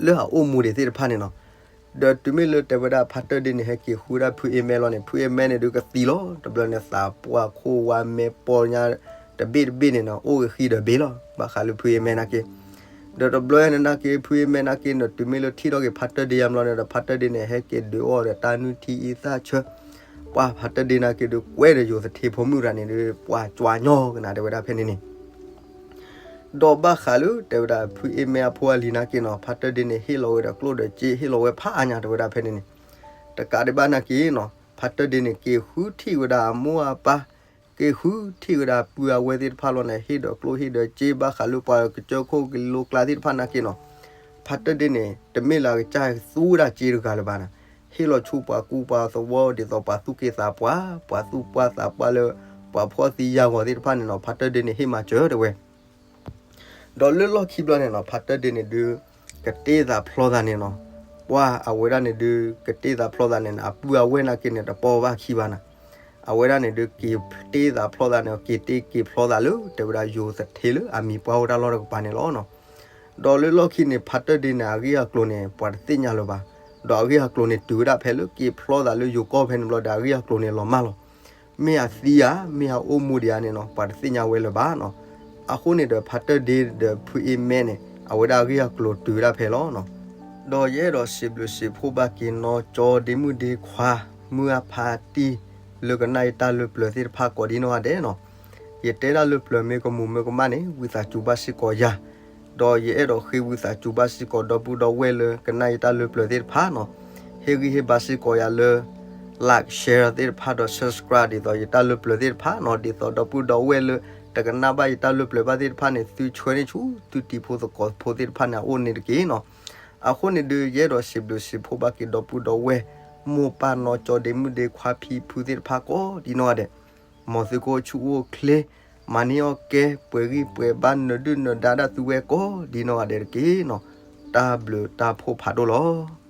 လၢအအိၣ်မူဒံးသ့ၣ်တဖၣ်န့ၣ်နီၤ. ဒီးတုၤမ့ၢ်လၢတဲဝဲဒၣ်ဖါတၢၢ်ဒ့န့ၣ် ဟဲက့ၤဃုဒၣ်ဖုအ့မဲလီၤန့ၣ် ဖုအ့မဲန့ၣ်ဒုးကသံလီၤ. တဘျီန့ၣ် သးပှၢ်ခိၣ်ဝါမဲပီညါ တဘ့ၣ်တဘ့ၣ်န့ၣ်နီၤ အိၣ်ဂ့ၤဃံဒီးဘ့ၣ်လီၤ ဘၣ်ဃးလၢဖုအ့မဲနာ်က့. ဒီးတဘျီန့ၣ်နာ်က့ ဖုအ့မဲနာ်က့န့ၣ် တုၤမ့ၢ်လၢထံၣ်ထီၣ်က့ၤဖါတၢၢ်ဒ့ယါဘျီန့ၣ်ဒီး ဖါတၢၢ်ဒ့န့ၣ် ဟဲက့ၤဒုးအီၣ်ဒီးတၢ်နုၢ်ထံအံသၣ်ဆၢ ပှၤဖါတၢၢ်ဒ့နာ်က့ဒုးကွဲဒီးယိၤသထ့ဖိမုၣ်တဂၤန့ၣ်ဒုး ပှၤကွၢ်ညီကနၣ်တဲဝဲဒၣ်ဖဲန့ၣ်န့ၣ် ဒီးဘၣ်ဃးလၢတဲဝဲဒၣ်ဖုအ့မဲအဖိအလံၤနာ်က့နီၤ ဖါတၢၢ်ဒ့န့ၣ် ဟ့ၣ်လီၤဝဲဒီးကျိၣ်ဒီးစ့ ဟ့ၣ်လီၤဝဲဖးအါညါတဲဝဲဒၣ်ဖဲန့ၣ်န့ၣ်, တကးဒံးဘၣ်နာ်က့နီၤ ဖါတၢၢ်ဒ့န့ၣ် က့ၤဃုထံၣ်ဝဲဒၣ်အမိၢ်အပၢ် က့ၤဃုထံၣ်ဝဲဒၣ်ပုၢ်အဝဲၢ်သ့ၣ်တဖၣ်လီၤန့ၣ် ဟ့ၣ်ဒီးကျိၣ်ဟ့ၣ်ဒီးစ့ ဘၣ်ဃးလၢပှၤကစၢၢ်ခိၣ်ကလိကျါသ့ၣ်တဖၣ်နာ်က့နီၤ, ဖါတၢၢ်ဒ့န့ၣ် တမ့ၢ်လၢအကစၢ်သူဝဲဒၣ်စ့တဂၤလၢၤဘၣ်န့ၣ်, ဟ့ၣ်လီၤဆူပှၤကူပှၤသဝီဒ်သိးပှၤသူၣ်က့သးပှၢ် ပှၤသူၣ်ပှၢ်သးပှၢ်လၢ ပှၤဖှီၣ်သံယာ်ဂီၤသ့ၣ်တဖၣ်န့ၣ်နီၤ ဖါတၢၢ်ဒ့န့ၣ် ဟ့ၣ်မၤစၢၤတဲဝဲ ဒီးလၢလီၢ်ခံဘျီန့ၣ်နီၤ ဖါတၢၢ်ဒ့န့ၣ်ဒုး ကတ့သးဖျီသးန့ၣ်နီၤ, ပှၤအဝဲဒၣ်န့ၣ်ဒုး ကတ့သးဖျီသးန့ၣ် အပုၢ်အဝဲၢ်နာ်က့န့ၣ် တပိာ်ဘၣ်ခံဘၣ်နၤ, အဝဲဒၣ်န့ၣ်ဒုး က့ၤတ့သးဖျီသးန့ၣ် က့ၤတ့က့ၤဖျီသးလၢ တဲဝဲဒၣ်ယိၤသထ့လၢအမံၤပှၢ်အိၣ်တၢ်လီၢ်တကပၤန့ၣ်လီၤ. ဒီးလၢလီၢ်ခံန့ၣ် ဖါတၢၢ်ဒ့န့ၣ် အဂ့ၢ်အကျိၤန့ၣ် ပှၤတသ့ၣ်ညါလၢၤဘၣ်, ဒီးအဂ့ၢ်အကျိၤန့ၣ် တုၤဝဲဒၣ်ဖဲလၢက့ၤဖျီသးလၢယိၤကီၢ်ဖဲန့ၣ်ဘျီဒီး အဂ့ၢ်အကျိၤန့ၣ်လီၤမၢ်လီၤ. မ့ၢ်အသံဧါ မ့ၢ်အအိၣ်မူဒံးဧါန့ၣ်နီၤ ပှၤတသ့ၣ်ညါဝဲလၢၤဘၣ်နီၤ. အဃိန့ၣ်ဒီး ဖါတၢၢ်ဒ့ဒီးဖုအ့မဲန့ၣ် အဝဲဒၣ်အဂ့ၢ်အကျိၤတုၤဝဲဒၣ်ဖဲလီၤနီၤ. ဒီးယအဲၣ်ဒိးစံးဘျုးစံးဖှိၣ်ဘၣ်က့ၤနီၢ်ကၠီဒ့မုၣ်ဒ့ခွါ မုၢ်အဖါတံၢ် လၢကနၣ်ယတၢ်လၢပျၢၤသ့ၣ်တဖၣ်ကိးဒ်နီၢ်ဂၤဒဲးနီၤ. ယတဲတၢ်လၢပျၢၤမ့ၢ်ကမူၤမ့ၢ်ကမၣ်န့ၣ် ဝံသးစူၤဘၣ်စ့ၢ်ကီးယၤ ဒီးယအဲၣ်ဒိးဃ့ဝံသးစူၤဘၣ်စ့ၢ်ကီးဒီပုၢ်ဒီဝဲၢ်လၢကနၣ်ယတၢ်လၢပျၢၤသ့ၣ်တဖၣ်နီၤ, ဟ့ၣ်ဂံၢ်ဟ့ၣ်ဘါစ့ၢ်ကီးယၤလၢ like share သ့ၣ်တဖၣ်ဒီး subscribe ဒ်သိးယတၢ်လၢပျၢၤသ့ၣ်တဖၣ်နီၤ, ဒ်သိးဒီပုၢ်ဒီဝဲၢ်လၢတကနၣ်ဘၣ်ယတၢ်လၢပျၢၤဘၣ်သ့ၣ်တဖၣ်န့ၣ် သုဆှၢန့ၢ်ဆူသုတံၤဖိသကိးဖိသ့ၣ်တဖၣ်န့ၣ် အအိၣ်န့ၣ်တက့ၢ်နီၤ. အဃိန့ၣ်ဒုး ယအဲၣ်ဒိးစံးဘျုးစံးဖှိၣ်ဘၣ်က့ၤဒီပုၢ်ဒီဝဲၢ် မိၢ်ပၢ်နီၢ်ကၠီဒ့မုၣ်ဒ့ခွါဖံဖုသ့ၣ်တဖၣ်ကိးဒ်နီၢ်ဂၤဒဲး မ်သုကအိၣ်ဆူၣ်အိၣ်ချ့ မၤန့ၢ်အီၣ်ကဲ ပှဲၤဂံၢ်ပှဲၤဘါ နၢၤဒုၣ်နၢၤဒါဒၣ်သုဝဲကိးဒ်နီၢ်ဂၤဒဲးတက့ၢ်နီၤ. တၢ်ဘျုးတၢ်ဖှိၣ်ဖးဒိၣ်လီၤ.